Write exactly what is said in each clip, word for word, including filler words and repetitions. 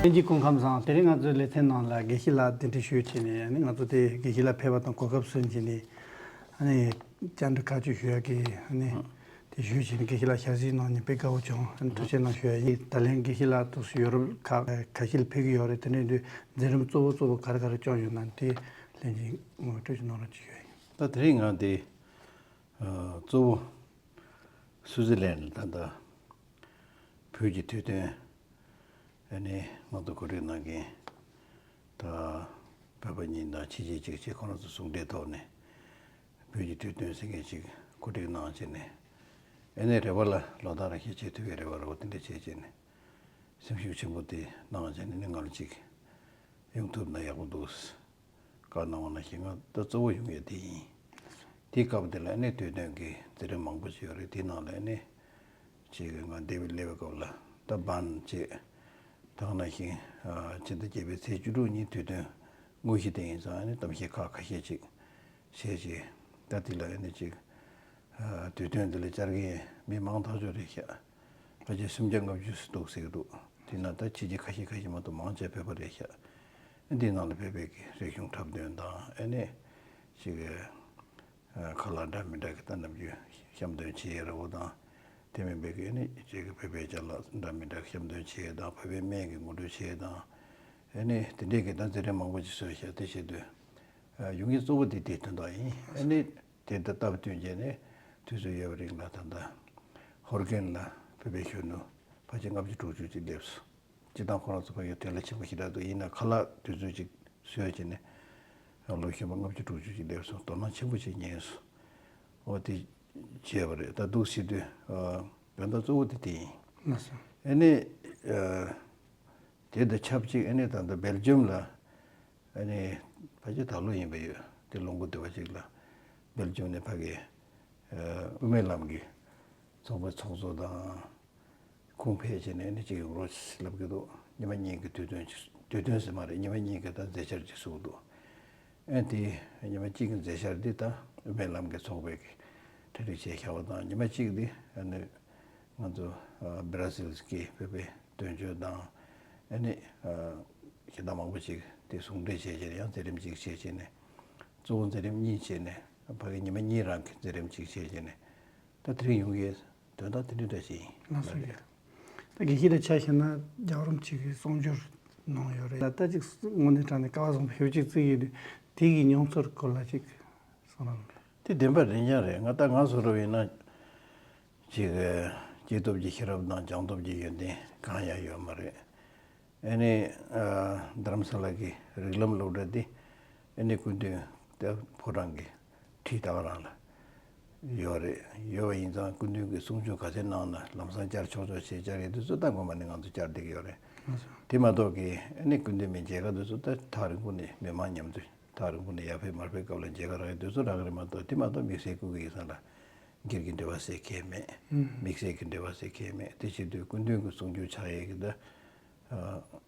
ལྷན་རྒྱས་སྐུ་ཁམས་བཟང་། དེ་རིང་ང་ཚོའི་ལེ་ཚན་ནང་ལ་དགེ་བཤེས་ལགས་གདན་འདྲེན་ཞུས་བྱས་ནས། ཨ་ནི་ང་ཚོ་དེ་དགེ་བཤེས་ལགས་ཕེབས་པ་དང་གོ་སྐབས་སོན་བྱས་ནས། ཨ་ནི་བཅར་འདྲི་ཁག་ཆེ་ཞུ་ཡག་གི། ཨ་ནི་དེ་ཞུས་བྱས་ནས་དགེ་བཤེས་ལགས་ཞལ་གཟིགས་གནང་ནས་དཔེ་དགའ་བོ་བྱུང་། ཨ་ནི་ཐུགས་རྗེ་གནང་ཞུ་ཡག་ཡིན། ད་ལན་དགེ་བཤེས་ལགས་ཏོག་ཙམ་ཡོ་རོབ་ཁག་ཁ་ཤས་ལ་ཕེབས་ཀྱི་ཡོད་རེད། དེ་འདྲ་དུས་མཛད་རིམ་གཙོ་བོ་གཙོ་བོ་ག་རེ་ག་རེ་བསྐྱངས་ཡོད་ན། དེ་ལྷན་རྒྱས་ངོ་སྤྲོད་ཅིག་གནང་རོགས་ཅིག་ཞུ་ཡག་ཡིན། ད་དེ་རིང་ང་འདི་གཙོ་བོ་སུའུ་ཙི་ལན་ད་ལྟ་བོད་ཀྱི་དུས་སྟོན། ཨ་ནི་ང་ཚོ་གོ་སྒྲིག་གནང་མཁན་ད་བོད་པ་གཉིས་དང་ཕྱི་རྒྱལ་གཅིག་བཅས་ཁོ་རང་ཚོ་ཟུང་འབྲེལ་ཐོག་ནས་བོད་ཀྱི་དུས་སྟོན་ཟེར་མཁན་ཅིག་གོ་སྒྲིག་གནང་བྱས་ནས། ཨ་ནི་རེ་བ་ལ་ལོ་ལྟར་རང་བཞིན་བྱེད་ཐུབ་པའི་རེ་བ་རེ་བ་དེ་འདྲ་བྱས་བྱས་ནས་སེམས་ཤུགས་ཆེན་པོ་དེ་གནང་བྱས་ནས། ཨ་ནི་ང་ལ་ཅིག་ཡོང་ཐུབ་ན་ཡག་པོ་འདུག་བཀའ་གནང་བ་ནང་བཞིན་ང་ད་གཙོ་བོ་ཡོང་ཡ་དེ་ཡིན། དེའི་སྐབས་དེ་ལ་ཨ་ནི་དུས་སྟོན་གྱི་མཛད་རིམ་མང་པོ་ཞིག་ཡོད་རེད། དེའི་ནང་ལ་ཨ་ནི་ཅིག་ང་འདས་པའི་སླེབས་པའི་སྐབས་ལ་ད་བན་བཅས་ད་ག་ནང་བཞིན་ཕྱི་ཟླ་བརྒྱད་པའི་ཚེས་བཅུ་དྲུག་ཉིན་དུས་སྟོན་དངོས་གཞི་དེ་ཡིན་ཙང་། ཨ་ནི་གཏམ་བཤད་ཁག་ཁ་ཤས་ཅིག་བྱས་རྗེས། ད་དེ་ལ་ཨ་ནི་ཅིག་དུས་སྟོན་དེ་ལ་བཅར་མཁན་མི་མང་ཐག་ཆོད་རེད་ཤག་ཕལ་ཆེར་སུམ་བརྒྱ་ལྔ་བཅུ་འདུག་ཟེར་གྱི་འདུག་དེ་ན་ད་ཕྱི་རྒྱལ་ཁ་ཤས་ཁ་ཤས་མ་གཏོགས་མང་ཆེ་བོད་པ་རེད་ཤག་འདིའི་ནང་ལ་བོད་པའི་གི་རིག་གཞུང་འཁྲབ་སྟོན་དང་། ཨ་ནི་ཅིག་ཁ་ལག་འདྲ་མི་འདྲ་གི་ད་ནམ་རྒྱུན་བཤམས་སྟོན་བྱེད་ཡས་རེད་བ་དང་། དེ་མིན་པའི་གི་ཨ་ནི་ཅིག་བོད་པའི་ཅ་ལག་འདྲ་མི་འདྲ་བཤམས་སྟོན་བྱེད་ཡས་དང་། བོད་པའི་སྨན་གྱི་ངོ་སྤྲོད་བྱེད་ཡས་དང་། ཨ་ནི་དེ་འདྲའི་གི་ད་མཛད་རིམ་མང་པོ་ཅིག་བཟོས་ཤག་དེ་བྱེད་དུས་ཡོང་གི་གཙོ་བོ་དེ་དེའི་དོན་དག་ཡིན། ཨ་ནི་དེ་ད་སྟབས་བསྟུན་བྱས་ནས་དུས་ཚོད་ཡོད་པའི་རིང་ལ་ད་ལྟ་ཧོར་ཀན་ལ་བོད་པའི་གཞོན་ནུ་ཕལ་ཆེར་ལྔ་བཅུ་དྲུག་ཅུ་ཅིག་སླེབས་སོང་། སྤྱིར་བཏང་ཁོ་རང་ཚོ་ཕ་གིར་དོན་ལ་ཆེན་པོ་ཞེ་དྲག་འདུག་ཡིན་ན་ཁ་ལག་དུས་ཚོད་ཅིག་བཟོས་བྱས་ནས་ལོ་གཞོན་པ་ལྔ་བཅུ་དྲུག་ཅུ་ཅིག་སླེབས་སོང་། དོ་སྣང་ཆེན་པོ་ཅིག་ཉན་སོང་། འོ་དེ་བྱས་པ་རེད། ད་འདུག་སེ་དུས་དོན་དག་གཙོ་བོ་དེ་དེ་ཡིན། ལགས་སོ། ཨ་ནི་དེ་དང་ཆབས་ཅིག་ཨ་ནི་ད་ལྟ་སྦེལ་ཇམ་ལ། ཨ་ནི་ཕལ་ཆེར་ད་ལོ་ཡིན་པ་ཡོད། དེ་ལོ་འགོ་དེ་བ་ཅིག་ལ་སྦེལ་ཇམ་ནས་ཕ་གི་དབུ་མའི་ལམ་གྱི་ཚོགས་པའི་ཚོགས་གཙོ་དང་ཁོང་ཕེབས་བྱས་ནས་ཨ་ནི་ཅིག་ཡོང་རོགས་ལབ་ཀྱི་འདུག་ཉི་མ་གཉིས་ཀྱི་དུས་སྟོན་ཅིག་དུས་སྟོན་ཟེར་མ་རེད། ཉི་མ་གཉིས་ཀྱི་ད་མཛད་འཆར་ཅིག་བཟོས་འདུག་ཨ་ནི་དེ་ཉི་མ་གཅིག་གི་མཛད་འཆར་འདི་ད་དབུ་མའི་ལམ་གྱི་ཚོགས་པའི་གི་གྲ་སྒྲིག་བྱས་བཞག་པ་དང་། ཉི་མ་གཅིག་འདི་ཨ་ནི་ང་ཚོ་ཨ་བྷ་ར་སིལ་གྱི་བོད་པའི་དོན་གཅོད་དང་། ཨ་ནི་ཨ་གཞན་དག་མང་པོ་ཅིག་དེ་ཟུང་འབྲེལ་བྱས་བྱས་ནས་ཡང་མཛད་རིམ་གཅིག་བྱས་བྱས་ནས། གཙོ་བོ་མཛད་རིམ་གཉིས་བྱས་ནས། ཕ་གི་ཉི་མ་གཉིས་རང་གི་མཛད་རིམ་གཅིག་བྱས་བྱས་ནས། ད་དེ་རིང་ཡོང་གི་དོན་དག་དེ་འདྲ་འདྲ་ཞིག་ཡིན། ལགས་སོ། ད་དགེ་བཤེས་ལ་ཆ་བཞག་ན་རྒྱལ་བ་རིན་པོ་ཆེ་གིས་གསུང་སྒྱུར་གནང་ཡོད་རེད། ད་ལྟ་ཅིག་དངོས་གནས་དྲང་གནས་སྐལ་བ་བཟང་པོ་ཞེ་པོ་ཅིག་བརྩི་གི་ཡོད་དུས། དེ་གི་མྱོང་ཚོར་སྐོར་ལ་ཅིག་གསུང་རོགས་གནང་། དེ་བདེན་པ་རེད་ཀྱང་རེད། ང་ད་ང་བཟོ་འདྲ་ཡིན་ན་ཅིག་སྐྱེས་སྟོབས་ཀྱི་ཤེས་རབ་དང་སྦྱངས་སྟོབས་ཀྱི་ཡོན་ཏན་གང་ཡང་ཡོད་མ་རེད། ཨ་ནི་ཨ་རྡ་རམ་ས་ལ་གི་རིགས་ལམ་སློབ་གྲྭ་འདི་ཨ་ནི་སྐུ་མདུན་དེ་ཕོ་བྲང་གི་འཁྲིས་ད་ག་རང་ལ་ཡོད་རེད། ཡོད་པ་ཡིན་ཙང་སྐུ་མདུན་གྱིས་གསུང་ཆོས་ག་ཚད་གནང་ན་ལམ་སང་བཅར་ཆོག་ཆོག་བྱས། བཅར་ཡས་དུས་ཚོད་ད་སྔོན་མ་ནས་ང་ཚོ་བཅར་བསྡད་ཀྱི་ཡོད་རེད། དེ་མ་གཏོགས་ཀྱི་ཨ་ནི་སྐུ་མདུན་མི་མཇལ་ཁ་དུས་ཚོད་ད་ཐག་རིང་པོ་ནས་མི་མང་མཉམ་དུ་ཐག་རིང་པོ་ནས་ཡར་ཕེབས་མར་ཕེབས་སྐབས་ལ་མཇལ་ཁ་རག་ཡས་དུས་ཚོད་རག་གི་རེད་མ་གཏོགས། དེ་མ་གཏོགས་དམིགས་བསལ་སྐུ་གི་ཡིག་ཚང་ལ་སྒེར་གྱི་འབྲེལ་བ་ཟེར་གང་ཡང་མེད། དམིགས་བསལ་གྱི་འབྲེལ་བ་ཟེར་གང་ཡང་མེད། དེ་བྱེད་དུས་སྐུ་མདུན་གྱི་གསུང་ཆོས་ཆགས་ཡས་ཀྱི་ད་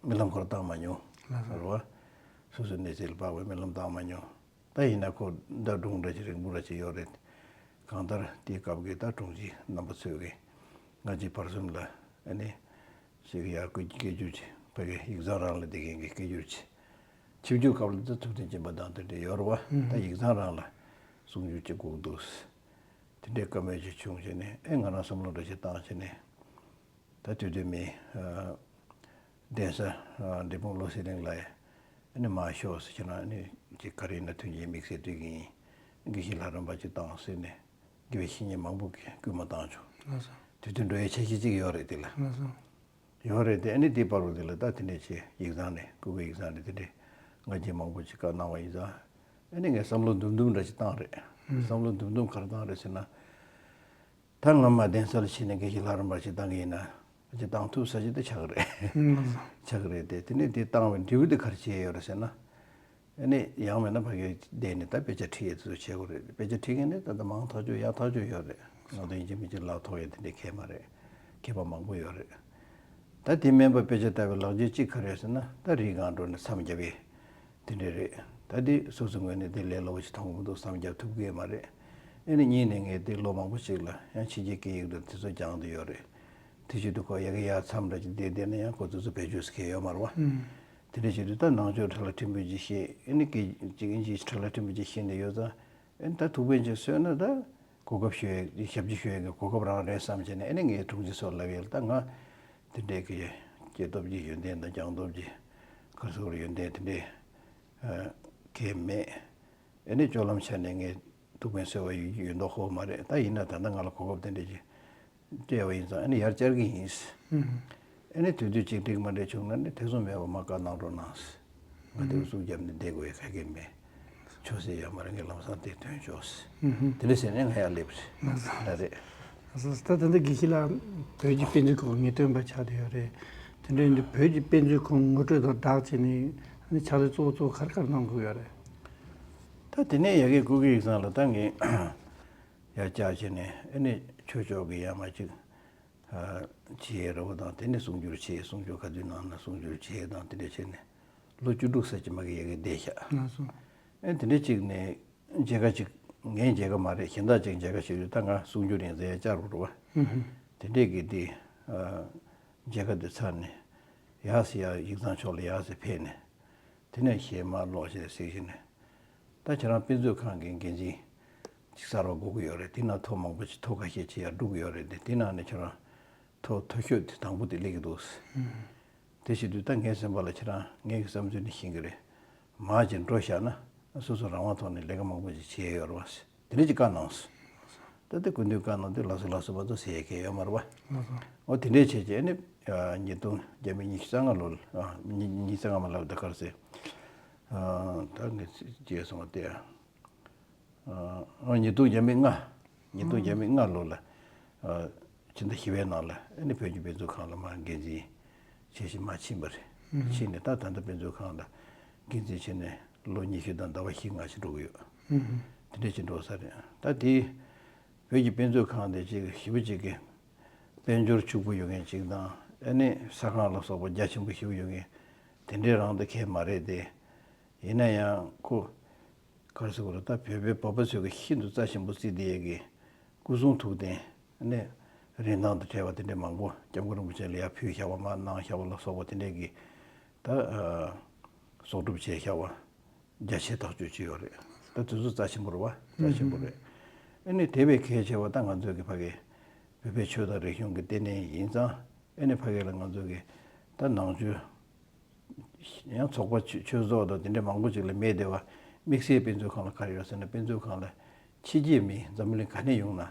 རྨི་ལམ་ཁོ་རང་བཏང་མ་མྱོང་། རེད་བ། སོ་སོའི་གནས་ཚུལ་ལ་དཔག་པའི་རྨི་ལམ་བཏང་མ་མྱོང་། ད་ཡིན་ན་ཁོ་ད་སྒྲུང་འདྲ་ཅིག་རིང་པོ་འདྲ་ཅིག་ཡོད་རེད། གང་ལྟར་དེའི་སྐབས་ཀྱི་ད་དྲུང་ཆེ་རྣམ་པ་ཚོས་ཀྱིས་ང་ཚོའི་བར་གསུམ་ལ་ཨ་ནི་ཞིག་ཡར་སྐད་སྐད་སྒྱུར་བྱས། ཕ་གི་ཡིག་ཚང་རང་ལ་བསྡད་མཁན་གྱི་སྐད་སྒྱུར་བྱས། ཆིབས་བསྒྱུར་སྐབས་ལ་ད་ཐུབ་བསྟན་སྦྱིན་པ་དང་དེ་འདྲ་ཡོད་རེད་བ། ད་ཡིག་ཚང་རང་ལ་གསུང་སྒྱུར་བྱེད་དགོས་འདུག་དེ་འདྲའི་བཀའ་མོལ་ཅིག་བྱུང་བྱས་ནས། ཨེ་ང་རང་བསམ་བློ་འདྲ་ཞིག་བཏང་བྱས་ནས། ད་དུས་སྟོན་མི་ཨ་གདན་ས་ཨ་འབྲས་སྤུངས་བློ་གསལ་གླིང་ལ་ཨ་ནི་མར་ཤོག་ཟེར་བྱས་ན། ཨ་ནི་ཅིག་ག་རེ་ཡིན་ན་མཐུན་རྐྱེན་དམིགས་བསལ་དུས་ཀྱི་ཡིན། དགེ་བཤེས་ལྷ་རམས་པ་ཅིག་བཏང་ཟེར་ནས་དགེ་བའི་བཤེས་གཉེན་མང་པོ་གིས་སྐུལ་མ་བཏང་བྱུང་། ལགས་སོ། དུས་སྟོན་འགྲོ་ཡའི་འཆར་གཞི་ཅིག་ཡོད་རེད་དེ་ལ། ལགས་སོ། ཡོད་རེད་དེ། ཨ་ནི་དེའི་བར་དུ་དེ་ལ་ད་དེ་འདྲས་བྱས། ཡིག་ཚང་ནས་སྐུ་སྒེར་ཡིག་ཚང་ནས་དེ་འདྲས་ང་རྒྱལ་མང་པོ་ཅིག་བཀའ་གནང་བ་ཡིན་ཙང་། ཨ་ནི་ངས་བསམ་བློ་འདུམ་འདུམ་འདྲ་ཞིག་བཏང་རེད། བསམ་བློ་འདུམ་འདུམ་ག་རེ་བཏང་རེད་ཟེར་ན། ད་ང་མར་གདན་ས་ལ་ཕྱིན་ནས་དགེ་བཤེས་ལྷ་རམས་པ་ཞིག་བཏང་གི་ཡིན་ན། ཅིག་བཏང་ཐུབ་ས་ཞིག་ད་ཆགས་ཀྱི་རེད། ཆགས་ཀྱི་རེད་དེ། དེ་ནས་དེ་བཏང་བའི་འབྲས་བུ་དེ་ག་རེ་བྱས་ཡོད་རེད་ཟེར་ན། ཨ་ནི་ཡང་མིན་ན་ཕ་གིར་བསྡད་ནས་ད་དཔེ་ཆ་ཁྲིད་ཡས་དེ་ཚོ་བྱེད་དགོས་རེད། དཔེ་ཆ་ཁྲིད་མཁན་ནི་ད་ལྟ་མང་ཐག་ཆོད་ཡག་ཐག་ཆོད་ཡོད་རེད། ང་ཚོ་ཡིན་གཅིག་མིན་གཅིག་ལག་ཐོགས་ཡས་དེ་འདྲའི་མཁས་མ་རེད། མཁས་པ་མང་པོ་ཡོད་རེད། ད་དེ་མིན་པ་དཔེ་ཆ་ལྟ་བའི་ལག་རྗེས་གཅིག་ག་རེ་རེད་ཟེར་ན། ད་རིའི་སྒང་འགྲོ་ནས་མཚམས་བརྒྱབ་ཡས་དེ་འདྲ་རེད། ད་དེ་སོ་སོའི་ངོས་ནས་དེ་ལས་སླ་པོ་ཞིག་མཐོང་གི་མི་འདུག་མཚམས་བརྒྱབ་ཐུབ་ཀྱི་ཡོད་མ་རེད། ཨ་ནི་གཉིས་ནས་ངས་དེ་ལོ་མང་པོ་ཞིག་ལ་ཡང་ཕྱི་རྒྱལ་སྐད་ཡིག་དང་དེ་ཚོ་སྦྱངས་བསྡད་ཡོད་རེད། དེ་བཞིན་དུ་ཁོ་ཡ་གི་ཡ་མཚམས་འདྲ་ཅིག་བསྡད་བསྡད་ན་ཡང་ཁོ་ཚོ་ཚོ་བེད་སྤྱོད་ཟེར་མཁན་ཡོད་མ་རེད་བ། ཨུམ། དེ་འདྲ་བྱེད་དུས་ད་ནང་ཆོས་ཁྲ་ལ་ཕྲན་བུ་ཅིག་ཤེས། ཨེ་ནི་སྐད་ཅིག་ཨིན་ཇིའི་ཁྲ་ལ་ཕྲན་བུ་ཅིག་ཤེས་ནས་ཡོད་ཙང་། ཨེ་ནི་ད་ཐུགས་ཕན་ཅིག་གསོས་ན་ད་གོ་སྐབས་ཤོད་ཡ་ཞབས་ཕྱི་ཞུ་ཡ་གི་གོ་སྐབས་རང་རེད་བསམ་བྱས་ནས། ཨེ་ནི་ངས་དྲུང་ཆེ་ཚོ་ལབ་ཡ་ལ། ད་ང་དེ་འདྲའི་གི་སྐྱེས་སྟོབས་ཀྱི་ཡོན་ཏན་དང་སྦྱངས་སྟོབས་ཀྱི་ག་རེ་ཟེར་དགོས་རེད། ཡོན་ཏན་དེ་འདྲའི་ཨ་གང་ཡང་མེད། ཨེ་ནི་སྤྱོད་ལམ་ཆ་ནས་ངས་ཐུགས་ཕན་གསོས་པ་ཡོད་མདོག་ཁ་པོ་མ་རེད། ད་ཡིན་ན་ད་ལྟ་ང་ལ་གོ་སྐབས་དེ་འདྲ་ཅིག་སྤྲད་པ་ཡིན་ཙང་། ཨེ་ནི་ཡར་བཅར་གི་ཡིན། ཨུ་ཧུ། ཨེ་ནི་དུས་ཚོད་གཅིག་འགྲིག་མ་འགྲིག་བྱུང་ན་ནི་ཐེ་ཚོམ་མེད་པར་མར་བཀའ་གནང་རོགས་གནང་། ང་དེར་ཨུ་ཧུ། སྲུང་སྐྱོབ་ནས་བསྡད་དགོས་ཡ་ག་གེ་མེད། ཆོག་སྲིད་ཡོད་མ་རེད། ངས་ལམ་སང་དེ་ཐོན་ཆོག་ཟེར། ཨུ་ཧུ། དེ་འདྲ་ཟེར་ནས་ང་ཡར་སླེབས་རེད། ལགས་སོ། ལགས་རེད། ལགས་སོ། ད་ད་ལྟ་དགེ་བཤེས་ལགས་བོད་ཀྱི་དཔེ་མཛོད་ཁང་ངེས་སྟོན་པ་ཆགས་བསྡད་ཡོད་རེད། དེ་འདྲ་ཡིན་དུས་བོད་ཀྱི་དཔེ་མཛོད་ཁང་ངོ་སྤྲོད་དང་སྦྲགས་བྱས་ནས་ཕྱག་ལས་གཙོ་བོ་གཙོ་བོ་ག་རེ་ག་རེ་གནང་དགོས་ཡོད་རེད། ད་དེ་ནས་ཡ་གི་སྐུ་སྒེར་ཡིག་ཚང་ལ་ད་ངས་ཡར་བཅར་བྱས་ནས། ཨེ་ནི་ཆོས་ཕྱོགས་ཀྱི་ཡར་མར་ཅིག་ཨ་བྱེད་ཡས་རོགས་དང་། དེ་ནས་གསུང་སྒྱུར་བྱེད། གསུང་སྒྱུར་ག་དུས་གནང་ན་གསུང་སྒྱུར་བྱེད་དང་། དེ་འདྲ་བྱས་ནས་ལོ་བཅུ་དྲུག་ཙམ་ཅིག་མ་གི་ཡ་གི་བསྡད་ཤག་ལགས་སོ། ཨེ་དེ་འདྲ་ཅིག་ནས་མཇལ་ཁ་ཅིག་ངའི་མཇལ་ཁ་མ་རེད། གཞན་དག་ཅིག་མཇལ་ཁ་ཞུས་དུས། ད་ང་གསུང་སྒྱུར་ཡིན་ཙང་ཡར་བཅར་དགོས་རེད་བ། ཧུམ་ཧུམ། དེ་འདྲས་ཀྱི་དེ་ཨ་མཇལ་ཁ་དེ་ཚར་ནས་ཡར་སི་ཡར་ཡིག་ཚང་ཕྱོགས་ལ་ཡར་སི་ཕེབས་ནས། དེ་ནས་གཞས་མར་ཀློག་བྱས་གཟིགས་བྱས་ནས། ད་ཁྱེད་རང་དཔེ་མཛོད་ཁང་གི་འགན་འཛིན་ཅིག་གསར་པ་དགོས་ཀྱི་ཡོད་རེད། དེ་ན་ཐོ་མང་པོ་ཅིག་ཐོ་ཁ་ཤས་ཅིག་ཡར་སྒྲུག་གི་ཡོད་རེད་དེ། དེ་ནང་ནས་ཁྱེད་རང་ཐོ་མཐོ་ཤོས་དེ་དང་པོ་དེ་སླེབས་ཀྱི་འདུག་ཟེར། དེ་བྱེད་དུས་ད་ངའི་སེམས་པ་ལ་ཁྱེད་རང་ངེད་ཀྱི་བསམ་ཚུལ་ནི་ཤེས་ཀྱི་རེད། མར་ཅིག་འགྲོ་བཞག་ན་སོ་སོ་རང་དབང་ཐོག་ནས་ལས་ཀ་མང་པོ་ཅིག་བྱེད་ཡས་ཡོད་རེད་བ་ཟེར། དེ་འདྲ་ཅིག་བཀའ་གནང་སོང་། ད་ལྟ་སྐུ་མདུན་བཀའ་གནང་དུས་ལགས་སོ་ལགས་སོ་མ་གཏོགས་ཟེར་ཡས་གང་ཡོད་མ་རེད་བ། ལགས་སོ། འོ་དེ་འདྲས་བྱས་བྱས་ནས་ཨ་ཉིས་སྟོང་བརྒྱ་མེད་ཉི་ཤུ་རྩ་ལྔ་ལོ་ལ། ཨ་ཉི་ཉི་ཤུ་རྩ་ལྔ་མ་ལབ་ད་ག་རེ་ཟེར། ཨ་ད་ངས་བརྗེད་སོང་བ་དེ། ཨ་ཉིས་སྟོང་བརྒྱ་མེད་ལྔ། ཉིས་སྟོང་བརྒྱ་མེད་ལྔ་ལོ་ལ། ཨ་ཕྱི་ཟླ་བཞི་པའི་ནང་ལ་ཨ་ནི་བོད་ཀྱི་དཔེ་མཛོད་ཁང་ལ་མར་འགན་འཛིན་བྱས་ཤིང་མར་ཕྱིན་པ་རེད། ཕྱིན་ནས་ད་ད་ལྟ་དཔེ་མཛོད་ཁང་ལ་འགན་འཛིན་བྱས་ནས་ལོ་ཉི་ཤུ་དང་ཟླ་བ་བཞི་ལྔ་ཞིག་འགྲོ་གི་ཡོད། དེ་འདྲ་ཞིག་འགྲོ་ས་རེད། ད་དེ་བོད་ཀྱི་དཔེ་མཛོད་ཁང་དེ་ཅིག་ཞེ་པོ་ཅིག་གི་དཔལ་འབྱོར་ཕྱུག་པོ་ཡོད་མཁན་ཅིག་དང་། ཨ་ནི་ས་ཁང་ལ་སོགས་པ་རྒྱ་ཆེན་པོ་ཞེ་པོ་ཡོད་མཁན་དེ་འདྲའི་རང་དེ་གས་མ་རེད་དེ། ཡིན་ན་ཡང་ཁོ་ག་རེ་ཟེར་དགོས་རེད། ད་བོད་པའི་བོད་པ་ཚོས་ཀྱི་ཤིན་ཏུ་རྩ་ཆེན་པོ་བརྩིས་བསྡད་ཡས་ཀྱི་སྐུ་གསུང་ཐུགས་རྟེན། ཨ་ནི་རིན་ཐང་དང་བྲལ་བ་དེ་འདྲ་མང་པོ་སྐྱབས་མགོན་རིན་པོ་ཆེ་ལ་ཡར་ཕུལ་བཞག་པ། མར་གནང་བཞག་པ་ལ་སོགས་པ་དེ་འདྲས་ཀྱི་ད་ཨ་གསོག་སྒྲུབ་བྱས་བཞག་པ་རྒྱ་ཆེ་ཐག་ཆོད་ཅིག་ཡོད་རེད། ད་དེ་ཚོ་རྩ་ཆེན་པོ་རེད་བ། རྩ་ཆེན་པོ་རེད། ཨ་ནི་དེ་བས་གལ་ཆེ་བ་ད་ང་ཚོའི་གི་ཕ་གི་བོད་པའི་ཆོས་དང་རིག་གཞུང་གི་ལྟེ་གནས་ཡིན་ཙང་། ཨ་ནི་ཕ་གི་ལ་ང་ཚོའི་གི་ད་ནང་ཆོས་ཡང་ཚོགས་པ་ཆོས་ཆོས་ཚོགས་དང་དེ་འདྲ་མང་པོ་ཅིག་ལ་མེད་དེ་བ། དམིགས་བསལ་དཔེ་མཛོད་ཁང་ལ་ག་རེ་ཡོད་ཟེར་ན། དཔེ་མཛོད་ཁང་ལ་ཕྱི་རྒྱལ་མི་འཛམ་བུ་གླིང་ག་ནས་ཡོང་ན་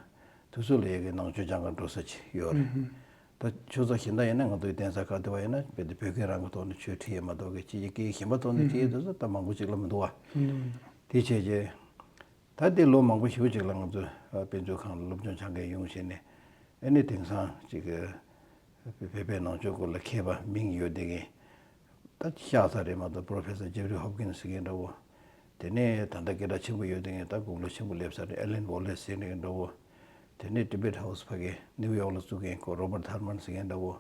དེ་ཚོ་ལ་ཡ་གི་ནང་ཆོས་སྦྱང་གར་འགྲོ་ས་ཅིག་ཡོད་རེད། ད་ཆོས་ཚོགས་གཞན་དག་ཡིན་ན་ང་ཚོའི་གདན་ས་ག་དེ་བ་ཡིན་ན་རྦད་དེ་བོད་སྐད་རང་གི་ཐོག་ནས་ཆོས་ཁྲིད་ཡས་མ་གཏོགས་གི་ཕྱི་རྒྱལ་སྐད་གཞན་པ་ཐོག་ནས་ཁྲིད་ཡས་དེ་ཚོ་ད་མང་པོ་ཅིག་ལ་མི་འདུག་བ། དེ་བྱས་རྗེས་ད་དེ་ལོ་མང་པོ་ཞེ་པོ་ཅིག་ལ་ང་ཚོ་དཔེ་མཛོད་ཁང་ལ་སློབ་སྦྱོང་སྦྱང་མཁན་ཡོང་བྱས་ནས། ཨ་ནི་དེང་སང་ཅིག་བོད་པའི་ནང་ཆོས་སྐོར་ལ་མཁས་པ་མིང་ཡོད་བསྡད་མཁན། ད་ཤག་ཚ་རེད་མ་གཏོགས། Professor Jeffrey Hopkins ཟེར་མཁན་འདྲ་བོ། དེ་ནས་ད་ལྟ་སྐད་གྲགས་ཆེན་པོ་ཡོད་བསྡད་མཁན། ད་དགུང་ལོ་ཆེན་པོ་སླེབས་ཚར་རེད། Alan Wallace ཟེར་མཁན་འདྲ་བོ། དེ་ནས་Tibet House ཕ་གི་ནིའུ་ཡོག་ལ་བཙུགས་མཁན་ཁོ་Robert Thurman ཟེར་མཁན་འདྲ་བོ།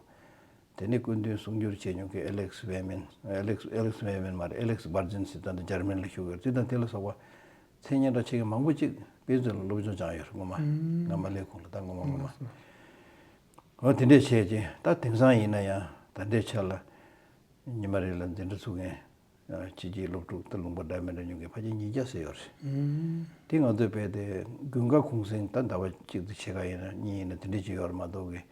དེ་ནས་སྐུ་མདུན་གསུང་སྒྱུར་བྱས་མྱོང་མཁན་Alex Weinman། Alex Alex Weinman མ་རེད། Alex Berzin ཟེར། ད་ལྟ་འཇར་མན་ལ་བཞུགས་ཡོད། དེ་དང་དེ་ལ་སོགས་པ་མཚན་སྙན་གྲགས་ཆེ་མཁན་མང་པོ་ཅིག་དཔེ་མཛོད་ལ་སློབ་སྦྱོང་སྦྱངས་ཡོད་རེད། སྔོན་མ། ཨུམ། སྔ་མ་ལས་ཁུངས་ལ། ད་སྔོན་མ་སྔོན་མ། འོ་དེ་འདྲས་བྱས་རྗེས་ད་དེང་སང་ཡིན་ན་ཡང་ད་ལྟའི་ཆ་ལ་ཉི་མ་རེ་ལ་འཛིན་གྲྭ་ཚུགས་མཁན་ཕྱི་རྒྱལ་སློབ་ཕྲུག་ད་ལུང་པ་འདྲ་མི་འདྲ་ཉུང་མཁན་ཕལ་ཆེར་ཉིས་བརྒྱ་ཙམ་ཡོད་རེད། ཨུམ། དེ་ང་ཚོས་རྦད་དེ་དགུན་ཁ་གུང་གསེང་ད་ཟླ་བ་གཅིག་དང་ཕྱེད་ཀ་ཡིན་ན་གཉིས་ཡིན་ན་དེ་འདྲས་ཅིག་ཡོད་རེད་མ་གཏོགས་གི།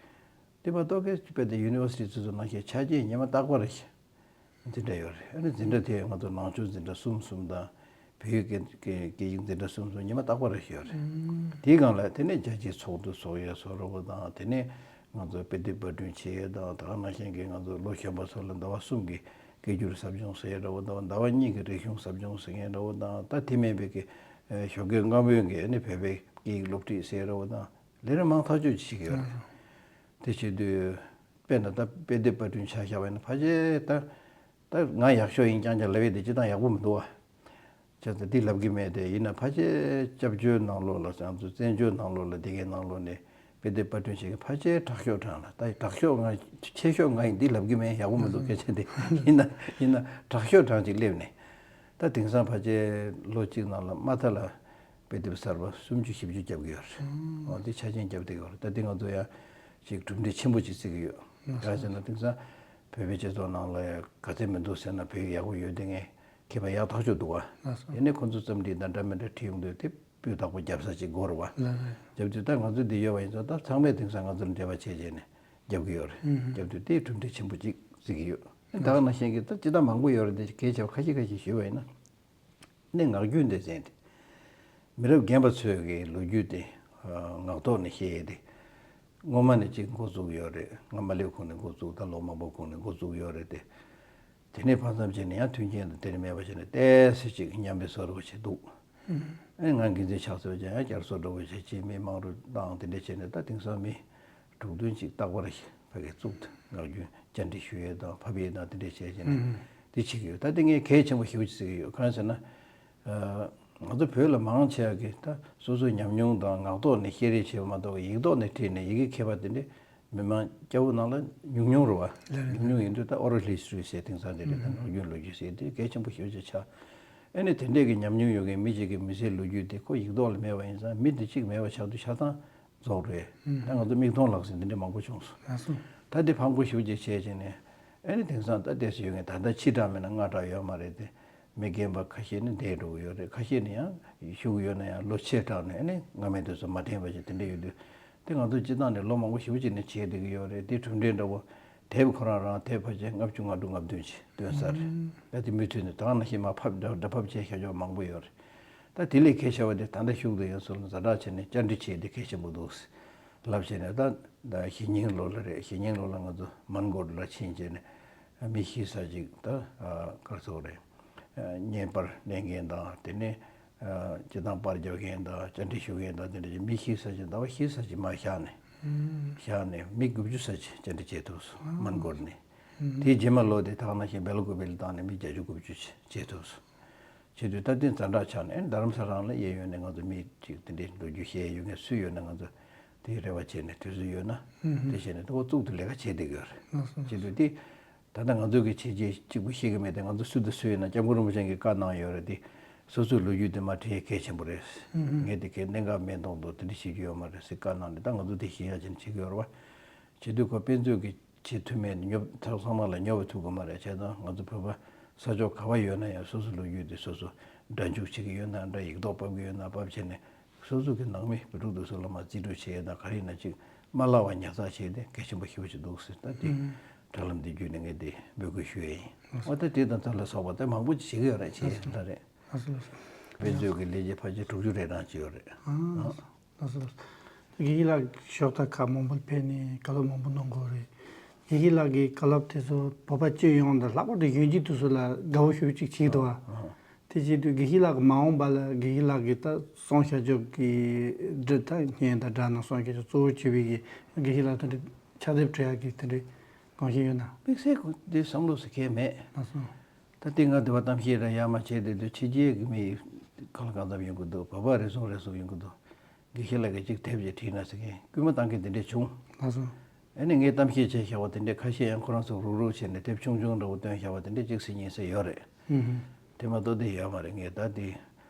དེ་མ་གཏོགས་གི་རྦད་དེ་ཡུ་ནི་ཝར་སི་ཊི་དེ་ཚོ་ནང་བཞིན་ཆ་རྐྱེན་ཉི་མ་རྟག་པར་རེ་འཛིན་གྲྭ་ཡོད་རེད། ཨ་ནི་འཛིན་གྲྭ་དེ་ང་ཚོ་ནང་ཆོས་འཛིན་གྲྭ་གསུམ་གསུམ་དང་། བོད་ཡིག་སྐད་སྐད་སྐད་ཡིག་འཛིན་གྲྭ་གསུམ་གསུམ་ཉི་མ་རྟག་པར་རེ་ཡོད་རེད། དེའི་སྒང་ལ་དེ་ནས་རྒྱ་ཆེའི་ཚོགས་འདུ་ཚོགས་ཡས་བཟོ་འདྲ་བོ་དང་། དེ་ནས་ང་ཚོ་དཔེ་དེབ་པར་སྐྲུན་བྱེད་ཡས་དང་། ད་ག་ནང་བཞིན་གྱི་ང་ཚོ་ལོ་གཞོན་པ་ཚོ་ལ་ཟླ་བ་གསུམ་གྱི་སྐད་སྒྱུར་ཟབ་སྦྱོང་ཟེར་ཡས་འདྲ་བོ་དང་། ཟླ་བ་གཉིས་ཀྱི་རིག་གཞུང་ཟབ་སྦྱོང་ཟེར་མཁན་འདྲ་བོ་དང་། ད་དེ་མིན་པའི་གི་ཨ་ཞོགས་ཀས་སྔ་བོད་ཀྱི་ཨ་ནི་བོད་པའི་སྐད་ཡིག་སློབ་ཁྲིད་ཟེར་ཡས་འདྲ་བོ་དང་། ལས་རིམ་མང་ཐག་ཆོད་ཅིག་བྱེད་ཀྱི་ཡོད་རེད། དེ་བྱེད་དུས་དཔེར་ན་ད་དཔེ་དེབ་པར་སྐྲུན་ཆ་བཞག་པ་ཡིན་ན་ཕལ་ཆེར་ད་ད་ང་ཡག་ཤོས་ཡིན་རྐྱང་རྐྱང་ལབ་ཡས་དེ་སྤྱིར་བཏང་ཡག་པོ་མི་འདུག་བ། བྱས་ཙང་འདི་ལབ་ཀྱི་མེད་དེ། ཡིན་ན་ཕལ་ཆེར་སྐྱབས་བཅོལ་ནང་ལོགས་ལ་ང་ཚོ་བཙན་བྱོལ་ནང་ལོགས་ལ་བསྡད་མཁན་ནང་ལོགས་ནས་དཔེ་དེབ་པར་སྐྲུན་བྱེད་མཁན་ཕལ་ཆེར་དྲག་ཤོས་གྲངས་ལ། ད་དྲག་ཤོས་ང་ཆེ་ཤོས་ང་ཡིན་འདི་ལབ་ཀྱི་མེད། ཡག་པོ་མི་འདུག་སྐད་ཆ་འདི། ཡིན་ན་ཡིན་ན་དྲག་ཤོས་གྲངས་ཅིག་སླེབས་ནས། ད་དེང་སང་ཕལ་ཆེར་ལོ་གཅིག་ནང་ལ་མ་མཐའ་ལ་དཔེ་དེབ་གསར་པ་སུམ་ཅུ་བཞི་བཅུ་རྒྱབ་ཀྱི་ཡོད་རེད། འོ་འདི་ཆ་རྐྱེན་རྒྱབ་བསྡད་ཀྱི་ཡོད་རེད། ད་འདི་ང་ཚོ་ཡང་ ཅིག་གྲུབ་འབྲས་ཆེན་པོ་ཅིག་བརྩི་གི་ཡོད། ལགས་སོ། གང་ཟེར་ན་དེང་སང་བོད་པའི་སྤྱི་ཚོགས་ནང་ལ་ག་ཚད་མི་འདུག་ཟེར་ན་བོད་ཡག་པོ་ཡོད་དེ་ངས་མཁས་པ་ཡག་ཐག་ཆོད་འདུག་བ། ལགས་སོ། ཡིན་ནའི་ཁོ་ཚོ་རྩོམ་སྒྲིག་དང་འདྲ་མི་འདྲ་བྲིས་ཡོང་དུས་དེ་སྤུས་དག་པོ་རྒྱབ་ས་ཅིག་དགོས་རེད་བ། ལགས་རེད། རྒྱབ་དུས་ད་ང་ཚོ་འདི་ཡོད་བ་ཡིན་ཙང་ད་ཚང་མས་དེང་སང་ང་ཚོ་ལ་འབྲེལ་བ་བྱས་བྱས་ནས་རྒྱབ་གི་ཡོད་རེད། ཨུ་ཧུ། རྒྱབ་དུས་དེ་གྲུབ་འབྲས་ཆེན་པོ་ཅིག་བརྩི་གི་ཡོད། ད་ག་ནང་བཞིན་གྱི་ད་སྤྱི་བཏང་མང་པོ་ཡོད་རེད་དེ་གལ་ཆེ་བ་ཁ་ཤས་ཁ་ཤས་ཞུས་པ་ཡིན་ན། ནས་ངག་རྒྱུན་སྡེ་ཚན་དེ། མི་རབས་རྒན་པ་ཚོས་ཀྱི་ལོ་རྒྱུས་དེ་ངག་ཐོག་ནས་བཤད་ཡས་དེ། སྔོན་མ་ནས་ཅིག་འགོ་བཙུགས་ཡོད་རེད། ང་མ་སླེབས་གོང་ནས་འགོ་བཙུགས། ད་ལོ་མང་པོ་གོང་ནས་འགོ་བཙུགས་ཡོད་རེད་དེ། དེ་ནས་ཕར་མཚམས་བྱས་ནས་ཡང་མཐུན་རྐྱེན་དང་དེ་ནས་མེད་པ་བྱས་ནས་ཏོག་ཙམ་ཅིག་ཉམས་པའི་བཟོ་འདྲ་བོ་ཞིག་འདུག་ཨེ་ང་འགན་འཛིན་ཆགས་ཚར་བ་ཅིག་ཡང་བསྐྱར་གསོ་འདྲ་བོ་བྱས་ཅིག་མི་མང་རུ་བཏང་དེ་འདྲས་བྱས་ནས་ད་དེང་སང་མི་དྲུག་བདུན་ཅིག་རྟག་པར་ཕ་གིར་བཙུགས་ཏེ་ངག་རྒྱུན་བཅར་འདྲི་ཞུ་ཡས་དང་ཕབ་ཡས་དང་དེ་འདྲས་བྱས་བྱས་ནས་དེ་བྱེད་ཀྱི་ཡོད། ད་དེ་ངས་གལ་ཆེན་པོ་ཞེ་པོ་ཅིག་བརྩི་གི་ཡོད། གང་ཟེར་ན། ང་ཚོ་བོད་ལ་མང་ཆེ་བ་གིས་ད་སོ་སོའི་ཉམས་མྱོང་དང་ངག་ཐོག་ནས་བཤད་རེས་བྱས་པ་མ་གཏོགས་ཡིག་ཐོག་ནས་བྲིས་ནས་ཡི་གེ་མཁས་པ་དེ་འདྲས་མི་མང་སྐྱ་བོ་ནང་ལ་ཉུང་ཉུང་རེད་བ། ལགས་རེད། ཉུང་ཉུང་ཡིན་དུས་ད་oral history ཟེར་དེང་སང་དེ་རེད། ད་ངག་རྒྱུན་ལོ་རྒྱུས་ཟེར་དེ་གལ་ཆེན་པོ་ཞེ་པོ་ཅིག་ཆགས། ཨེ་ནས་དེ་འདྲས་ཀྱི་ཉམས་མྱོང་ཡོད་མཁན་མི་ཞིག་གིས་མི་ཚེའི་ལོ་རྒྱུས་དེ་ཁོ་ཡིག་ཐོག་ལ་མེད་པ་ཡིན་ཙང་མི་དེ་གཅིག་མེད་པ་ཆགས་དུས་ཆ་ཚང་རྫོགས་རེད། ད་ང་ཚོ་མིག་མཐོང་ལག་ཟིན་འདི་འདྲ་མང་པོ་བྱུང་སོང་། ལགས་སོ། ད་འདི་ཕངས་པོ་ཞེ་པོ་ཅིག་བྱས་བྱས་ནས་ཨ་ནི་དེང་སང་ད་ལྟས་སུ་ཡོད་མཁན་ད་ལྟ་ཕྱི་དྲགས་མེད་ན་སྔ་དྲགས་ཡོད་མ་རེད་དེ། མི་རྒན་པ་ཁ་ཤས་ནི་འདས་འགྲོ་གི་ཡོད་རེད། ཁ་ཤས་ནི་ཡང་བཞུགས་ཡོད་ན་ཡང་ལོ་ཆེ་དྲགས་ནས་ཨ་ནི་སྔ་མའི་དུས་སུ་མ་འཐེན་པ་ཞིག་དེ་འདྲ་ཡོད་དུས་དེ་ང་ཚོ་སྤྱི་བཏང་ནས་ལོ་མང་པོ་ཞེ་པོ་ཅིག་ནས་བྱས་བསྡད་ཀྱི་ཡོད་རེད། དེ་གྲུབ་འབྲས་འདྲ་བོ་དེབ་ཁོ་རང་རང་དེབ་ཕལ་ཆེར་ལྔ་བཅུ་ང་དྲུག་ང་བདུན་ཅིག་བཏོན་ས་རེད། ད་དེ་མུ་མཐུད་ནས་ད་ག་ནང་བཞིན་མར་ཕབ་འདྲ་འདྲ་ཕབ་བྱས་བཞག་ཆོག་མང་པོ་ཡོད་རེད། ད་དེ་ལས་གལ་ཆེ་བ་དེ་ད་ལྟ་ཤུགས་ལྡན་ཡོད་ཚོ་ལ་ཛ་དྲག་བྱས་ནས་བཅར་འདྲི་བྱས་དེ་གལ་ཆེན་པོ་འདུག་ལབ་བྱས་ནས་ད་ད་གཞེས་ནིང་ལོ་ལ་རེད། གཞེས་ནིང་ལོ་ལ་ང་ཚོ་མན་གོར་ལ་ཕྱིན་བྱས་ནས་མི་ཤི་ས་ཅིག་ད་གར་སོགས་རེད། བརྙན་པར་ལེན་མཁན་དང་དེ་ནས་སྤྱི་བཏང་པར་རྒྱག་མཁན་དང་བཅར་འདྲི་ཞུ་མཁན་དང་དེ་འདྲ་ཅིག་མི་ཤི་ས་ཅིག་ཟླ་བ་ཤི་ས་ཅིག་མར་བཞག་ནས་བཞག་ནས་མི་དགུ་བཅུ་ས་ཅིག་བཅར་འདྲི་བྱས་ཐུབ་སོང་། མན་གོར་ནས། དེའི་རྗེས་མ་ལོ་དེ་ད་ག་ནང་བཞིན་སྦེལ་ཀོབ་ལ་བཏང་ནས་མི་བརྒྱད་ཅུ་དགུ་བཅུ་ཅིག་བཅར་ཐུབ་སོང་། བྱེད་དུས་ད་ཐེངས་ཛ་དྲག་ཆགས་ནས་རྡ་རམ་ས་ལ་རང་ལ་གཡས་གཡོན་ནས་ང་ཚོ་མི་གཅིག་དེ་འདྲའི་ལོ་རྒྱུས་བཤད་ཡོད་མཁན་སུ་ཡོད་ན་ང་ཚོ་དེའི་རེ་བ་བྱས་ནས་དུས་ཚོད་ཡོད་ན་དེ་བྱས་ནས་ད་འགོ་བཙུགས་ཏེ་ལས་ཀ་བྱེད་བསྡད་ཀྱི་ཡོད་རེད། བྱེད་དུས་དེ་ད་ལྟ་ང་ཚོ་གི་བྱས་རྗེས་གཅིག་པུ་ཤེས་ཀྱི་མེད་དེ། ང་ཚོ་སུ་དང་སུ་ཡིན་ན་སྐྱབས་མགོན་རིན་པོ་ཆེ་གིས་བཀའ་གནང་ཡོད་རེད་དེ། སོ་སོའི་ལོ་རྒྱུས་དེ་མར་བྲིས་གལ་ཆེན་པོ་རེད། ངས་དེ་གའི་གནད་འགག་མེད་མདོག་མདོག་དེ་འདྲ་བྱེད་རྒྱུ་ཡོད་མ་རེད་ཟེར་བཀའ་གནང་ནས་ད་ང་ཚོ་དེ་ཤེས་ཡག་ཅན་བྱེད་ཀྱི་ཡོད་རེད་བ། བྱེད་དུས་ཁོ་དཔེ་མཛོད་ཀྱི་བྱེད་ཐུབ་མེད་ཉོབ་ཚང་མ་ལ་ཉོབ་པ་ཐུབ་ཀྱི་མ་རེད། བྱས་ཙང་ང་ཚོ་བོད་པ་ས་ཕྱོགས་ག་བ་ཡོད་ན་ཡང་སོ་སོ་ལོ་རྒྱུས་དེ་སོ་སོ་སྒྲ་འཇུག་བྱེད་ཀྱི་ཡོད་ན་འདྲ། ཡིག་ཐོག་ཕབ་ཀྱི་ཡོད་ན་ཕབ་བྱས་ནས་སོ་སོ་གི་ནང་མི་བོད་ཕྲུག་དེ་ཚོ་ལ་མར་རྩིས་སྤྲོད་བྱེད་ཡས་དང་ག་རེ་ཡིན་ན་ཅིག་མ་བརླག་པ་ཉར་ཚགས་བྱེད་དེ་གལ་ཆེན་པོ་ཞེ་པོ་ཅིག་འདུག་ཟེར། ད་དེ་དྲ་ལམ་འདི་བརྒྱུད་ནས་ངས་དེ་འབོད་སྐུལ་ཞུ་ཡས་ཡིན། འོ་ད་དེ་དང་དེ་ལ་སོགས་པ་དེ་མང་པོ་ཅིག་བྱེད་ཀྱི་ཡོད་རེད། བྱེད་ཡས་ལ་རེད། ལགས་སོ་ལགས་སོ། དཔེ་མཛོད་ཀྱི་ལས་བྱེད་ཕལ་ཆེར་དྲུག་ཅུ་རེ་གྲངས་ཅིག་ཡོད་རེད། ཨ། ལགས་སོ་ལགས་སོ། དགེ་བཤེས་ལགས་ཕྱོགས་མཐའ་ཁག་མང་པོར་ཕེབས་ནས་བཀའ་སློབ་མང་པོ་གནང་དགོས་རེད། དགེ་བཤེས་ལགས་ཀྱི་བཀའ་སློབ་དེ་ཚོ་བོད་པ་སྤྱི་ཡོངས་དང་ལྷག་པར་དུ་གཞོན་སྐྱེས་དེ་ཚོ་ལ་དགའ་བོ་ཞེ་པོ་ཅིག་བྱེད་ཀྱི་འདུག་ཨ། དེ་བྱེད་དུས་དགེ་བཤེས་ལགས་ཀྱི་མ་འོངས་པ་ལ་དགེ་བཤེས་ལགས་ཀྱི་ད་གསུང་བཤད་རྒྱུ་གི་འདི་ད་བརྙན་དང་སྒྲ་ནང་གསུང་བཤད་རྒྱུ་གཙོ་བོ་བྱས་པའི་གི་དགེ་བཤེས་ལགས་དེ་འདྲ་ཕྱག་དེབ་བྲི་ཡག་གི་དེ་འདྲའི་གོམས་གཤིས་ཡོད་ན། དམིགས་བསལ་གྱི་འདི་བསམ་བློ་ཟེར་མཁན་མེད། ལགས་སོ། ད་ལྟའི་ང་འདི་བ་གཏམ་བཤད་ར་ཡར་མར་བྱས་བསྡད་དུས་ཕྱི་རྒྱལ་གྱི་མི་གང་ལ་གང་འཚམ་ཡོང་གི་འདུག་བོད་པ་རེ་ཟུང་རེ་ཟུང་ཡོང་གི་འདུག་དགེ་བཤེས་ལགས་ཀྱིས་གཅིག་དེབ་ཅིག་བྲིས་ན་ཟེར་མཁན་སྐུལ་མ་བཏང་མཁན་དེ་འདྲས་བྱུང་། ལགས་སོ། ཨ་ནི་ངས་གཏམ་བཤད་བྱས་བཞག་པ་དེ་འདྲས་ཁ་ཤས་ཡང་ཁོ་རང་ཚོ་རུག་རུག་བྱས་ནས་དེབ་ཆུང་ཆུང་འདྲ་བོ་བཏོན་བཞག་པ་དེ་འདྲས་གཅིག་ཟེར་གཉིས་ཟེར་ཡོད་རེད། ཧུམ་ཧུམ། དེ་མ་གཏོགས་དེ་ཡོད་མ་རེད། ངས་ད་དེ་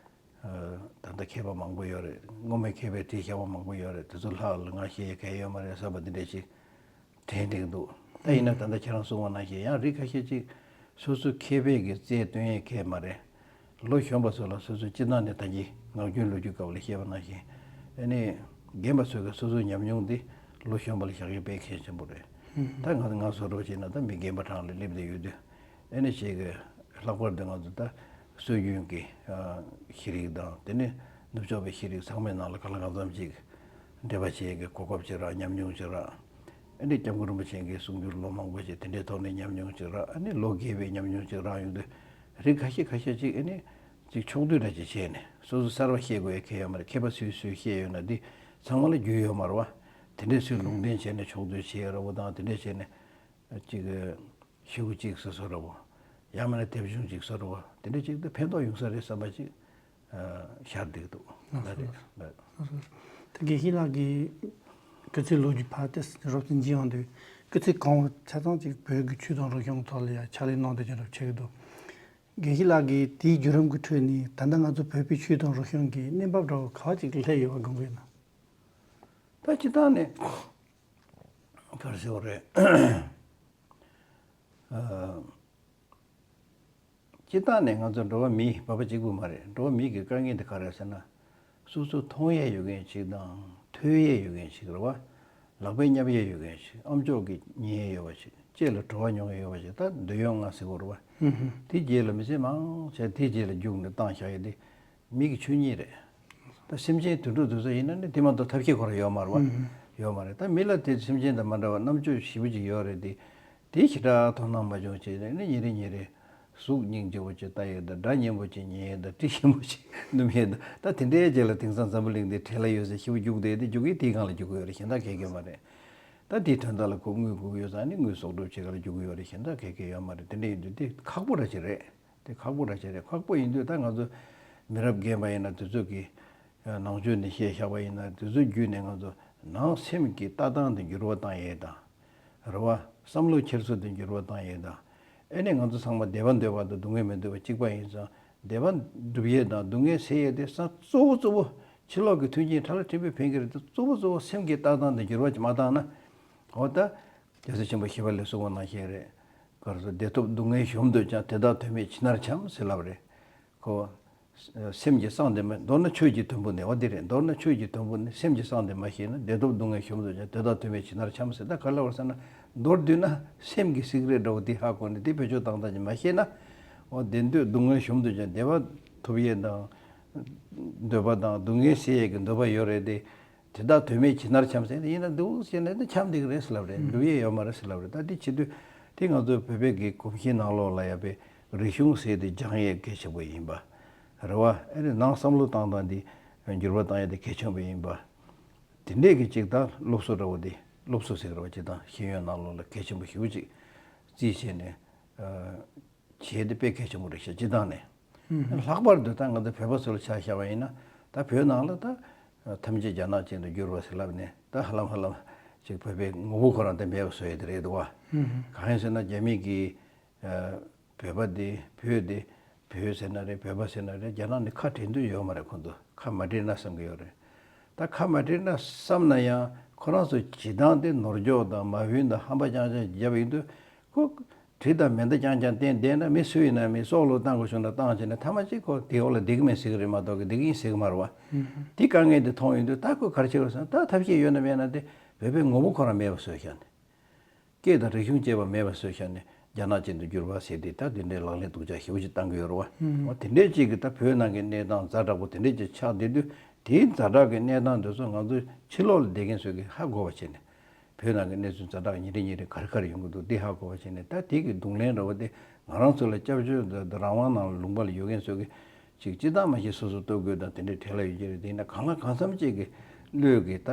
ད་ལྟ་མཁས་པ་མང་པོ་ཡོད་རེད། སྔོན་མའི་མཁས་པས་བྲིས་བཞག་པ་མང་པོ་ཡོད་རེད། དེ་ཚོ་ལྷག་ལ་ང་བཤད་ཡས་གང་ཡོད་མ་རེད་བསམ་པ་དེ་འདྲས་ཅིག་དྲན་བསྡད་འདུག་ད་ཡིན་ན་ད་ལྟ་ཁྱེད་རང་གསུངས་པ་ནང་བཞིན་ཡང་རིགས་ཁ་ཤས་ཅིག་སོ་སོ་མཁས་པའི་གི་རྩལ་སྟོན་ཡས་མཁས་མ་རེད། ལོ་གཞོན་པ་ཚོ་ལ་སོ་སོའི་སྤྱི་བཏང་ནས་ད་གིན་ངག་རྒྱུན་ལོ་རྒྱུས་སྐབས་ལ་བཤད་པ་ནང་བཞིན་ཨ་ནི་རྒན་པ་ཚོས་གི་སོ་སོའི་ཉམས་མྱོང་འདི་ལོ་གཞོན་པ་ལ་བཞག་ཡས་དཔེ་གལ་ཆེན་པོ་རེད། ད་ང་ང་བཟོ་འདྲ་བྱས་ན་ད་མི་རྒན་པ་གྲས་ལ་སླེབས་བསྡད་ཡོད་དུས། ཨ་ནི་ཅིག་ལྷག་པར་དུ་ང་ཚོ་ད་སྲོལ་རྒྱུན་གྱི་ཤེས་རིག་དང་དེ་ནས་ནུབ་ཕྱོགས་པའི་ཤེས་རིག་ཚང་མའི་ནང་ལ་གང་ལ་གང་འཚམ་ཅིག་འབྲེལ་བ་བྱེད་ཀྱི་གོ་སྐབས་ཅིག་རག་ཉམས་མྱོང་ཅིག་རག་ཨ་ནི་སྐྱབས་མགོན་རིན་པོ་ཆེ་གི་གསུང་སྒྱུར་ལོ་མང་པོ་ཞིག་དེ་འདྲའི་ཐོག་ནས་ཉམས་མྱོང་ཅིག་རག་ཨ་ནི་ལོ་རྒས་པའི་ཉམས་མྱོང་ཅིག་རག་ཡོང་དུས་རིགས་ཁ་ཤས་ཁ་ཤས་ཅིག་ཨ་ནི་ཅིག་ཕྱོགས་བསྡུས་འདྲ་ཅིག་བྱས་ནས་སོ་སོ་གསར་བ་བཤད་དགོས་ཡ་གང་ཡང་ཡོད་མ་རེད། མཁས་པ་སུས་སུས་བཤད་ཡོད་ན་འདི་ཚང་མ་ལ་རྒྱུས་ཡོད་མ་རེད་བ། དེ་འདྲའི་སུས་ལུང་འདྲེན་བྱས་ནས་ཕྱོགས་བསྡུས་བྱས་ཡོད་རེད་བ། དང་དེ་འདྲ་བྱས་ནས་ཅིག་ཤོག་གུ་གཅིག་བཟོ་བཟོ་འདྲ་བོ། ཡང་མིན་ན་དེབ་ཆུང་གཅིག་བཟོ་འདྲ་བོ། དེ་འདྲ་ཅིག་ཏུ་ཕན་ཐོགས་ཡོང་ས་རེད་བསམ་པ་ཅིག་ཨ་ཤར་བསྡད་འདུག་ལགས་སོ། ལགས་རེད། ལགས། ལགས་སོ། ད་དགེ་བཤེས་ལགས་ཀྱིས་སྐུ་ཚེ་ལོ་རྒྱུས་ཕར་ཏོག་ཙམ་རོབ་ཙམ་འབྱེད་ཡོང་དུས་སྐུ་ཚེ་གང་བོ་ཆ་ཚང་ཅིག་བོད་ཀྱི་ཆོས་དང་རིག་གཞུང་གི་ཐོག་ལ་ཡང་ཕྱག་ལས་གནང་བསྡད་ཀྱི་རབས་ཆེ་གི་འདུག་དགེ་བཤེས་ལགས་ཀྱིས་དེའི་བརྒྱུད་རིམ་གྱི་ཁྲོད་ནས་ད་ལྟ་ང་ཚོ་བོད་པའི་ཆོས་དང་རིག་གཞུང་གི་གནས་བབ་འདྲ་བོ་ག་བ་ཅིག་སླེབས་ཡོད་པ་དགོངས་ཀྱི་ཡོད་ན། ད་སྤྱིར་བཏང་ནས་ ག་རེ་ཟེར་བ་རེད། ཨ། སྤྱིར་བཏང་ནས་ང་ཚོ་འགྲོ་བ་མི་བབ་པ་གཅིག་པུ་མ་རེད། འགྲོ་བ་མི་གི་དཀའ་ངལ་འདི་ག་རེ་ཟེར་ན། སོ་སོ་མཐོང་ཡས་ཡོད་མཁན་ཅིག་དང་ཐོས་ཡས་ཡོད་མཁན་ཅིག་རེད་བ། ལག་པས་བསྙབ་ཡས་ཡོད་མཁན་ཅིག་ཨམ་ཅོག་གིས་ཉན་ཡས་ཡོད་པ་ཅིག་ལྕེ་ལ་བྲོ་བ་མྱོང་ཡས་ཡོད་པ་ཅིག་ད་འདོད་ཡོན་ལྔ་ཟེར་དགོས་རེད་བ། ཧུམ་ཧུམ། དེ་རྗེས་ལ་མི་ཚེ་མང་ཆེ་དེ་རྗེས་ལ་རྒྱུགས་ནས་བཏང་བཞག་ཡས་དེ། མི་གི་ཆོས་ཉིད་རེད། ད་སེམས་ཅན་དུད་འགྲོ་དེ་ཚོ་ཡིན་ན་ནི་དེ་མ་གཏོགས་ཐབས་ཤེས་ཁོ་རང་ཡོད་མ་རེད་བ། ཨུམ། ཡོད་མ་རེད། ད་མི་ལ་དེ་སེམས་ཅན་དང་མ་འདྲ་བ་རྣམ་དཔྱོད་ཞེ་པོ་ཅིག་ཡོད་རེད་དེ། དེ་ཞེ་དྲག་དོ་སྣང་མ་བྱུང་བྱས་ནས་ནི་ཉིན་རེ་ཉིན་རེ་གཟུགས་སྙིང་རྗེ་པོ་ཅིག་ལྟ་ཡས་དང་སྒྲ་སྙན་པོ་ཅིག་ཉན་ཡས་དང་དྲི་ཞིམ་པོ་ཅིག་སྣོམ་ཡས་དང་ད་དེ་འདྲའི་རྗེས་ལ་དེང་སང་འཛམ་བུ་གླིང་འདི་བྲེལ་བ་ཡོད་ཟེར་ཞེ་པོ་རྒྱུགས་བསྡད་དེ་རྒྱུགས་ཡས་དེའི་སྒང་ལ་རྒྱུག་གི་ཡོད་རེད། གཞན་དག་གས་གས་མ་རེད། ད་དེའི་དོན་དག་ལ་ཁོ་དངུལ་དགོས་ཀྱི་ཡོད་ཙང་ནི་དངུལ་གསོག་སྒྲུབ་བྱེད་ག་ལ་རྒྱུག་གི་ཡོད་རེད། གཞན་དག་གས་གས་ཡོད་མ་རེད། དེ་འདྲ་ཡིན་དུས་དེ་ཁག་པོ་འདྲ་ཅིག་རེད། དེ་ཁག་པོ་འདྲ་ཅིག་རེད། ཁག་པོ་ཡིན་དུས་ད་ང་ཚོ་མི་རབས་རྒན་པ་ཡིན་ན་དེ་ཚོ་གི་ནང་ཆོས་འདི་བཤད་བཞག་པ་ཡིན་ན་དེ་ཚོ་བརྒྱུད་ནས་ང་ཚོ་ནང་སེམས་ཀྱི་ལྟ་སྟངས་དེ་འགྱུར་བ་བཏང་ཡས་དང་། རེད་བ། བསམ་བློ་འཁྱེར་སོ་དེ་འགྱུར་བ་བཏང་ཡས་དང་། ཨེ་ནས་ང་ཚོ་ཚང་མ་བདེ་བ་འདོད་པ་དང་སྡུག་བསྔལ་མི་འདོད་པ་གཅིག་པ་ཡིན་ཙང་བདེ་བ་སྒྲུབ་ཡས་དང་སྡུག་བསྔལ་སེལ་ཡས་དེ་ས་གཙོ་བོ་གཙོ་བོ་ཕྱི་ལོགས་ཀྱི་མཐུན་རྐྱེན་ཕྲ་ལ་ཕྲན་བུ་ཕན་གྱི་རེད་དེ་གཙོ་བོ་གཙོ་བོ་སེམས་ཀྱི་ལྟ་སྟངས་དེ་འགྱུར་བ་ཅིག་མ་བཏང་ན། འོ་ད། རྒྱལ་སྲས་ཆེན་པོ་ཞི་བ་ལྷས་གསུངས་པ་ནང་བཞིན་རེད། ག་རེ་ཟེར། བདེ་ཐོབ་སྡུག་བསྔལ་གཞོམ་འདོད་ཀྱང་དེ་དག་དོན་མེད་ཇི་ལྟར་འཁྱམས་ཟེར་ལབ་རེད། ཁོ། སེམས་ཀྱི་གསང་དེ་མ་མདོར་ན་ཆོས་ཀྱི་དོན་པོ་ནི་འོ་དེ་རེད། མདོར་ན་ཆོས་ཀྱི་དོན་པོ་ནི་སེམས་ཀྱི་གསང་དེ་མ་ཤེས་ན་བདེ་ཐོབ་སྡུག་བསྔལ་གཞོམ་འདོད་ཀྱང་དེ་དག་དོན་མེད་ཇི་ལྟར་འཁྱམས་ཟེར། ད་ག་རེ་ལབ་པ་ཟེར་ན། མདོར་བསྡུས་ན་སེམས་ཀྱི་སིག་རེཊ་འདྲ་བོ་དེ་ཧ་གོ་ནས་དེ་བེད་སྤྱོད་བཏང་སྟངས་ཀྱི་མ་ཤེས་ན། འོ་བདེ་འདོད་སྡུག་བསྔལ་གཞོམ་འདོད་ཀྱང་བདེ་བ་ཐོབ་ཡས་དང་། འདོད་པ་དང་སྡུག་བསྔལ་སེལ་ཡས་ཀྱི་འདོད་པ་ཡོད་རེད་དེ། དེ་དག་དོན་མེད་ཇི་ལྟར་འཁྱམས་ཟེར་ནས་ཡིན་ན་འདུག་ཟེར་ནས་འདི་འཁྱམས་བསྡད་ཀྱི་རེད་ཟེར་ལབ་རེད། ཨུམ། འགྲུབ་ཡས་ཡོད་མ་རེད་ཟེར་ལབ་རེད། ད་འདི་བྱེད་དུས་དེ་ང་ཚོའི་བོད་པའི་གི་གོམས་གཤིས་ནང་ལོགས་ལ་ཡ་པའི་རིག་གཞུང་ཟེར་དེ་སྦྱང་ཡས་གལ་ཆེན་པོ་ཡིན་པ། རེད་བ། ཨེ་རེད། ནང་བསམ་བློ་བཏང་སྟངས་འདི་འགྱུར་བ་བཏང་ཡས་དེ་གལ་ཆེན་པོ་ཡིན་པ། དེ་འདྲས་ཀྱི་ཅིག་ད་སློབ་གསོ་འདྲ་བོ་དེ་སློབ་གསོ་ཟེར་བ་ཅིག་དང་ཤེས་ཡོན་ནང་ལོགས་ལ་གལ་ཆེན་པོ་ཞེ་པོ་ཅིག་རྩིས་བྱས་ནས། བྱས་ཏེ་དཔེ་གལ་ཆེན་པོ་རེད་ཤག་སྤྱིར་བཏང་ནས། ཨུམ། ལྷག་པར་དུ་ད་ང་ཚོ་བོད་པ་ཚོ་ལ་ཆ་བཞག་པ་ཡིན་ན། ད་བོད་ནང་ལ་ད་ཐམས་ཅད་རྒྱ་ནག་ཅན་དུ་བསྒྱུར་བ་ཟེར་ལབ་ནས་ད་ཧ་ལམ་ཧ་ལམ་ཅིག་བོད་པའི་ངོ་བོ་ཁོ་རང་དེ་མེད་པ་བཟོ་ཡས་དེ་རེད་འདུག་བ། ཨུམ། གང་ཡིན་ཟེར་ན་རྒྱ་མི་གིས་བོད་པ་དེ་བོད་དེ་བོད་ཟེར་ན་རེད། བོད་པ་ཟེར་ན་རེད། རྒྱ་ནག་ནས་ཁ་བྲལ་འདོད་ཡོད་མ་རེད། ཁོ་ཚོ་ཁ་མ་བྲལ་ན་བསམ་གྱི་ཡོད་རེད། ད་ཁ་མ་བྲལ་ན་བསམ་ན་ཡང་ཁོ་རང་ཚོ་བྱེད་སྟངས་དེ་ནོར་འཁྱོག་དང་མ་འོས་དང་ཧམ་པ་རྐྱང་རྐྱང་བརྒྱབ་ཡོང་དུས། ཁོ་གྲི་དང་མེ་མདའ་རྐྱང་རྐྱང་བསྟན་བསྡད་ན་མི་སུ་ཡིན་ན་མི་སྲོག་བློས་བཏང་དགོས་བྱུང་ན་བཏང་བྱས་ནས་ཐ་མ་གཅིག་ཁོ་དེའི་འོག་ལ་བསྡད་ཀྱི་མེད་ཟེར་གྱི་རེད་མ་གཏོགས་ཀྱི་བསྡད་ཀྱི་ཡིན་ཟེར་གྱི་མ་རེད་བ། ཨུམ། དེ་དཀའ་ངལ་དེ་མཐོང་ཡོང་དུས་ད་ཁོས་ག་རེ་བྱེད་དགོས་ཟེར་ན། ད་ཐབས་ཤེས་ཡོད་ན་མེད་ན་དེ་བོད་པའི་ངོ་བོ་ཁོ་རང་མེད་པ་བཟོས་བཞག་ནས། སྐད་དང་རིག་གཞུང་བཅས་པ་མེད་པ་བཟོས་བཞག་ནས་རྒྱ་ནག་ཅན་དུ་བསྒྱུར་བ་ཟེར་དེ་ད་དེ་འདྲའི་ལག་ལེན་སྡུག་ཅག་ཞེ་པོ་ཅིག་བཏང་གི་ཡོད་རེད་བ། ཨུམ། འོ་དེ་འདྲའི་ཅིག་གི་ད་བོད་ནང་གི་གནས་སྟངས་ཛ་དྲག་པོ་དེ་འདྲའི་ཅིག་ཆགས་བསྡད་དུས་དེའི་ཛ་དྲག་གི་གནས་སྟངས་དེ་ཚོ་ང་ཚོའི་ཕྱི་ལོགས་ལ་བསྡད་མཁན་ཚོས་ཀྱིས་ཧ་གོ་བ་བྱས་ནས། བོད་ནང་གི་གནས་ཚུལ་ཛ་དྲག་ཉིན་རེ་ཉིན་རེ་ག་རེ་ག་རེ་ཡོང་གི་འདུག་འདི་ཧ་གོ་བ་བྱས་ནས། ད་དེ་གི་རྡུང་ལེན་འདྲ་བོ་དེ་ང་རང་ཚོ་ལ་སྐྱབས་བཅོལ་དང་རང་དབང་ནང་ལ་ལུང་པ་ལ་ཡོད་མཁན་ཚོ་གི་ཅིག་སྤྱི་བཏང་མ་ཤེས་སོ་སོ་ལྟོ་གོས་དང་དེ་འདྲའི་བྲེལ་བ་ཡོད་ཀྱི་རེད། དེ་ཡིན་ན་གང་ལ་གང་འཚམ་ཅིག་གི་བློས་ཀྱི་ད་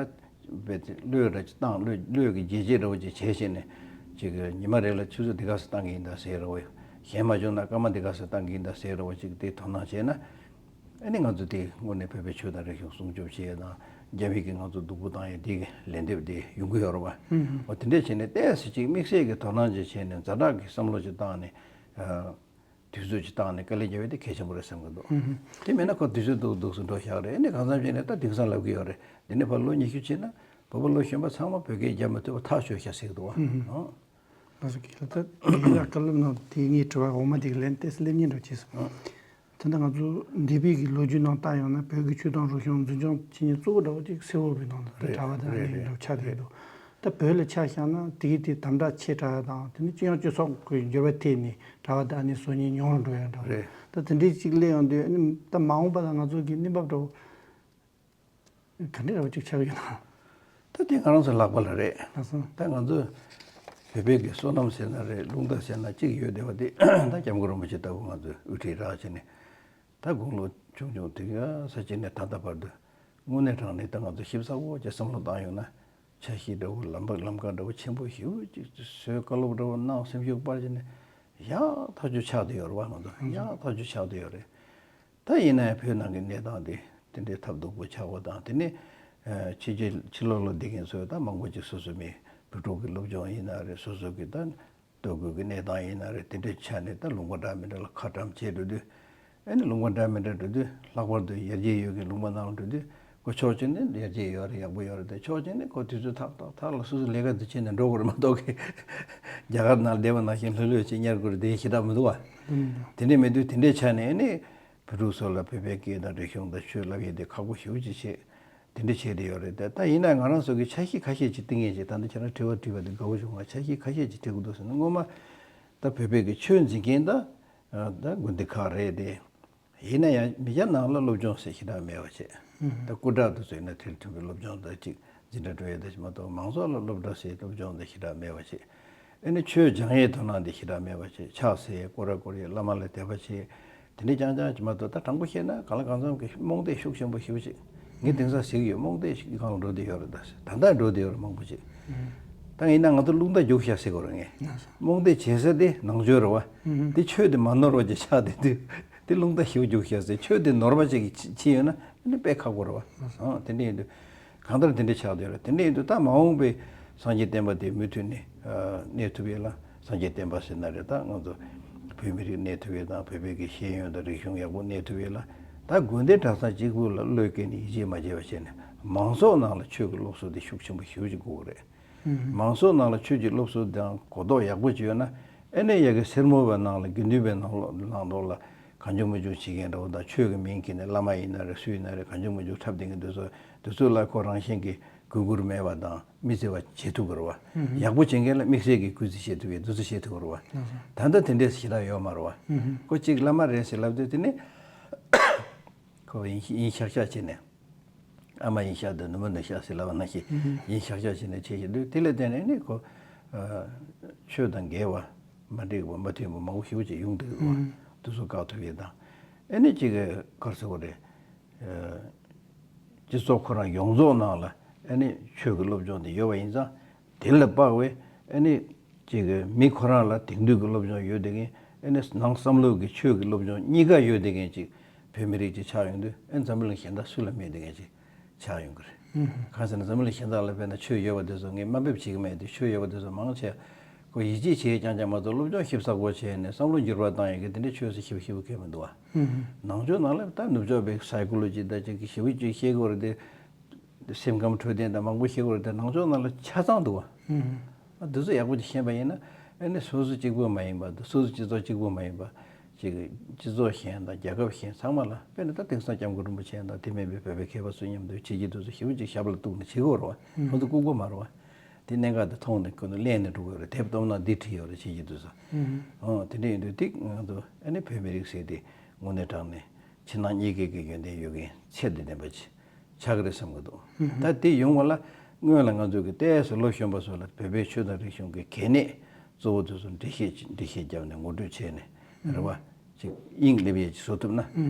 བེད་བློས་ར་ཅིག་བཏང་། བློས་བློས་ཀྱི་བརྗེ་བྱེད་འདྲ་བོ་ཅིག་བྱས་བྱས་ནས་ཅིག་ཉི་མ་རེ་ལ་ཆུ་ཚོད་འདི་ག་ཚོད་བཏང་གི་ཡིན་ད་ཟེར་ར་བོ། གཞན་མ་བྱུང་ན་སྐར་མ་འདི་ག་ཚོད་བཏང་གི་ཡིན་ད་ཟེར་ར་བོ་ཅིག་དེ་དོ་སྣང་བྱས་ན། ཨ་ནི་ང་ཚོ་དེ་དངོས་གནས་བོད་པའི་ཆོས་དང་རིག་གཞུང་སྲུང་སྐྱོབ་བྱེད་ཡས་དང་རྒྱ་མི་གིས་ང་ཚོ་སྡུག་པོ་བཏང་ཡས་དེ་གི་ལན་འདེབས་དེ་ཡོང་གི་ཡོད་རེད་བ། ཧུམ་ཧུམ། འོ་དེ་འདྲས་བྱས་ནས་ཏོག་ཙམ་ཅིག་དམིགས་བསལ་གྱི་དོ་སྣང་ཅིག་བྱས་ནས་ཛ་དྲག་གི་བསམ་བློ་ཅིག་བཏང་ནས། ཨ། དུས་ཚོད་ཅིག་བཏང་ནས་དཀའ་ལས་རྒྱབ་ཡས་དེ་གལ་ཆེན་པོ་རེད་བསམ་གྱི་འདུག་ཧུམ་ཧུམ། དེ་མེད་ན་ཁོ་དུས་ཚོད་འདུག་འདུག་སེ་འགྲོ་བཞག་རེད། ཨ་ནི་གང་འཚམ་བྱས་ནས་ད་དེང་སང་ལབ་ཀྱི་ཡོད་རེད། འདི་ནས་ཕར་ལོ་ཉི་ཤུ་ཕྱིན་ན་བོད་པ་ལོ་གཞོན་པ་ཚང་མ་བོད་སྐད་རྒྱབ་མ་ཐུབ་པ་ཐག་ཆོད་ཤག་ཟེར་གྱི་འདུག་བ། ཧུམ་ཧུམ། ཨོ། ལགས་སོ། རྒན་ལགས་ད་ཡིན་ཡང་བཀའ་སློབ་གནང་དེ་ངའི་དྲི་བ་འོག་མ་དེ་གི་ལན་ཏོག་ཙམ་སླེབས་མཁན་འདྲ་བྱས་སོང་། ཨ། ད་ལྟ་ང་ཚོ་འདས་པའི་གི་ལོ་རྒྱུས་ནང་ལྟ་ཡོང་ན་བོད་ཀྱི་ཆོས་དང་རིག་གཞུང་འཛིན་སྐྱོང་བྱེད་མཁན་གཙོ་བོ་འདྲ་བོ་ཅིག་སེར་པོ་བའི་ནང་དུ་ད་རེད། གྲྭ་པ་དང་རེད་ཨ་ནེ་རེད། འདྲ་བོ་ཆགས་བསྡད་རེད། འདུག་ད་བོད་ལ་ཆ་བཞག་ན་དེ་གི་དེ་དམ་དྲག་ཆེ་དྲགས་ཡ་དང་དེ་ནི་སྤྱི་ཡོངས་སྤྱི་ཚོགས་ཀྱི་འགྱུར་བ་ཐེབས་ནས་གྲྭ་པ་དང་ཨ་ནེ་བཟོ་མཁན་ཉུང་རུ་འགྲོ་ཡ་འདྲ་བོ། རེད། ད་དེ་འདྲའི་ཅིག་སླེབས་ཡོང་དུས་ཨ་ནི་ད་མ་འོངས་པ་ལ་ང་ཚོ་གི་གནས་བབ་འདྲ་བོ། ག་འདྲ་འདྲ་བོ་ཅིག་ཆགས་ཡོད་ན། ད་དེ་ང་རང་ཚོ་ལག་པ་ལ་རེད། ལགས་སོ། ད་ང་ཚོ་བོད་པའི་གི་བསོད་ནམས་ཟེར་ན་རེད། རླུང་རྟ་ཟེར་ན་གཅིག་ཡོད་བསྡད་པ་དེ་ད་སྐྱབས་མགོན་རིན་པོ་ཆེ་ལྟ་བུ་ང་ཚོས་དབུ་ཁྲིད་རག་བྱས་ནས། ད་དགུང་ལོ་ཆུང་ཆུང་དེ་ག་ས་ཅིག་ནས་ད་ལྟ་བར་དུ་དངོས་གནས་དྲང་གནས་ད་ང་ཚོ་ཞིབ་ཚགས་པོ་བྱས་བསམ་བློ་བཏང་ཡོང་ན་འཆར་གཞི་འདྲ་བོ་ལམ་བ་ལམ་ཁ་འདྲ་བོ་ཆེན་པོ་ཞེ་པོ་ཅིག་བཟོས། བཀའ་སློབ་འདྲ་བོ་གནང་། སེམས་ཤུགས་སྤར་བྱས་ནས་ཡག་ཐག་ཆོད་ཆགས་བསྡད་ཡོད་རེད་བ། ང་ཚོ་ཡག་ཐག་ཆོད་ཆགས་བསྡད་ཡོད་རེད། ད་ཡིན་ན་ཡང་བོད་ནང་གི་གནས་སྟངས་དེ་དེ་འདྲའི་ཐབས་སྡུག་པོ་ཆགས་པ་དང་། དེ་ནས་ཕྱི་རྒྱལ་ཕྱི་ལོགས་ལ་བསྡད་མཁན་ཚོ་ད་མང་པོ་ཅིག་སོ་སོ་མི་བུ་ཕྲུག་གི་སློབ་སྦྱོང་ཡིན་ན་རེད། སོ་སོ་གི་ད་ལྟོ་གོས་ཀྱི་གནས་སྟངས་ཡིན་ན་རེད། དེ་འདྲའི་ཆ་ནས་ད་ལུང་པ་འདྲ་མི་འདྲ་ལ་ཁ་བཀྲམ་བྱས་འགྲོ་དུས། ཨ་ནི་ལུང་པ་འདྲ་མི་འདྲ་འགྲོ་དུས་ལྷག་པར་དུ་ཡར་རྒྱས་ཡོད་མཁན་ལུང་པ་ནང་ལ་འགྲོ་དུས་ ཕྱོགས་གཅིག་ནས་ཡར་རྒྱས་ཡོད་རེད། ཡག་པོ་ཡོད་རེད་དེ། ཕྱོགས་གཅིག་ནས་ཁོ་དུས་ཚོད་ཐག་ཐག་ཐག་ལ་སོ་སོ་ལས་ཀ་འདི་བྱས་ནས་འགྲོ་དགོས་རེད་མ་གཏོགས་གི། རྒྱ་གར་ནང་བསྡད་པ་ནང་བཞིན་ལྷོད་ལྷོད་བྱས་ཉལ་དགོས་རེད་དེ་ཞེ་དྲག་མི་འདུག་བ། དེ་འདྲས་མི་འདུག་དེ་འདྲས་ཆགས་ནས་ཨ་ནི་བོད་ཕྲུག་ཚོ་ལ་བོད་པའི་སྐད་དང་རིག་གཞུང་དང་ཆོས་བསླབ་ཡས་དེ་ཁག་པོ་ཞེ་པོ་ཅིག་བྱས། དེ་འདྲས་བྱས་བསྡད་ཡོད་རེད་དེ། ད་ཡིན་ན་ང་རང་ཚོ་གི་འཆར་གཞི་ཁ་ཤས་ཅིག་བཏིང་ཡས་ཅིག་ད་ལྟ་ཁྱེད་རང་དྲི་བ་དྲིས་པ་དེ་དགའ་པོ་བྱུང་། ང་འཆར་གཞི་ཁ་ཤས་ཅིག་བྲིས་དགོས་འདུག་ཟེར་ན། སྔོན་མ་ད་བོད་པའི་གི་ཆོས་འཛིན་མཁན་ད་ད་དགོན་སྡེ་ཁག་རེད་དེ། ཡིན་ན་ཡང་མི་སྐྱ་ནང་ལ་སློབ་སྦྱོང་ཟེར་ཞེ་དྲག་མེད་པ་བྱས། ད་སྐུ་དྲག་དེ་ཚོ་ཡིན་ན་དེར་མཐུན་པའི་སློབ་སྦྱོང་དང་ཅིག་འཛིན་གྲྭ་འགྲོ་ཡས་དེ་ཞིག་མ་གཏོགས་མང་ཚོགས་ལ་སློབ་གྲྭ་ཟེར་སློབ་སྦྱོང་དེ་ཞེ་དྲག་མེད་པ་བྱས། ཨ་ནི་ཆོས་སྦྱང་ཡས་དོ་སྣང་དེ་ཞེ་དྲག་མེད་པ་བྱས། ཕྱག་འཚལ་ཡས་སྐོར་ར་སྐོར་ཡས་བླ་མ་ལ་དད་པ་བྱས། དེ་འདྲས་རྐྱང་རྐྱང་ཅིག་མ་གཏོགས། ད་དྲང་པོ་བཤད་ན་གང་ལ་གང་འཚམ་གྱི་རྨོངས་དད་ཤུགས་ཆེན་པོ་ཞེ་པོ་ཅིག་ངས་དེང་སང་ཟེར་གྱི་ཡོད། རྨོངས་དད་ཞིག་སྒང་ལ་འགྲོ་བསྡད་ཡོད་རེད། ད་ད་ལྟ་འགྲོ་བསྡད་ཡོད་རེད་མང་པོ་ཅིག་ད་ཡིན་ན་ང་ཚོ་རླུང་རྟ་རྒྱུག་ཤག་ཟེར་དགོས་རེད། ངས་རྨོངས་དད་བྱེད་ས་དེ་ནང་ཆོས་རེད་བ། དེ་ཆོས་དེ་མ་ནོར་བ་ཅིག་ཆགས་བསྡད་དུས། དེ་རླུང་རྟ་ཞེ་པོ་རྒྱུག་ཤག་ཟེར། ཆོས་དེ་ནོར་བ་ཅིག་གི་ཕྱི་ཕྱི་ཡོད་ན་ཨ་ནི་དཔེ་ཁག་པོ་རེད་བ། ཨང་། དེ་འདྲ་ཡིན་དུས་གང་ལྟར་དེ་འདྲ་ཆགས་བསྡད་རེད། དེ་འདྲ་ཡིན་དུས་ད་མ་འོངས་པའི་སངས་རྒྱས་བསྟན་པ་དེ་མུ་མཐུད་ནས་གནས་ཐུབ་ཡས་ལ། སངས་རྒྱས་བསྟན་པ་ཟེར་ན་རེད། ད་ང་ཚོ་བོད་མི་རིགས་གནས་ཐུབ་ཡས་དང་། བོད་པའི་གི་ཤེས་ཡོན་དང་རིག་གཞུང་ཡག་པོ་གནས་ཐུབ་ཡས་ལ། ད་དགོན་སྡེ་གྲྭ་ཚང་གཅིག་པུ་ལ་བློས་བཀལ་ནས་ཡིད་ཆེས་མ་བྱས་པ་བྱས་ནས། མང་ཚོགས་ནང་ལ་ཆོས་ཀྱི་སློབ་གསོ་དེ་ཤུགས་ཆེན་པོ་ཞེ་པོ་ཅིག་དགོས་ཀྱི་རེད། མང་ཚོགས་ནང་ལ་ཆོས་ཀྱི་སློབ་གསོ་དང་གོ་རྟོགས་ཡག་པོ་ཅིག་ཡོད་ན། ཨ་ནི་ཡ་གི་སེར་མོ་བའི་ནང་ལ། དགེ་འདུན་པའི་ནང་ལོགས་ནང་ལོགས་ལ་གང་བྱུང་མང་བྱུང་བྱེད་མཁན་འདྲ་བོ་དང་། ཆོས་ཀྱི་མིང་གིས་ནི་བླ་མ་ཡིན་ན་རེད། སུ་ཡིན་ན་རེད། གང་བྱུང་མང་བྱུང་འཁྲབ་བསྡད་མཁན་དེ་ཚོ། དེ་ཚོ་ལ་ཁོ་རང་བཞིན་གྱིས་གུས་བཀུར་མེད་པ་དང་མི་བརྩི་བ་བྱེད་ཐུབ་ཀྱི་རེད་བ། ཡག་པོ་བྱེད་མཁན་ལ་དམིགས་བསལ་གྱིས་གུས་བརྩི་བྱེད་ཐུབ་ཡས་འདུ་འཛི་བྱེད་ཐུབ་ཀྱི་རེད་བ། ད་ལྟ་དེ་འདྲས་ཞེ་དྲག་ཡོད་མ་རེད་བ། ཁོ་གཅིག་བླ་མ་རེད་ཟེར་ལབ་དུས། དེ་ནི་ཁོ་ཡིན་ཡིན་ཤག་ཤག་བྱས་ནས། ཨ་མ་ཡིན་ཤག་དང་ནུ་མ་ནུ་ཤག་ཟེར་ལབ་པ་ནང་བཞིན་ཡིན་ཤག་ཤག་བྱས་ནས་བྱེད་བཞིན་དུས། དེ་ལ་བརྟེན་ནས་ནི་ཁོ་ཆོས་དང་འགལ་བ། མ་འགྲིག་པ། མ་མཐུན་པ་མང་པོ་ཞེ་པོ་ཅིག་ཡོང་འདུག་བ། དེ་ཚོ་བཀག་ཐུབ་ཡས་དང་། ཨ་ནི་གཅིག་ག་རེ་ཟེར་དགོས་རེད། སྤྱི་ཚོགས་ཁོ་རང་ཡོངས་རྫོགས་ནང་ལ་ཨ་ནི་ཆོས་ཀྱི་སློབ་སྦྱོང་དེ་ཡོད་པ་ཡིན་ཙང་། དེ་ལ་དཔག་པའི་ཨ་ནི་ཅིག་གི་མི་ཁོ་རང་ལ་དེང་དུས་ཀྱི་སློབ་སྦྱོང་ཡོད་བསྡད་མཁན། ཨ་ནི་ནང་བསམ་བློ་གི་ཆོས་ཀྱི་སློབ་སྦྱོང་གཉིས་ཀ་ཡོད་བསྡད་མཁན་ཅིག་བོད་མི་རིགས་ཅིག་ཆགས་ཡོང་དུས། ཨ་ནི་འཛམ་བུ་གླིང་གཞན་དག་སུ་ལ་མེད་བསྡད་མཁན་ཅིག་ཆགས་ཡོང་གི་རེད། གང་ཟེར་ན་འཛམ་བུ་གླིང་གཞན་དག་ལ་དཔེར་ན་ཆོས་ཡོད་པ་དེ་ཚོ་ངས་དམའ་འབེབས་བྱེད་ཀྱི་མེད་དེ། ཆོས་ཡོད་པ་དེ་ཚོ་མང་ཆེ་ཁོ་ཡིད་ཆེས་བྱེད་རྐྱང་རྐྱང་མ་གཏོགས། སློབ་སྦྱོང་ཞིབ་ཚགས་པོ་བྱས་ནས་བསམ་བློ་འགྱུར་བ་བཏང་ཡས་ཀྱི་དེ་འདྲའི་ཆོས་སུ་ཞིབ་ཞིབ་མཁས་པོ་མི་འདུག་བ། ནང་ཆོས་ནང་ལ་ད་ནུབ་ཕྱོགས་པའི་སའི་ཀོ་ལོ་ཇི་དང་ཅིག་གི་ཞེ་པོ་ཅིག་ཤེས་དགོས་རེད་དེ། སེམས་ཁམས་འཕྲོད་བསྟེན་དང་མང་པོ་ཤེས་དགོས་རེད་དེ། ནང་ཆོས་ནང་ལ་ཆ་ཚང་འདུག་བ། ཨ། འདི་ཚོ་ཡག་པོ་ཅིག་ཤེས་པ་ཡིན་ན། ཨ་ནི་སོ་སོ་གཅིག་པུ་མ་ཡིན་པ་དང་། སོ་སོ་སྤྱི་ཚོགས་གཅིག་པུ་མ་ཡིན་པ། ཅིག་སྤྱི་ཚོགས་གཞན་དང་རྒྱལ་ཁབ་གཞན་ཚང་མ་ལ། དཔེར་ན་ད་དེང་སང་སྐྱབས་མགོན་རིན་པོ་ཆེ་དང་དེ་མིན་པའི་བོད་པའི་མཁས་པ་ཚོ་མཉམ་དུ་བྱས་རྗེས་དེ་ཚོ་ཞེ་པོ་ཅིག་ཞབས་ལ་གཏུགས་ནས་བྱེད་དགོས་རེད་བ། ཁོང་ཚོ་ལྐུགས་པ་མ་རེད་བ། དེ་གནད་འགག་དེ་མཐོང་ནས་ཁོ་ཚོ་གླེང་ནས་འགྲོ་དགོས་རེད། དེབ་སྟོང་ནང་འདི་བྲིས་ཡོད་རེད། བྱས་རྗེས་དེ་ཚོ། ཨོ། དེ་འདྲ་ཡིན་དུས་དེ་ང་ཚོ་ཨ་ནི་བོད་མི་རིགས་ཟེར་དེ་དངོས་གནས་དྲང་གནས་ཕྱི་ནང་གཉིས་ཀའི་གི་ཡོན་ཏན་ཡོད་མཁན་ཚད་དང་ལྡན་པ་ཅིག་ཆགས་ཀྱི་རེད་བསམ་གྱི་འདུག་ད་དེ་ཡོང་བ་ལ་སྔོན་ལ་ང་ཚོས་ཀྱི་ཏོག་ཙམ་ལོ་གཞོན་པ་ཚོ་ལ་བོད་པའི་ཆོས་དང་རིག་གཞུང་གི་གལ་གནད་གཙོ་བོ་དེ་ཚོ་འགྲེལ་བཤད་འགྲེལ་བཤད་བརྒྱབ་ནས་ངོ་སྤྲོད་བྱས་ནས་རེད་བ། ཅིག་དབྱིངས་སླེབས་ཡས་ཅིག་བཟོ་ཐུབ་ན།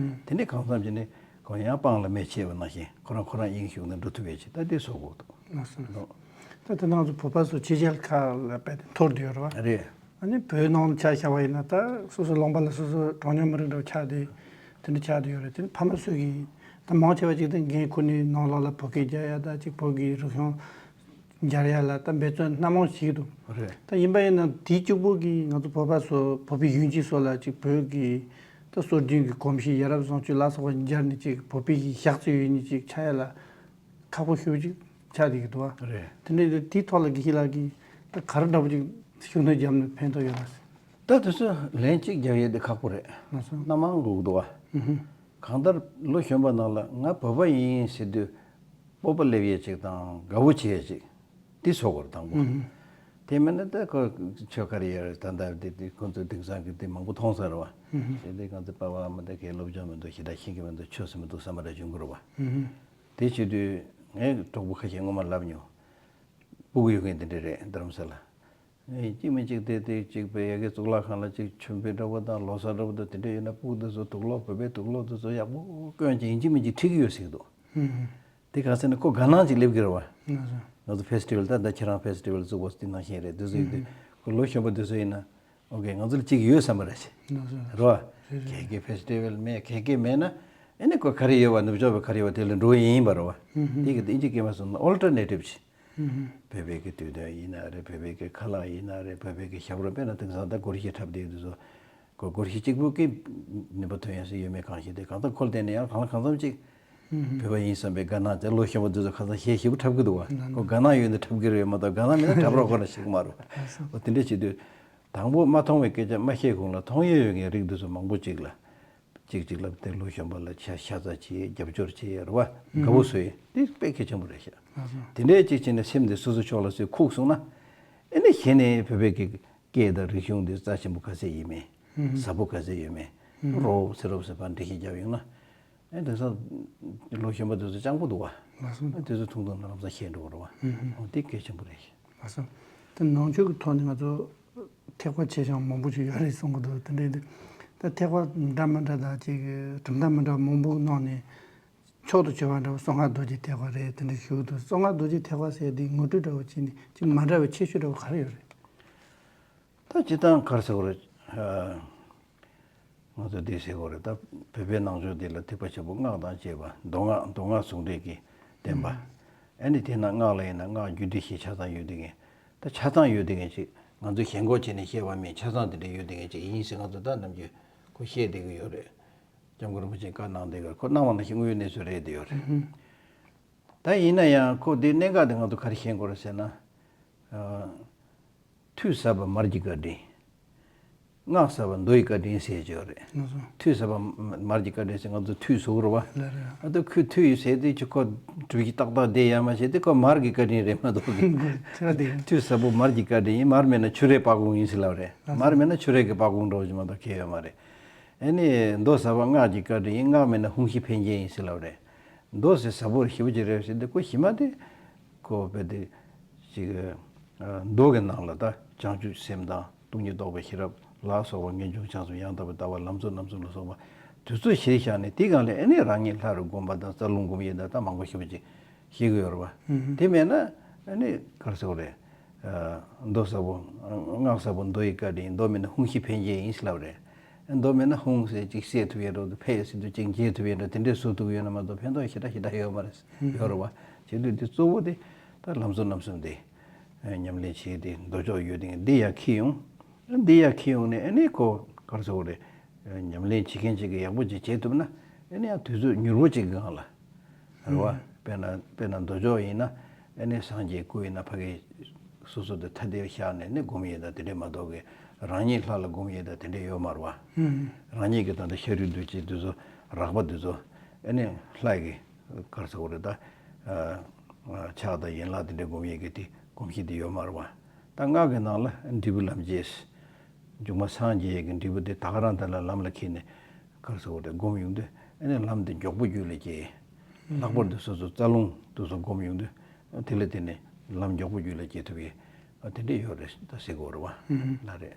དེ་ནས་གང་འཚམ་ཅིག་ནས་གང་ཡང་སྤང་ལ་མེ་མཆེད་པ་ནང་བཞིན་ཁོ་རང་ཁོ་རང་དབྱིངས་ཞུགས་ནས་འགྲོ་ཐུབ་ཡས་ཅིག་ད་དེ་བཟོ་དགོས་འདུག་ལགས་སོ། ད་དེ་ནང་ཚོ་བོད་པ་ཚོ་ཕྱི་རྒྱལ་ཁག་ལ་རྦད་དེ་འཐོར་བསྡད་ཡོད་རེད་བ། རེད། ཨ་ནི་བོད་ནང་ལ་ཆ་བཞག་པ་ཡིན་ན། ད་སོ་སོ་ལུང་པ་ལ་སོ་སོ་གྲངས་ཉུང་མི་རིགས་འདྲ་བོ་ཆགས་ཏེ་དེ་འདྲ་ཆགས་བསྡད་ཡོད་རེད། དེ་ནི་ཕ་མ་ཚོས་ཀྱིས་ད་མང་ཆེ་བ་ཅིག་ད་འགན་ཁུར་ནས་ནང་ལོགས་ལ་བོད་སྐད་རྒྱག་ཡ་དང་ཅིག་བོད་ཀྱི་རིག་གཞུང་སྦྱར་ཡ་ལ་ད་འབད་བརྩོན་སྣ་མང་བྱེད་ཀྱི་འདུག་རེད། ད་ཡིན་པ་ཡིན་ན་དེ་གཅིག་པོ་གིས་ང་ཚོ་བོད་པ་ཚོ་བོད་པའི་ཡུལ་གྱི་སོགས་ལ་ཅིག་བོད་ཀྱི་ད་སྲོལ་རྒྱུན་གྱི་གོམས་གཤིས། ཡ་རབས་བཟང་སྤྱོད་ལ་སོགས་པ་སྦྱར་ནས་ཅིག་བོད་པའི་གཞི་བཞག་ཚུལ་ཡོད་ནི་ཅིག་ཆགས་ཡ་ལ་ཁག་པོ་ཞེ་པོ་ཅིག་ཆགས་བསྡད་ཀྱི་འདུག་བ། རེད། དེ་འདྲ་ཡིན་དུས་དེའི་ཐོག་ལ་དགེ་བཤེས་ལགས་ཀྱིས་ད་ག་རེ་འདྲ་པོ་ཅིག་ཤུགས་སྣོན་བརྒྱབ་ནས་ཕན་ཐོགས་ཡོད་ན་ཟེར། ད་དེ་ཚོ་ལན་གཅིག་རྒྱག་ཡས་དེ་ཁག་པོ་རེད། ལགས་སོ། སྣ་མང་དགོས་ཀྱི་འདུག་བ། ཨུ་ཧུ། གང་ལྟར་ལོ་གཞོན་པ་ནང་ལ་ང་བོད་པ་ཡིན་ཟེར་དུས་སྤོབས་པ་སླེབས་ཡས་ཅིག་དང་དགའ་བོ་བྱེད་ཡས་ཅིག་དེ་བཟོ་དགོས་རེད་དང་པོ། ཨུ་ཧུ། དེ་མིན་ན་ད་ཁོ་ཆོས་ཁ་རེ་ཡོད་རེད། ད་ལྟ་དེ་དེ་ཁོང་ཚོ་དེང་སང་གི་དེ་མང་པོ་མཐོང་ས་རེད་བ། ཨུ་ཧུ། དེ་དེ་གང་ཚེ་པ་ཕ་མ་དེ་གའི་སློབ་སྦྱོང་མི་འདུག་ཞེ་དྲག་ཤེས་ཀྱི་མི་འདུག་ཆོས་སུ་མི་འདུག་བསམ་པ་འདྲ་བྱུང་གི་རེད་བ། ཨུ་ཧུ། དེ་བྱེད་དུས་ངའི་གྲོགས་པོ་ཁ་ཤས་སྔོན་མ་ལབ་མྱོང་། སྤུ་གུ་ཡོད་མཁན་དེ་འདྲ་རེད། རྡ་རམ་ས་ལ། ཨེ། གཅིག་མིན་གཅིག་དེ་དེ་གཅིག་པའི་ཡ་གི་གཙུག་ལག་ཁང་ལ་གཅིག་མཆོད་འབུལ་འདྲ་པོ་དང་ལོ་གསར་འདྲ་པོ་དང་དེ་འདྲ་ཡོད་ན། སྤུ་གུ་དེ་ཚོ་དུག་སློག་བོད་པའི་དུག་སློག་དེ་ཚོ་ཡག་པོ་བསྐོན་བྱས་ཡིན་གཅིག་མིན་གཅིག་ཁྲིད་ཀྱི་ཡོད་ཟེར་གྱི་འདུག་ཧུམ། དེ་ག་ཟེར་ན་ཁོ་དགའ་སྣང་ཅིག་སླེབས་ཀྱི་རེད་བ། ང་ཚོ་ཕེ་སི་ཊི་ཝལ་ད་ལྟ་ཁྱེད་རང་ཕེ་སི་ཊི་ཝལ་བཙུགས་པ་དེ་ནང་བཞིན་རེད། དེ་ཚོ་ཡིན་དུས་ཁོ་ལོ་གཞོན་པ་དེ་ཚོ་ཡིན་ན། ཨོ་ཀེ། ང་ཚོ་ལ་གཅིག་ཡོད་བསམ་པ་རེད་ཅེས། ལགས་སོ། རེད་བ། རེད་རེད། ག་གེ་ཕེ་སི་ཊི་ཝལ་མེད། ག་གེ་མེད་ན་ཨ་ནི་ཁོ་ག་རེ་ཡོད་བ། ནུབ་ཕྱོགས་པའི་ག་རེ་ཡོད་བ་དེ་ལ་འགྲོ་ཡི་ཡིན་པ་རེད་བ། ཧུམ་ཧུམ། དེ་གི་དེ་ཨིན་ཇི་སྐད་མ་སོང་ན་ཨོལ་ཊར་ནེ་ཊིབ་ཅིག་ཧུམ་ཧུམ། བོད་པའི་གི་དུས་སྟོན་ཡིན་ན་རེད། བོད་པའི་གི་ཁ་ལག་ཡིན་ན་རེད། བོད་པའི་གི་ཞབས་བྲོ། དཔེར་ན་དེང་སང་ད་སྒོར་གཞས་འཁྲབ་བསྡད་དུས་ཚོ་སྒོར་སྒོར་གཞས་གཅིག་པུ་གིས་ནུས་པ་ཐོན་ཡ་ཟེར་ཡོད་མེད་གང་ཤེས་ཏེ། གང་ལྟར་ཁོ་ལ་བརྟེན་ནས་ཡང་གང་ལ་གང་འཚམ་ཅིག་ བོད་པ་ཡིན་བསམ་པའི་དགའ་སྣང་དེ་ལོ་གཞོན་པ་དེ་ཚོ་ཁ་སང་གཞས་ཞེ་པོ་འཁྲབ་གི་འདུག་བ། ཁོ་དགའ་སྣང་ཡོད་ན་འཁྲབ་གི་རེད་མ་གཏོགས་དགའ་སྣང་མེད་ན་འཁྲབ་རོགས་ཁོ་ན་ཞིག་མ་རེད། འོ་དེ་འདྲ་བྱེད་དུས། དང་པོ་མ་མཐོང་བའི་སྐད་ཆ་མ་བཤད་གོང་ལ་མཐོང་ཡས་ཡོད་མཁན་རིགས་འདི་ཚོ་མང་པོ་ཅིག་ལ། ཅིག་ཅིག་ལ་དེ་ལོ་གཞོན་པ་ལ་ཆ་ཤ་ཚ་བྱེད་རྒྱབ་སྐྱོར་བྱེད་རེད་བ། དགའ་བོ་བཟོ་ཡས་དེ་དཔེ་གལ་ཆེན་པོ་རེད་ཤག་དེ་འདྲའི་ཅིག་བྱས་ནས་སེམས་དེ་སོ་སོ་ཕྱོགས་ལ་སོས་ཁུག་སོང་ན། ཨེ་ནི་གཞི་ནས་བོད་པའི་གི་སྐད་དང་རིག་གཞུང་འདི་རྩ་ཆེན་པོ་ག་ཚད་ཡིན་མིན། ཟབ་པོ་ག་ཚད་ཡོད་མིན། རོབ་ཟེར་རོབ་ཟེར་བ་འགྲེལ་བཤད་རྒྱབ་ཡོང་ན། ཨེ་དེང་སང་ལོ་གཞོན་པ་དེ་ཚོ་སྤྱང་པོ་འདུག་བ། ཨེ་དེ་ཚོ་ཐུང་ཐུང་ལམ་སང་ཤེས་འགྲོ་གི་རེད་བ། འོ་དེ་གལ་ཆེན་པོ་རེད། ལགས་སོ། དེ་ནང་ཆོས་ཀྱི་ཐོག་ནས་ང་ཚོ་ཐེག་པ་ཆེ་ཆུང་མང་པོ་ཞིག་ཡོད་རེད་གསུང་གི་འདུག་དེ་འདྲ་ཡིན་དུས། ད་ཐེག་པ་འདྲ་མི་འདྲ་དང་ཅིག་གྲུབ་མཐའ་མི་འདྲ་མང་པོ་གི་ནང་ནས་མཆོག་ཏུ་གྱུར་པ་འདྲ་བོ་གསང་སྔགས་རྡོ་རྗེ་ཐེག་པ་རེད་དེ་འདྲ་ཞུ་གི་འདུག་གསང་སྔགས་རྡོ་རྗེ་ཐེག་པ་ཟེར་དེ་ངོ་སྤྲོད་འདྲ་བོ་བྱས་ནས་ཅིག་མ་འདྲ་བའི་ཁྱད་ཆོས་འདྲ་བོ་ག་རེ་ཡོད་རེད། ད་སྤྱིར་བཏང་ག་རེ་ཟེར་དགོས་རེད། ང་ཚོ་འདི་ཟེར་དགོས་རེད། ད་བོད་པའི་ནང་ཆོས་འདི་ལ་ཐེག་པ་ཆེན་པོ་སྔགས་དང་བཅས་པ་མདོ་སྔགས་མདོ་སྔགས་ཟུང་འབྲེལ་གྱི་བསྟན་པ། ཨ་ནི་དེ་ན་སྔགས་ལ་ཡིན་ན་སྔགས་རྒྱུད་སྡེ་བཞི་ཆ་ཚང་ཡོད་དེ་ངས། ད་ཆ་ཚང་ཡོད་དེ་ངས་ཅིག་ང་ཚོ་ཞེན་ཁོག་བྱས་ནས་བཤད་པ་མིན་ཆ་ཚང་དེ་འདྲ་ཡོད་དེ་ངས་ཅིག་ཡིན་ཟེར་ང་ཚོ་ད་ནམ་རྒྱུན་ཁོ་བཤད་བསྡད་ཀྱི་ཡོད་རེད། སྐྱབས་མགོན་རིན་པོ་ཆེས་བཀའ་གནང་བསྡད་ཀྱི་ཁོ་གནང་བ་ནང་བཞིན་དངོས་ཡོད་གནས་ཚུལ་རེད་བསྡད་ཡོད་རེད། ད་ཡིན་ན་ཡང་ཁོ་འདི་གནད་འགག་དེ་ང་ཚོ་ག་རེ་ཤེས་དགོས་རེད་ཟེར་ན། ཨ། ཐུད་ཟབ་པ་མར་གྱི་བཀའ་དྲིན། སྔགས་ཟབ་པ་མདོ་ཡི་བཀའ་དྲིན་ཟེར་གྱི་ཡོད་རེད། ལགས་སོ། ཐུད་ཟབ་པ་མར་གྱི་བཀའ་དྲིན་ཟེར་ང་ཚོ་ཐུད་ཟེར་གྱི་རེད་བ། ལགས་རེད། ཨ་ད་ཁོས་ཐུད་ཟེར་དུས་ཁོ་གྲུ་བཞི་ཏག་ཏག་བསྡད་ཡ་མ་བྱས་ཏེ་ཁོ་མར་གྱི་བཀའ་དྲིན་རེད་མ་གཏོགས་ཀི། ཐུད་ཟབ་པོ་མར་གྱི་བཀའ་དྲིན་ཡིན། མར་མེད་ན་ཆུ་རའི་སྤགས་ཀོང་ཡིན་ཟེར་ལབ་རེད། ལགས་སོ། མར་མེད་ན་ཆུ་རའི་གི་སྤགས་ཀོང་འདྲ་བོ་ཞིག་མ་གཏོགས་ཁྱད་ཡོད་མ་རེད། ཨ་ནི་མདོ་ཟབ་པ་སྔགས་ཀྱི་བཀའ་དྲིན་ཡིན། སྔགས་མེད་ན་ཧཱུྃ་ཤི་འཕེན་བྱེད་ཡིན་ཟེར་ལབ་རེད། མདོ་ཟེར་ཟབ་པོ་ཞེ་པོ་ཅིག་རེད་ཟེར་ཏེ་ཁོ་ཞི་མ་དེ། ཁོ་བས་དེ། ཅིག་མདོ་གི་ནང་ལ་ད་བྱང་ཆུབ་སེམས་དང་སྟོང་ཉིད་རྟོགས་པའི་ཤེས་རབ་ལ་སོགས་པ་ངེས་འབྱུང་བྱང་སེམས་ཡང་དག་པའི་ལྟ་བ་ལམ་གཙོ་རྣམ་གསུམ་ལ་སོགས་པ་དེ་ཚོ་གཞིར་བཞག་ནས་དེའི་སྒང་ལ་ཨ་ནི་རང་ཉིད་ལྷ་རུ་བསྒོམ་པ་དང་རྩ་རླུང་སྒོམ་ཡས་དང་ད་མང་པོ་ཞེ་པོ་ཅིག་ཤེས་ཀྱི་ཡོད་རེད་བ། དེ་མེད་ན་ཨ་ནི་ག་རེ་ཟེར་དགོས་རེད། མདོ་ཟབ་པོ། སྔགས་ཟབ་པོ་མདོ་ཡི་བཀའ་དྲིན། མདོ་མེད་ན་ཧཱུྃ་ཤི་འཕེན་བྱེད་ཡིན་ཟེར་ལབ་རེད། མདོ་མེད་ན་ཧཱུྃ་ཟེར་ཅིག་བསད་ཐུབ་ཡས་འགྲོ་འདུག་འཕེན་ཟེར་དུས་ཅིག་འགྱེལ་ཐུབ་ཡས་འགྲོ་དེ་འདྲས་བཟོ་ཐུབ་ཡོད་ན་མ་གཏོགས་ཕན་ཐོགས་ཞེ་དྲག་ཞེ་དྲག་ཡོད་མ་རེད། ཡོད་རེད་བ། བྱེད་དུས་འདི་གཙོ་བོ་དེ་ད་ལམ་གཙོ་རྣམ་གསུམ་དེ། ཉམས་ལེན་བྱེད་དེ་མདོ་ཕྱོགས་ཡོད་དེ་འདི་ཡར་འཁྱེར་ཡོང་། འདི་ཡར་འཁྱེར་ཡོང་ནས་ཨ་ནི་ཁོ་ག་རེ་ཟེར་དགོས་རེད། ཉམས་ལེན་བྱེད་མཁན་ཅིག་གིས་ཡག་པོ་ཅིག་བྱེད་ཐུབ་ན་ཨ་ནི་ཡང་དུས་ཚོད་མྱུར་པོ་ཅིག་གི་སྒང་ལ། རེད་བ། དཔེར་ན་དཔེར་ན་མདོ་ཕྱོགས་ཡིན་ན་ཨ་ནི་སངས་རྒྱས་སྐུ་ཡིན་ན་ཕ་གི་སོ་སོ་དེ་ཐ་དད་བཞག་ནས་ནི་སྒོམ་ཡས་དང་དེ་འདྲས་མ་གཏོགས་ཀི་རང་ཉིད་ལྷ་ལ་སྒོམ་ཡས་དང་དེ་འདྲས་ཡོད་མ་རེད་བ། རང་ཉིད་ཀྱི་ད་ལྟ་ཤ་རུས་གདོས་བཅས་དེ་ཚོ་རགས་པ་དེ་ཚོ་ཨ་ནི་ལྷ་གི་ག་རེ་ཟེར་དགོས་རེད་ད། ཕྱག་དང་ཡན་ལག་དེ་འདྲས་སྒོམ་ཡས་ཀྱི་དེ་གོམས་གཤིས་དེ་ཡོད་མ་རེད་བ། ད་སྔགས་ཀྱི་ནང་ལ་འབྲས་བུ་ལམ་བྱེད། མཇུག་མ་སངས་རྒྱས་ཀྱི་འབྲས་བུ་དེ་ད་ག་རང་དེ་ལ་ལམ་ལ་འཁྱེར་ནས་ག་རེ་ཟེར་དགོས་རེད་སྒོམ་ཡོང་དུས་ཨ་ནི་ལམ་དེ་མགྱོགས་པོ་རྒྱུད་ལ་སྐྱེ། ལྷག་པར་དུ་སོ་སོ་རྩ་རླུང་དེ་ཚོ་སྒོམ་ཡོང་དུས་དེ་ལ་བརྟེན་ནས་ལམ་མགྱོགས་པོ་རྒྱུད་ལ་སྐྱེ་ཐུབ་ཡས་དེ་འདྲས་ཡོད་རེད་ད་ཟེར་དགོས་རེད་བ། ལགས་རེད།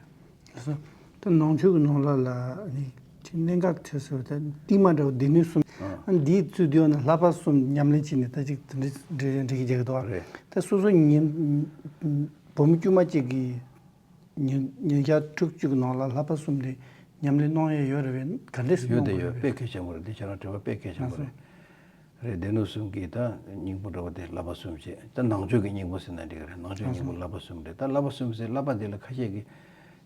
ལགས་སོ། ད་ནང་ཆོས་ཀྱི་ནང་ལ་ལ་ནི་ཅིག་གནད་འགག་ཆེ་ཟེར་བ་ད་གཏིང་མ་འདྲ་བ་སྡེ་སྣོད་གསུམ་ཨ་འདིའི་ཚུལ་དུ་ཡང་ན་བསླབ་པ་གསུམ་ཉམས་ལེན་བྱས་ནས་ད་ཅིག་དེ་འདྲས་འགྲེལ་འགྲེལ་གྱི་རྒྱག་གི་འདུག་བ། རེད། ད་སོ་སོ་ཉིན་བུ་མོ་དཀྱུས་མ་གཅིག་གིས་ཉིན་ཉིན་ཞག་ཕྲུགས་གཅིག་གི་ནང་ལ་བསླབ་པ་གསུམ་དེ་ཉམས་ལེན་གནང་ཡས་ཡོད་རེད་བས་ག་འདྲས་སེ་ཡོད་གནང་དེ་དགོས་ཡོད་རེད། དཔེ་གལ་ཆེན་པོ་རེད། འདི་ཁྱེད་རང་དྲི་བ་དཔེ་གལ་ཆེན་པོ་རེད། རེད། སྡེ་སྣོད་གསུམ་གྱི་ད་སྙིང་པོ་འདྲ་བོ་དེ་བསླབ་པ་གསུམ་བྱས་ད་ནང་ཆོས་ཀྱི་སྙིང་པོ་ཟེར་ན་འགྲིག་གི་རེད། ནང་ཆོས་སྙིང་པོ་བསླབ་པ་གསུམ་རེད། ད་བསླབ་པ་གསུམ་ཟེར་བསླབ་པ་དེ་ལ་ཁ་ཤས་ཀྱིས་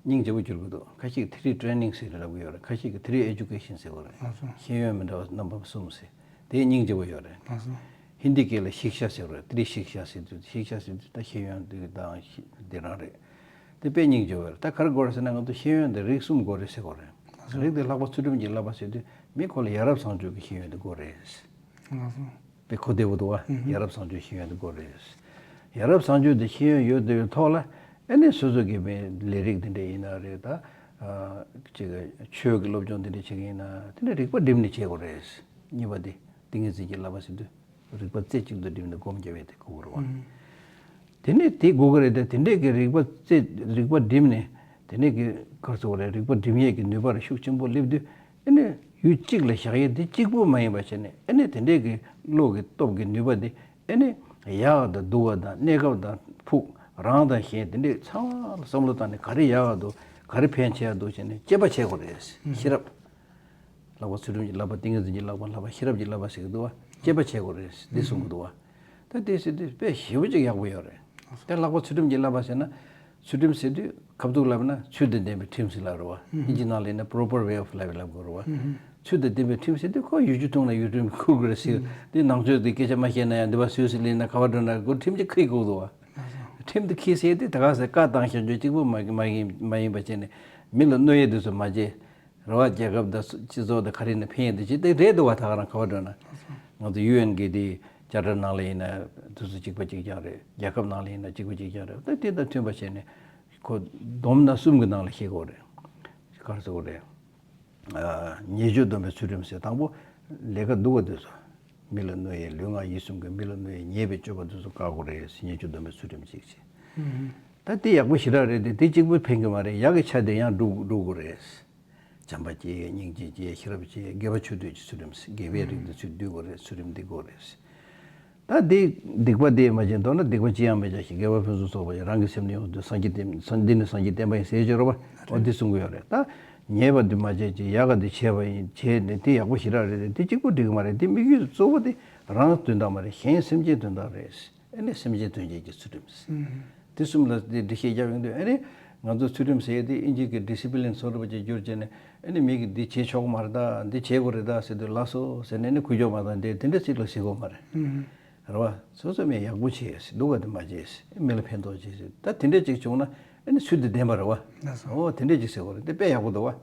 སྙིང་རྗེ་པོ་བསྒྱུར་གི་འདུག་ཁ་ཤས་ཀྱིས་ཐི་རི་ཊེ་རེ་ནིང་ཟེར་ལབ་གི་ཡོད་རེད། ཁ་ཤས་ཀྱིས་ཐི་རི་ཨེ་ཇུ་ཀེ་ཤན་ཟེར་གི་རེད། ལགས་སོ། ཤེས་ཡོན་མི་འདྲ་བ་རྣམ་པ་གསུམ་ཟེར་དེ་སྙིང་རྗེ་པོ་ཡོད་རེད། ལགས་སོ། ཧིན་དི་སྐད་ལ་ཤིག་ཤ་ཟེར་གི་རེད། ཐི་རི་ཤིག་ཤ་ཟེར་དུས་ཤིག་ཤ་ཟེར་དུས་ད་ཤེས་ཡོན་དེ་དང་དེ་རང་རེད། དེ་དཔེ་སྙིང་རྗེ་བོ་རེད། ད་ག་རེ་དགོས་རེད་ཟེར་ན་ང་ཚོ་ཤེས་ཡོན་དེ་རིགས་གསུམ་དགོས་རེད་ཟེར་གི་རེད། ལགས་སོ། རིགས་དེ་ལྷག་པ་ཚུལ་ཁྲིམས་ཀྱི་བསླབ་པ་ཟེར་དུས་མི་ཁོ་ལ་ཡ་རབས་བཟང་སྤྱོད་ཀྱི་ཤེས་ཡོན་དེ་དགོས་རེད། ལགས་སོ། དཔེ་གོ་བདེ་བོ་འདུག་བ། ཡ་རབས་བཟང་སྤྱོད་ཤེས་ཡོན་དེ་དགོས་རེད། ཡ་རབས་བཟང་སྤྱོད་དེ་ཤེས་ཡོན་ཡོད་དེ་ཡོད་ཐོག་ལ་ཨ་ནི་སོ་སོ་གི་མི་ལས་རིགས་དེ་འདྲ་ཡིན་ན་རེད་ད། ཅིག་ཆོས་ཀྱི་སློབ་སྦྱོང་དེ་འདྲ་བྱེད་ཀྱི་ཡིན་ན་དེ་འདྲ་རིག་པ་བསྒྲིམས་ནས་བྱེད་དགོས་རེད། གཉིས་པ་དེ་ཏིང་ངེ་འཛིན་གྱི་བསླབ་པ་ཟེར་དུས། རིག་པ་རྩེ་གཅིག་ཏུ་བསྒྲིམས་ནས་སྒོམ་རྒྱབ་ཡས་དེ་དགོས་ཀྱི་རེད་བ། དེ་ནས་དེ་དགོས་ཀྱི་རེད་དེ་དེ་འདྲས་ཀྱི་རིག་པ་རྩེ་རིག་པ་བསྒྲིམས་ནས་དེ་འདྲས་ཀྱི་ག་རེ་ཟེར་དགོས་རེད། རིག་པ་བསྒྲིམ་ཡས་ཀྱི་ནུས་པ་རེ་ཤུགས་ཆེན་པོ་སླེབས་དུས་ཨ་ནི་ཡུལ་གཅིག་ལ་བཞག་ཡས་དེ་གཅིག་པོ་མ་ཡིན་པ་བྱས་ནས་ཨ་ནི་དེ་འདྲས་ཀྱི་བློ་གི་སྟོབས་ཀྱི་ནུས་པ་དེ་ཨ་ནི་ཡག་དང་སྡུག་པ་དང་གནས་སྐབས་དང་ཕུགས་རང་དང་གཞན་དེ་འདྲས་ཚང་མ་ལ་བསམ་བློ་བཏང་ནས་ག་རེ་ཡག་འདུག་ག་རེ་ཕན་ཆེ་འདུག་བྱས་ནས་དཔྱད་པ་བྱེད་དགོས་རེད། ཤེས་རབ། ལྷག་པ་ཚུལ་ཁྲིམས་ཀྱི་བསླབ་པ་ཏིང་ངེ་འཛིན་གྱི་བསླབ་པ་ལྷག་པ་ཤེས་རབ་ཀྱི་བསླབ་པ་ཟེར་གྱི་འདུག་བ། དཔྱད་པ་བྱེད་དགོས་རེད་འདི་གསུང་གི་འདུག་བ། ད་དེ་ཟེར་དུས་དཔེ་ཞེ་པོ་ཅིག་ཡག་པོ་ཡོད་རེད། དེ་ལྷག་པ་ཚུལ་ཁྲིམས་ཀྱི་བསླབ་པ་ཟེར་ན། ཚུལ་ཁྲིམས་ཟེར་དུས་ཁ་ཐུག་ལབ་ན་ཚུལ་དང་ལྡན་པའི་ཁྲིམས་ཟེར་ལབ་རེད་བ། ཧིན་ཇི་ནང་ལ་ཡིན་ན་proper way of life ལབ་དགོས་རེད་བ། ཚུལ་དང་ལྡན་པའི་ཁྲིམས་ཟེར་དུས་ཁོ་ཡུལ་གྱི་དུང་ལ་ཡུལ་ཁྲིམས་ཁུར་དགོས་རེད་ཟེར། དེ་ནང་ཆོས་དེ་སྐད་ཆ་མ་བཤད་ན་ཡང་འདི་པ་སུད་སི་ལིན་ན་ག་བ་འགྲོ་ན་ཁོ་ཁྲིམས་ཀྱི་ཁུར་དགོས་འདུག་བ། ཁྲིམས་དེ་ཁུར་ཟེར་དུས་ད་ག་ཟེར་བཀའ་བཏང་བཞག་རྒྱུ་གཅིག་པུ་མ་མ་ཡིན་མ་ཡིན་པ་བྱས་ནས་མི་ལ་གནོད་ཡས་དེ་ཚོ་མ་བྱེད། རེད་བ། རྒྱལ་ཁབ་དང་སྤྱི་ཚོགས་དང་ག་རེ་ནས་ཕན་ཡས་དེ་ཅི་དེ་རེད་འདུག་བ། ད་ག་རང་ག་བ་འགྲོ་ན། ང་ཚོ་ཡུ་ཨེན་གི་དེ་ཅར་ཊར་ནང་ལ་ཡིན་ན་དེ་ཚོ་གཅིག་པ་གཅིག་རྐྱང་རེད། རྒྱལ་ཁབ་ནང་ལ་ཡིན་ན་གཅིག་པ་གཅིག་རྐྱང་རེད། ད་དེ་དང་མཐུན་པ་བྱས་ནས་ཁོ་བསྡོམས་ན་གསུམ་གི་ནང་ལ་ཤེས་དགོས་རེད། ག་རེ་ཟེར་དགོས་རེད། ཨ། ཉེས་སྤྱོད་སྡོམ་པའི་ཚུལ་ཁྲིམས་ཟེར། དང་པོ་ལས་ཀ་སྡུག་པ་དེ་ཚོ། མི་ལ་གནོད་ཡས་ལུས་ངག་ཡིད་གསུམ་གྱི་མི་ལ་གནོད་ཡས་ཉེས་པའི་སྤྱོད་པ་དེ་ཚོ་བཀག་དགོས་རེད་ཟེར། ཉེས་སྤྱོད་སྡོམ་པའི་ཚུལ་ཁྲིམས་གཅིག་བྱས། ད་དེ་ཡག་པོ་ཞེ་དྲག་རེད་དེ། དེ་གཅིག་པུ་ཕན་གྱི་མ་རེད། ཡག་གི་ཆ་དེ་ཡང་སྒྲུབ་སྒྲུབ་དགོས་རེད། བྱམས་པ་སྐྱེ་ཡས། སྙིང་རྗེ་སྐྱེ་ཡས། ཤེས་རབ་སྐྱེ་ཡས། དགེ་བ་ཆོས་སྡུད་ཀྱི་ཚུལ་ཁྲིམས། དགེ་བའི་རིགས་འདི་ཚུར་སྡུད་དགོས་རེད། ཚུལ་ཁྲིམས་འདི་དགོས་རེད། ད་འདི་སྡིག་པ་འདི་མ་བྱས་མདོར་ན་སྡིག་པ་ཅི་ཡང་མི་བྱ་ཞིང་། དགེ་བ་ཕུན་སུམ་ཚོགས་པར་སྤྱད། རང་གི་སེམས་ནི་ཡོངས་སུ་འདུལ། སངས་རྒྱས་བསྟན། སངས། འདི་ནི་སངས་རྒྱས་བསྟན་པ་ཡིན་ཟེར་ཡོད་རེད་བ། འོ་འདི་གསུང་གི་ཡོད་རེད། ད་ཉེས་པ་འདི་མ་བྱས་ཅིག་ཡག་ག་འདི་བྱས་པ་ཡིན། བྱས་ནས་འདི་ཡག་པོ་ཞེ་དྲག་རེད་དེ། འདི་གཅིག་པུ་འགྲིག་གི་མ་རེད། འདི་དམིགས་ཡུལ་གཙོ་བོ་འདི་རང་དོན་དག་མ་རེད། གཞན་སེམས་ཅན་དོན་དག་རེད། ཨ་ནི་སེམས་ཅན་དོན་བྱེད་ཀྱི་ཚུལ་ཁྲིམས། འདི་གསུམ་ལ་འདི་འགྲེལ་བཤད་རྒྱབ་ཡོང་དུས། ཨ་ནི་ང་ཚོ་ཚུལ་ཁྲིམས་ཟེར་ཡས་དེ་ཨིན་ཇི་གི་ཌི་སི་པི་ལིན་ཚོར་བ་ཅིག་གྱུར་བྱས་ནས། ཨ་ནི་མི་གིས་འདི་བྱེད་ཆོག་གི་མ་རེད་ད། འདི་བྱེད་དགོས་རེད་ད་ཟེར་དུས་ལགས་སོ་ཟེར་ནས་ནི་གུས་ཕྱོགས་མ་བཏང་། དེ་དེ་འདྲ་ཅིག་ལ་ཟེར་དགོས་མ་རེད། རེད་བ། སོ་སོ་མི་ཡག་པོ་བྱས་ཟེར། སྡུག་ག་དེ་མ་བྱས་ཟེར། མི་ལ་ཕན་ཐོགས་བྱས་ཟེར། ད་དེ་འདྲ་ཅིག་བྱུང་ན་ཨ་ནི་ཚུལ་དེ་ལྡན་པ་རེད་བ། ལགས་སོ། འོ་དེ་འདྲ་ཅིག་ཟེར་དགོས་རེད། དེ་དཔེ་ཡག་པོ་འདུག་བ།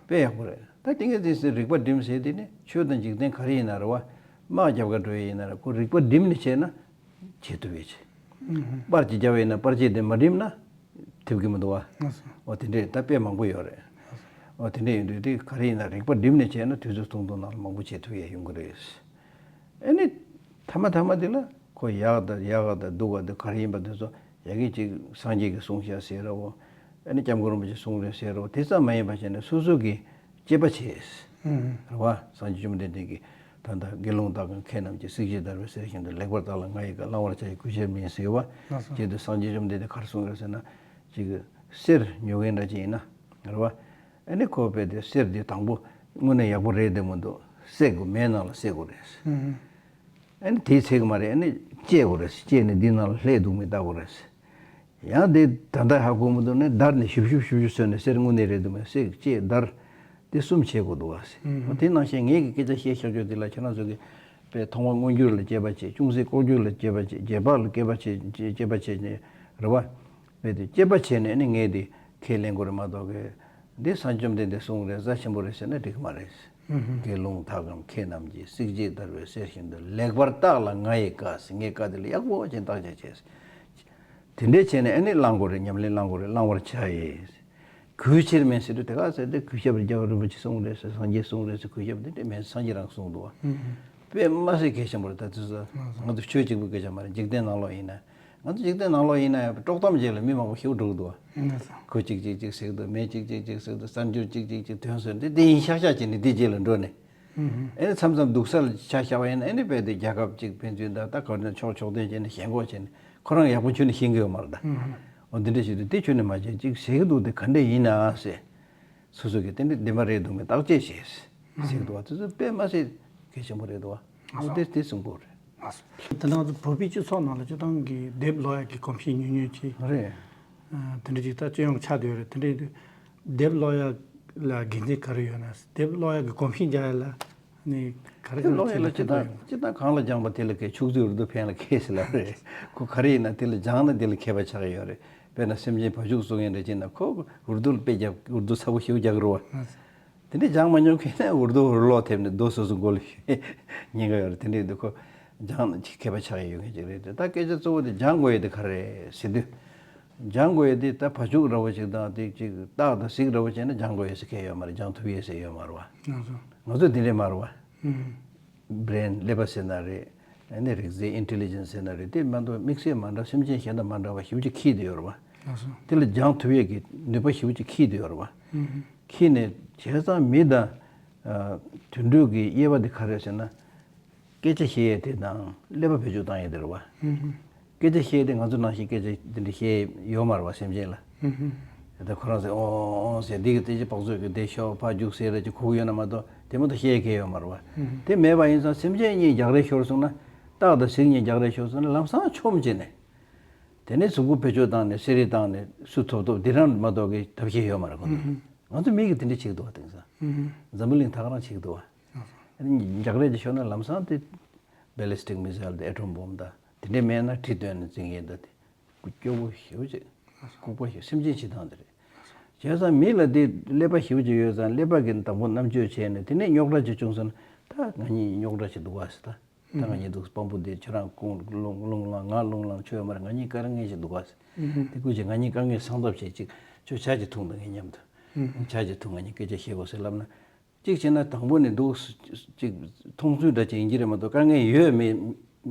དཔེ་ཡག་པོ་རེད། ད་དེ་ངས་དེ་ཟེར། རིག་པ་བསྒྲིམས་ཟེར་དེ་ནི་ཆོས་དང་འཇིག་རྟེན་ག་རེ་ཡིན་ན་རེད་བ། དམག་རྒྱབ་ག་འགྲོ་ཡས་ཡིན་ན་རེད། ཁོ་རིག་པ་བསྒྲིམས་ནས་བྱས་ན། བྱེད་ཐུབ་ཡས་ཆེ། པར་ཅིག་རྒྱབ་ཡིན་ན་པར་ཆས་དེ་མ་བསྒྲིམས་ན་ཐེབས་ཀྱི་མི་འདུག་བ། ཨོ་དེ་འདྲས་ད་དཔེ་མང་པོ་ཡོད་རེད། ཨོ་དེ་འདྲས་ཡིན་དུས་དེ་ག་རེ་ཡིན་ན་རིག་པ་བསྒྲིམས་ནས་བྱས་ན་དུས་ཚོད་ཐུང་ཐུང་ནང་ལ་མང་པོ་བྱེད་ཐུབ་ཡས་ཡོང་གི་རེད། ཨ་ནི་མཐའ་མ་མཐའ་མ་དེ་ལ་ཁོ་ཡག་དང་ཡག་ག་དང་སྡུག་ག་དང་ག་རེ་ཡིན་པ་དེ་ཚོ་ཡ་གི་ཅིག་སངས་རྒྱས་ཀྱིས་གསུངས་བཞག་ཟེར་ར་བོ། ཨ་ནི་སྐྱབས་མགོན་རིན་པོ་ཆེས་གསུངས་རེད་ཟེར་ར་བོ། དེ་ཙམ་མ་ཡིན་པ་བྱས་ནས་སོ་སོ་གི་དཔྱད་པ་བྱས། རེད་བ། སངས་རྒྱས་བཅོམ་ལྡན་འདས་ཀྱིས་ད་ལྟ་དགེ་སློང་དག་གམ་མཁས་རྣམས་ཀྱིས། བསྲེགས་བཅད་བརྡར་བའི་གསེར་བཞིན་དུ། ལེགས་པར་བརྟགས་ལ་ང་ཡི་བཀའ། བླང་བར་བྱ་ཡི་གུས་ཕྱིར་མིན་ཟེར་བ། ལགས་སོ། བྱས་དུས་སངས་རྒྱས་བཅོམ་ལྡན་འདས་ག་རེ་གསུངས་རེད་ཟེར་ན། ཅིག་གསེར་ཉོ་མཁན་འདྲ་ཅིག་ཡིན་ན། རེད་བ། ཨ་ནི་ཁོ་དཔེ་དེ་གསེར་དེ་དང་པོ་དངོས་གནས་ཡག་པོ་རེད་དེ་མི་འདུག་བསྲེག་དགོས། མེ་ནང་ལ་བསྲེག་དགོས་རེད། ཨ་ནི་དེའི་ཚད་ཀྱི་མ་རེད། ཨ་ནི་བཅད་དགོས་རེད། བཅད་ནས་འདི་ནང་ལ་ལྷད་འདུག་མེད་བལྟ་དགོས་རེད། ཡང་དེ་ད་ལྟ་ཧ་གོ་མི་འདུག་ནས་བརྡར་ནས་ཞུབ་ཞུབ་ཞུབ་ཞུབ་བཟོས་ནས་གསེར་དངོས་གནས་རེད་འདུག་མེད་བསྲེག་བཅད་བརྡར། དེ་གསུམ་བྱེད་དགོས་འདུག་བ་ཟེར། ཨོ་དེ་ནང་བཞིན་ངེད་ཀྱིས་སྐད་ཆ་བཤད་བཞག་རྒྱུ་དེ་ལ་ཁྱེད་རང་ཚོ་གིས་དཔེ་མཐོང་བ་མངོན་གྱུར་ལ་དཔྱད་པ་བྱེད། ཅུང་ཟད་ལྐོག་གྱུར་ལ་དཔྱད་པ་བྱེད། རྗེས་དཔག་ལ་དཔྱད་པ་བྱེད། དཔྱད་པ་བྱེད་ནས་རེད་བ། དཔེ་དེ་དཔྱད་པ་བྱས་ནས་ཨ་ནི་ངས་དེ་ཁས་ལེན་དགོས་རེད་མ་གཏོགས་གི། འདི་སངས་རྒྱས་བཅོམ་ལྡན་འདས་གསུངས་རེད། རྩ་ཆེན་པོ་རེད་ཟེར་ན་འགྲིག་གི་མ་རེད། དགེ་སློང་དག་གམ་མཁས་རྣམས་ཀྱིས། བསྲེགས་བཅད་བརྡར་བའི་གསེར་བཞིན་དུ། ལེགས་པར་བརྟགས་ལ་ང་ཡི་བཀའ་ཟེར། ངའི་བཀའ་དེ་ལ་ཡག་པོ་ཅིག་བརྟག་དཔྱད་བྱས། དེ་འདྲས་བྱས་ནས་ཨ་ནི་བླང་དགོས་རེད། ཉམས་ལེན་བླང་དགོས་རེད། བླང་བར་བྱ་ཡི། གུས་ཕྱིར་མིན་ཟེར་དུས་དེ་ག་ཟེར་ཏེ་གུས་ཞབས་རྒྱག་རིན་པོ་ཆེ་གསུངས་རེད་ཟེར། སངས་རྒྱས་གསུངས་རེད་ཟེར་གུས་ཞབས་དེ་འདྲས་མེད། སངས་རྒྱས་རང་གསུངས་འདུག་བ། དཔེ་མ་སྲིད་གལ་ཆེན་པོ་རེད། ད་དུས་ཚོད་ང་ཚོ་ཆོས་གཅིག་པུའི་སྐད་ཆ་མ་རེད། འཇིག་རྟེན་ནང་ལོགས་ཡིན་ན། ང་ཚོ་འཇིག་རྟེན་ནང་ལོགས་ཡིན་ན་ཡང་དཀྲོག་གཏམ་རྗེས་ལ་མི་མང་པོ་ཞེ་པོ་འགྲོ་གི་འདུག་བ། ཁོ་གཅིག་གཅིག་གཅིག་ཟེར་གི་འདུག་མི་གཅིག་གཅིག་གཅིག་ཟེར་གི་འདུག་གསར་འགྱུར་གཅིག་གཅིག་གཅིག་དོན་ཟེར་འདི་འདི་ཡིན་ཤག་ཤག་བྱས་ནས་འདི་རྗེས་ལ་འགྲོ་ནས། ཨེ་ནི་མཚམས་མཚམས་སྡུག་ས་ལ་ཆ་བཞག་པ་ཡིན་ན། ཨེ་ནི་རྦད་དེ་རྒྱལ་ཁབ་གཅིག་ཕན་ཚུན་དང་། ད་ག་ནས་ཕྱོགས་ཕྱོགས་སྟོན་བྱས་ནས་ཞེན་ཁོག་བྱས་ནས་ཁོ་རང་ཡག་པོ་ཁྱོན་ནས་ཤེས་ཀྱི་ཡོད་མ་རེད་ད། འོ་འདི་འདྲ་ཞིག་འདུག་དེ་ཁྱོན་ནས་མ་བྱས་ཅིག་ཟེར་གི་འདུག་དེ་ག་འདྲ་ཡིན་ན་ཟེར། སོ་སོ་གིས་དེ་འདྲ་བདེན་པ་རེད་འདུག་མེད་བརྟག་དཔྱད་བྱས་ཟེར་གི་འདུག་བ། དེ་ཚོ་དཔེ་མ་སྲིད་གལ་ཆེན་པོ་རེད་འདུག་བ། འོ་དེ་དེ་གསུང་དགོས་རེད། དེ་ནང་བོད་པའི་སྤྱི་ཚོགས་ནང་ལ་སྤྱིར་བཏང་གི་དེབ་ཀློག་ཡག་གི་གོམས་གཤིས་ཉུང་ཉུང་ཅིག་རེད། དེ་འདྲ་ཅིག་ད་སྤྱི་ཡོངས་ཆགས་བསྡད་ཡོད་རེད། དེ་འདྲ་ཡིན་དུས་དེབ་ཀློག་ཡག་ལ་དགེ་མཚན་ག་རེ་ཡོད་ན། དེབ་ཀློག་ཡག་གི་གོམས་གཤིས་འཇགས་ཡག་ལ་ནི་ག་རེ་དེབ་ག་རེ་ཀློག་ཡག་ལ་བྱས་ན་སྤྱིར་བཏང་སྤྱིར་བཏང་གང་ལ་སྦྱངས་པ་དེ་ལ་མཁས། ཕྱུགས་རྫི་འུར་རྡོ་ཕན་ལ་མཁས་ཟེར་ལབ་རེད། ཁོ་ག་རེ་ཡིན་ན་དེ་ལ་སྦྱངས་ན་དེ་ལ་མཁས་པ་ཆགས་ཀྱི་ཡོད་རེད། དཔེར་ན་སེམས་ཅན་བ་ཕྱུགས་གསོ་མཁན་འདྲ་བྱས་ན་ཁོ་འུར་རྡོ་ལ་དཔེ་རྒྱབ། འུར་རྡོ་ཚ་པོ་ཞེ་པོ་རྒྱག་གི་རེད་བ། དེ་འདྲ་སྦྱངས་མ་མྱོང་མཁན་ནི་འུར་རྡོ་འུར་ལོག་ཐེབས་ནས་རྡོ་སོ་སོ་མགོ་ལ་ཉན་གྱི་ཡོད་རེད། དེ་འདྲ་ཡིན་དུས་ཁོ་སྦྱངས་ན་ཅིག་མཁས་པ་ཆགས་ཡག་ཡོད་མཁན་ཅིག་རེད་དེ། ད་སྐད་ཆ་གཙོ་བོ་དེ་སྦྱང་དགོས་ཡག་དེ་ག་རེ་རེད་ཟེར་དུས། སྦྱང་དགོས་ཡག་དེ་ད་བ་ཕྱུགས་འདྲ་བོ་ཅིག་དང་དེ་ཅིག་སྟག་དང་གཟིག་འདྲ་བོ་བྱས་ན་སྦྱང་དགོས་ཡག་ཟེར་མཁན་ཡོད་མ་རེད། སྦྱང་ཐུབ་ཡག་ཟེར་ཡོད་མ་རེད་བ། ང་ཚོ་ང་ཚོ་དེ་འདྲ་མ་རེད་བ། བྷི་རེན་ཀླད་པ་ཟེར་ན་རེད། ཨ་ནི་རིག་རྩལ་ཨིན་ཊེ་ལི་ཇེན་སི་ཟེར་ན་རེད། དེ་མ་གཏོགས་དམིགས་བསལ་མ་འདྲ། སེམས་ཅན་གཞན་དང་མ་འདྲ་བ་ཞེ་པོ་ཅིག་འཁྱེར་བསྡད་ཡོད་རེད་བ། དེ་ལ་སྦྱང་ཐུབ་ཡག་གི་ནུས་པ་ཞེ་པོ་ཅིག་འཁྱེར་བསྡད་ཡོད་རེད་བ། འཁྱེར་ནས་བྱས་ཙང་མི་དང་ཨ་དུད་འགྲོ་གི་དབྱེ་བ་དེ་ག་རེ་རེད་ཟེར་ན། སྐད་ཆ་བཤད་ཡག་དེ་དང་ཀླད་པ་བེད་སྤྱོད་བཏང་ཡག་དེ་རེད་བ། སྐད་ཆ་བཤད་དེ་ང་ཚོ་ནང་བཞིན་སྐད་ཆ་དེ་འདྲ་བཤད་ཡོད་མ་རེད་བ། སེམས་ཅན་ལ། ད་ཁོ་རང་ཟེར་ཨོང་ཨོང་ཟེར། འདི་གི་དེ་ཅི་པགས་ཚོད་ཀྱི་དེ་ཤོག་ཕ་རྒྱུག་ཟེར་ར་ཅིག་གོ་གི་ཡོད་ན་མ་གཏོགས་དེ་མ་གཏོགས་བཤད་མཁན་ཡོད་མ་རེད་བ། དེ་མེད་པ་ཡིན་ཙང་སེམས་ཅན་གཉིས་རྒྱག་རེས་ཤོར་སོང་ན། སྟག་དང་གཟིག་གཉིས་རྒྱག་རེས་ཤོར་སོང་ན་ལམ་སང་མཆོང་བྱས་ནས། དེ་ནས་གཟུགས་པོ་བེད་སྤྱོད་བཏང་ནས་གསེར་རིས་བཏང་ནས་སུ་ཐོབ་ཐོབ་འདི་རང་མ་གཏོགས་ཀྱི་ཐབས་ཤེས་ཡོད་མ་རེད་ཁོ་ཚོ། ང་ཚོ་མི་གིས་དེ་འདྲ་བྱེད་ཀྱི་འདུག་བ། དེང་སང་འཛམ་བུ་གླིང་ད་ག་རང་བྱེད་ཀྱི་འདུག་བ། ཨ་ནི་རྒྱ་གར་གྱི་ཤོར་ན་ལམ་སང་དེ་ballistic missile དང་atom bomb དང་དེ་འདྲའི་མེད་ན་གྲི་བཏོན་ནས་འཛིང་ཡས་ད་དེ་སྐྱོ་པོ་ཞེ་པོ་ཅིག་ལྐུགས་པ་ཞིག་སེམས་ཅན་བྱེད་སྟངས་དེ་རེད། བྱས་ཙང་མི་ལ་དེ་ཀླད་པ་ཞེ་པོ་ཅིག་ཡོད་ཙང་ཀླད་པ་གིས་དང་པོ་རྣམ་དཔྱོད་བྱས་ནས་དེ་ནས་རྙོག་དྲ་ཅིག་བྱུང་སོང་ན་ད་ང་གཉིས་རྙོག་དྲ་ཅིག་འདུག་ག་ཟེར། ད་ད་ང་གཉིས་འདུག་དཔང་པོ་དེ་ཁྱོད་རང་ཁོང་རླུང་རླུང་ལངས་ང་རླུང་ལངས་ཁྱོད་ཡོད་མ་རེད། ང་གཉིས་དཀའ་ངལ་ཞིག་འདུག་ག་ཟེར། དེ་ཀུན་གྱིས་ང་གཉིས་དཀའ་ངལ་སངས་ཐབས་བྱེད་ཅིག་ཁྱོད་ཇ་ཅིག་འཐུང་དང་ངའི་མཉམ་དུ་ཇ་ཅིག་འཐུང་ང་གཉིས་སྐད་ཆ་བཤད་དགོས་ཟེར་ལབ་ན། གཅིག་བྱས་ན་དང་པོ་ནས་འདུག་ཅིག་མཐོང་ཚུལ་འདྲ་ཅིག་ཡིན་གྱི་རེད་མ་གཏོགས་དཀའ་ངལ་ཡོད་མེད།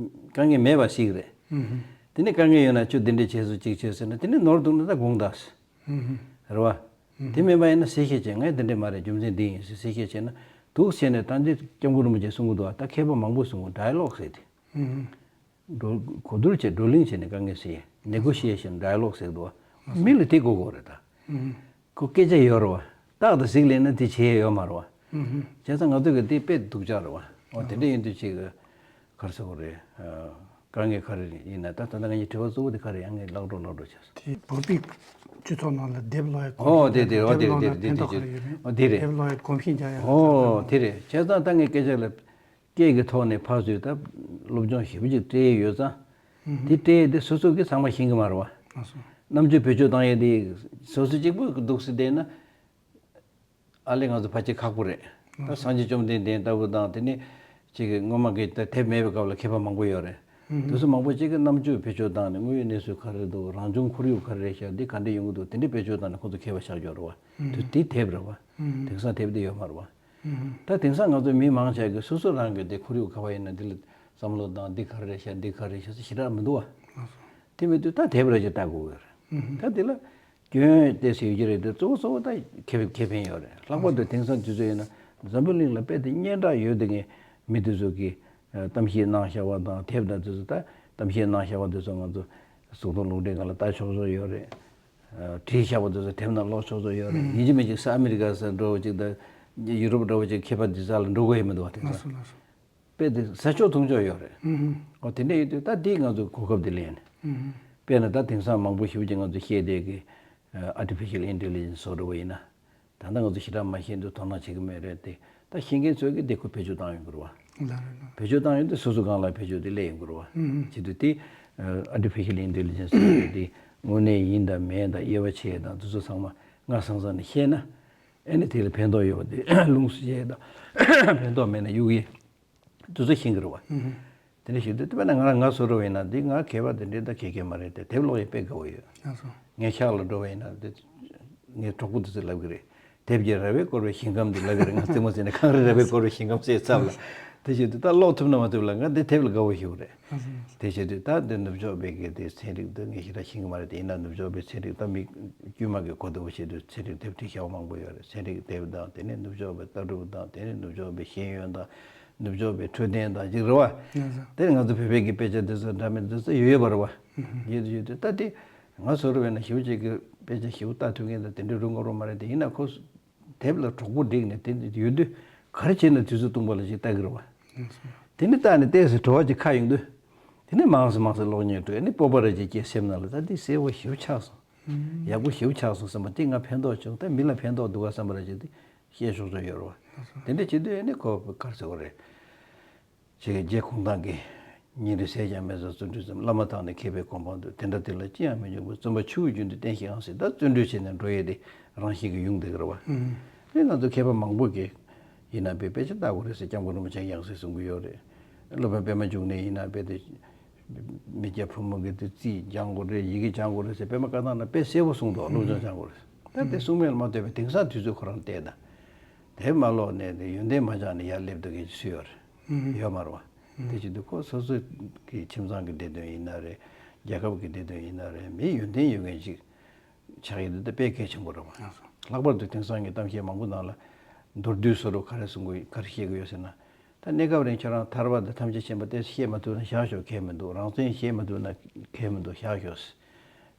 དཀའ་ངལ་མེད་པ་ཞིག་རེད། དེ་ནས་དཀའ་ངལ་ཡོད་ན་ཁྱོད་འདི་འདྲས་བྱས་སོང་ཅིག་བྱས་ཟེར་ན་དེ་ནས་ནོར་འདུག་ན་ད་དགོངས་དག་ཟེར། རེད་བ། དེ་མིན་པ་ཡིན་ན་གསལ་བཤད་བྱས་ངས་འདི་འདྲས་མ་རེད་རྒྱུ་མཚན་འདི་ཡིན་ཟེར་གསལ་བཤད་བྱས་ན་འདུག་བྱས་ནས་ད་འདི་སྐྱབས་མགོན་རིན་པོ་ཆེས་གསུང་གི་འདུག་བ། ད་མཁས་པ་མང་པོས་གསུང་གི་dialogue ཟེར་དེ། བགྲོ་གོ་བསྡུར་བྱས་བགྲོ་གླེང་བྱས་ནས་དཀའ་ངལ་སེལ་ཡས་negotiation dialogue ཟེར་གི་འདུག་བ། མི་ལ་དེ་དགོས་དགོས་རེད་ད། ཁོ་སྐད་ཆ་ཡོད་རེད་བ། རྟག་ཏུ་གཟིགས་ལས་ན་དེ་བྱེད་ཡས་ཡོད་མ་རེད་བ། བྱས་ཙང་ང་ཚོ་གི་དེ་དཔེ་སྡུག་ཅག་རེད་བ། འོ་དེ་འདྲ་ཡིན་དུས་ཅིག་ག་རེ་ཟེར་དགོས་རེད། དཀའ་ངལ་ག་རེ་ཡིན་ན་ད་ད་ལྟ་ང་གཉིས་དྲི་བ་གཙོ་བོ་དེ་ག་རེ་ཡང་ངས་ལག་འགྲོ་ལག་འགྲོ་བྱས་སོང་། དེ་བོད་པའི་སྤྱི་ཚོགས་ནང་ལ་དེབ་ཀློག་ཡས་གོམས་ཨོ་དེ་གཤིས་དེ་ཨོ་དེ་རེད་དེ་རེད་དེ་རེད་དེ་རེད། ཨོ་དེ་རེད། དེབ་ཀློག་ཡས་གོམས་གཤིས་འཇགས་ཡས་ཨོ་དེ་རེད། བྱས་ཙང་ད་ངས་སྐད་ཆ་ལ། སྐད་ཀྱི་ཐོག་ནས་ཕར་ཚུར་ད་སློབ་སྦྱོང་ཞེ་པོ་ཅིག་སྤྲད་ཡོད་ཙང་། དེ་སྤྲད་དེ་སོ་སོ་གིས་ཚང་མ་ཤེས་ཀྱི་མ་རེད་བ། རྣམ་དཔྱོད་བེད་སྤྱོད་བཏང་ཡས་དེ་སོ་སོ་གཅིག་པུ་འདུག་སེ་བསྡད་ན། ཨ་ལས་ང་ཚོ་ཕལ་ཆེར་ཁག་པོ་རེད། ད་སངས་རྒྱས་བཅོམ་ལྡན་འདས་ལྟ་བུ་དང་དེ་ནས་ཅིག་གི་སྔོན་མ་གི་ད་དེབ་མེད་པའི་སྐབས་ལ་མཁས་པ་མང་པོ་ཡོད་རེད། དེ་ཚོ་མང་པོ་ཅིག་གིས་རྣམ་དཔྱོད་བེད་སྤྱོད་བཏང་ནས་དངོས་ཡོད་གནས་ཚུལ་ག་རེ་འདུག་རང་བྱུང་ཁོར་ཡུག་ག་རེ་རེད་ཤག་འདི་ག་འདྲ་ཡོང་གི་འདུག་དེ་འདྲ་བེད་སྤྱོད་བཏང་ནས་ཁོ་ཚོ་མཁས་པ་ཆགས་ཡོད་རེད་བ། དེ་དེ་དེབ་རེད་བ། དེང་སང་དེབ་དེ་ཡོད་མ་རེད་བ། ད་དེང་སང་ང་ཚོ་མི་མང་ཆེ་གིས་སོ་སོ་རང་གི་དེ་ཁོར་ཡུག་ག་བ་ཡིན་ན་འདི་ལ་བསམ་བློ་བཏང་འདི་ག་རེ་རེད་ཤག་འདི་ག་རེ་རེད་ཤག་ཟེར་ཞེ་དྲག་མི་འདུག་བ། དེ་མི་འདུག་ད་དེབ་རེ་ཞིག་ལྟ་དགོས་ཀྱི་རེད། ད་འདི་ལ་སྐྱོན་ཏོག་ཙམ་ཡོད་ཀྱི་རེད་དེ་གཙོ་བོ་གཙོ་བོ་ད་ཁེ་ཕན་ཁེ་ཕན་ཡོད་རེད། ལྷག་པར་དུ་དེང་སང་དུས་ཚོད་ཡིན་ན་འཛམ་བུ་གླིང་ལ་དཔེ་དེ་སྙན་གྲགས་ཡོད་དེ་ངས་མི་དེ་ཚོ་གིས་གཏམ་བཤད་གནང་བཞག་པ་དང་དེབ་དང་དེ་ཚོ་ད་གཏམ་བཤད་གནང་བཞག་པ་དེ་ཚོ་ང་ཚོ་གཟུགས་མཐོང་རླུང་འཕྲིན་སྒང་ལ་ལྟ་ཆོག་ཆོག་ཡོད་རེད། བྲིས་བཞག་པ་དེ་ཚོ་དེབ་ནང་ཀློག་ཆོག་ཆོག་ཡོད་རེད། ཡིན་གཅིག་མིན་གཅིག་ས་ཨ་མི་རི་ཀ་ས་འགྲོ་བ་ཅིག་དང་ཡུ་རོབ་འགྲོ་བ་ཅིག་མཁས་པ་འདི་ས་ལ་འགྲོ་དགོས་ཡོད་མི་འདུག་བ། དེང་སང་དཔེ་དེ་ཟ་ཆོག་འཐུང་ཆོག་ཡོད་རེད། ཨོ་དེ་འདྲ་ཡོད་དུས་ད་འདི་ང་ཚོ་གོ་སྐབས་དེ་ལེན། དཔེར་ན་ད་དེང་སང་མང་པོ་ཞེ་པོ་ཅིག་ང་ཚོ་བཤད་བསྡད་ཀྱི་artificial intelligence སོགས་འགྲོ་བ་ཡིན་ན། ད་ལྟ་ང་ཚོ་ཞེ་དྲག་མ་ཤེས་འདུག་དོ་སྣང་བྱེད་ཀྱི་མེད་རེད་དེ། ད་ཤེས་མཁན་ཚོས་ཀྱིས་དེ་ཁོ་བེད་སྤྱོད་བཏང་ཡོང་གི་རེད་བ། ལགས་རེད་ལགས། བེད་སྤྱོད་བཏང་ཡོང་དུས་སོ་སོ་སྒང་ལ་བེད་སྤྱོད་དེ་སླེབས་ཡོང་གི་རེད་བ། བྱེད་དུས་དེ་artificial intelligence ཟེར་དེ་དངོས་གནས་ཡིན་དང་མིན་དང་དབྱེ་བ་ཕྱེ་དང་དེ་ཚོ་ཚང་མ་སྔ་སང་སང་ནས་ཤེས་ན། ཨེ་ནི་དེ་ལ་ཕན་ཐོགས་ཡོད་པ་དེ་ལོངས་སུ་སྤྱད་དང་ཕན་ཐོགས་མེད་ན་གཡུག་ཡས། དེ་ཚོ་ཤེས་ཀྱི་རེད་བ། དེ་འདྲ་ཞིག་འདུག་དཔེར་ན་ང་ང་བཟོ་འདྲ་བ་ཡིན་ན་འདི་ང་མཁས་པ་དེ་འདྲའི་ད་མཁས་མཁས་མ་རེད་དེ་དེབ་ཀློག་ཡས་དཔེ་དགའ་བོ་ཡོད། ལགས་སོ། ངས་ཤག་ལ་འགྲོ་བ་ཡིན་ན་འདི་ངའི་གྲོགས་པོ་དེ་ཚོས་ལབ་ཀྱི་རེད། དེབ་ཀྱི་ར་བས་བསྐོར་བའི་ཞིང་ཁམས་འདི་ལབ་ཀྱི་རེད། ང་རྩེད་མོ་རྩེ་ནས་གངས་རི་ར་བས་བསྐོར་བའི་ཞིང་ཁམས་ཟེར་ཚར་ལ། དེ་བཞིན་དུ་ད་ཀློག་ཐུབ་ན་མ་ཐུབ་ལ་ང་འདི་དེབ་ལ་དགའ་བོ་ཞིག་རེད། ལགས་སོ་ལགས་སོ། དེ་བཞིན་དུ་ད་འདི་ནུབ་ཕྱོགས་པའི་གི་དེ་ཚན་རིག་འདི་ངས་ཞེ་དྲག་ཤེས་ཀྱི་མ་རེད་དེ་ཡིན་ན་ནུབ་ཕྱོགས་པའི་ཚན་རིག་ད་མི་དཀྱུས་མ་གི་གོ་བདེ་བོ་བྱེད་དུས་ཚན་རིག་དེབ་བྲིས་བཞག་པ་མང་པོ་ཡོད་རེད། ཚན་རིག་དེབ་དང་དེ་ནས་ནུབ་ཕྱོགས་པའི་ལྟ་གྲུབ་དང་དེ་ནས་ནུབ་ཕྱོགས་པའི་ཤེས་ཡོན་དང་། ནུབ་ཕྱོགས་པའི་འཕྲོད་བསྟེན་དང་ཅིག་རེད་བ། ལགས་སོ། དེ་ནི་ང་ཚོ་བོད་པའི་གི་དཔེ་ཆ་དེ་ཚོ་འདྲ་མིན་དེ་ཚོ་ཡོད་ཡོད་པ་རེད་བ། ཡོད་དུས་ཡོད་དུས་ད་དེ་ང་ཚོ་རེ་བས་ན་ཞེ་པོ་ཅིག་གི་དཔེ་ཆ་ཞེ་པོ་ལྟ་ཐུབ་མཁན་དང་དེ་འདྲའི་རུ་ངོ་རུ་མ་རེད་དེ་ཡིན་ན་ཁོ་དེབ་ལ་གྲོགས་པོ་བསྒྲིགས་ནས་དེ་ཡོད་དུས་ག་རེ་བྱས་ན་དུས་ཚོད་སྟོང་པ་ལ་ཅིག་ལྟ་གི་རེད་བ། ལགས་སོ། དེ་ནི་ལྟ་ནས་ལྟས་སུ་བྲོ་བ་ཅིག་ཁ་ཡོང་དུས་དེ་ནི་མང་སུ་མང་སུ་ཀློག་སྙིང་བྲོ་ཨ་ནི་སྤོབས་པ་རེ་ཅིག་སྐྱེས་སེམས་ནང་ལ་ད་འདི་གསལ་པོ་ཞེ་པོ་ཆགས་སོང་། ཡག་པོ་ཞེ་པོ་ཆགས་སོང་བསམ་པ་དེ་ང་ཕན་ཐོགས་བྱུང་ད་མི་ལ་ཕན་ཐོགས་འདུག་ག་བསམ་པ་རེ་ཅིག་དེ། བཤད་ཆོག་ཆོག་ཡོད་རེད་བ། དེ་འདྲ་བྱེད་དུས་ཨ་ནི་ཁོ་ག་རེ་ཟེར་དགོས་རེད། ཅིག་རྗེ་གུང་ཐང་གིས་ཉིན་རེ་ཟས་ཀྱང་མེད་ཟེར་བརྩོན་འགྲུས་ཙམ། བླ་མ་དག་ནི་མཁས་པའི་གོ་འཕང་དུ། དེ་འདྲ་དེ་ལ་ཅི་ཡང་མི་འབྱུང་བས། བརྩོན་པ་ཆུ་བོའི་རྒྱུན་དུ་བསྟེན་ཞིག་ཨང་ཟེར་ད་བརྩོན་འགྲུས་བྱས་ནས་འགྲོ་ཡས་དེ་རང་བཞིན་གྱིས་ཡོང་བསྡད་ཀྱི་རེད་བ། དེ་ང་ཚོ་མཁས་པ་མང་པོ་གིས་ཡིན་ན་དཔེ་དཔེ་ཆ་ལྟ་དགོས་རེད་ཟེར་སྐྱབས་མགོན་རིན་པོ་ཆེ་ཡང་སེ་གསུང་གི་ཡོད་རེད། སློབ་དཔོན་པད་མ་འབྱུང་གནས་ཡིན་ན་དཔེ་དེ། མི་སྐྱ་ཕོ་མོ་གི་དེ་རྩིས་སྦྱང་དགོས་རེད་ཡི་གེ་སྦྱང་དགོས་རེད་ཟེར་པད་མ་བཀའ་ཐང་ན་དཔེ་གསལ་པོ་གསུངས་འདུག་སློབ་སྦྱོང་སྦྱང་དགོས་རེད་ད་དེ་གསུངས་མེད་ལ་མ་ལྟོས་པའི་དེང་སང་དུས་ཚོད་ཁོ་རང་བལྟས་ན། དེ་མ་ཀློག་ནས་དེ་ཡོན་ཏན་མ་སྦྱངས་ནས་ཡར་སླེབས་འདུག་མཁན་ཅིག་སུ་ཡོད་རེད། ཡོད་མ་རེད་བ། དེ་བྱེད་དུས་ཁོ་སོ་སོ་གི་ཁྱིམ་ཚང་གི་བདེ་དོན་ཡིན་ན་རེད། རྒྱལ་ཁབ་ཀྱི་བདེ་དོན་ཡིན་ན་རེད། མི་ཡོན་ཏན་ཡོད་མཁན་ཅིག་ཆགས་ཡོད་དུས་དེ་དཔེ་གལ་ཆེན་པོ་རེད་བ། ལྷག་པར་དུ་དེང་སང་གི་གཏམ་བཤད་མང་པོ་ནང་ལ་མདོར་བསྡུས་བཟོ་འདྲ་ག་རེ་གསུང་གི་ག་རེ་བཤད་ཀྱི་ཡོད་ཟེར་ན། ད་གནས་སྐབས་རིང་ཁྱོད་རང་ཐར་པ་དང་ཐམས་ཅད་མཁྱེན་པ་དེ་བཤད་མ་ཐུབ་ན་བཞག་ཤོག་ཁྱད་མི་འདུག་རང་བཙན་བཤད་མ་ཐུབ་ན་ཁྱད་མི་འདུག་བཞག་ཤོག་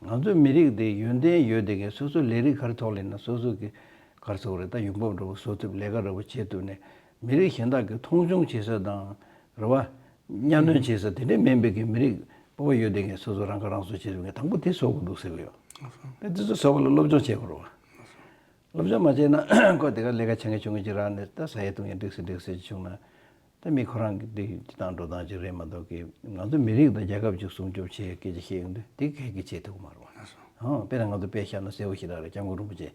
ང་ཚོའི་མི་རིགས་དེ་ཡོན་ཏན་ཡོད་དེ་གས་སོ་སོའི་ལས་རིགས་ག་རེ་ཐོག་ལ་ཡིན་ན་སོ་སོ་གི་ག་རེ་ཟེར་དགོས་རེད་ད་ཡོང་འབབ་འདྲ་བོ་བཟོ་ཐུབ་ལས་ཀ་འདྲ་བོ་བྱེད་ཐུབ་ནས་མི་རིགས་གཞན་དག་གི་མཐོང་ཆུང་བྱེད་ས་དང་རེད་བ། གཉའ་གནོན་བྱེད་ས་དེ་འདྲས་མིན་པའི་གི་མི་རིགས་སྤོབས་པ་ཡོད་དེ་གས་སོ་སོ་རང་ཁ་རང་གསོ་བྱེད་ཐུབ་མཁན་དང་པོ་དེ་བཟོ་དགོས་འདུག་ཟེར་གི་ཡོད། དེ་དེ་ཚོ་བཟོ་བ་ལ་སློབ་སྦྱོང་བྱེད་དགོས་རེད་བ། སློབ་སྦྱོང་མ་བྱས་ན་ཁོ་དེ་ག་ལས་ཀ་བྱེད་མཁན་ཆུང་ངུ་ཅིག་རག་ནས་ད་ཟ་ཡས་འཐུང་ཡས་འགྲིག་སེ་འགྲིག་སེ་བྱུང་ན། ད་མི་ཁོ་རང་གི་འདི་སྤྱི་བཏང་འགྲོ་སྟངས་ཅིག་རེད་མ་གཏོགས་ཀི་ང་ཚོ་མི་རིགས་དང་རྒྱལ་ཁབ་ཅིག་སྲུང་སྐྱོབ་བྱེད་ཡས་སྐད་ཆ་བཤད་ཡོང་དུས་དེ་གས་ཀྱིས་བྱེད་ཐུབ་ཀྱི་མ་རེད་བ། ཨང་། དཔེར་ན་ང་ཚོ་དཔེ་བཞག་ན་གསལ་པོ་ཞེ་དྲག་རེད། སྐྱབས་མགོན་རིན་པོ་ཆེ་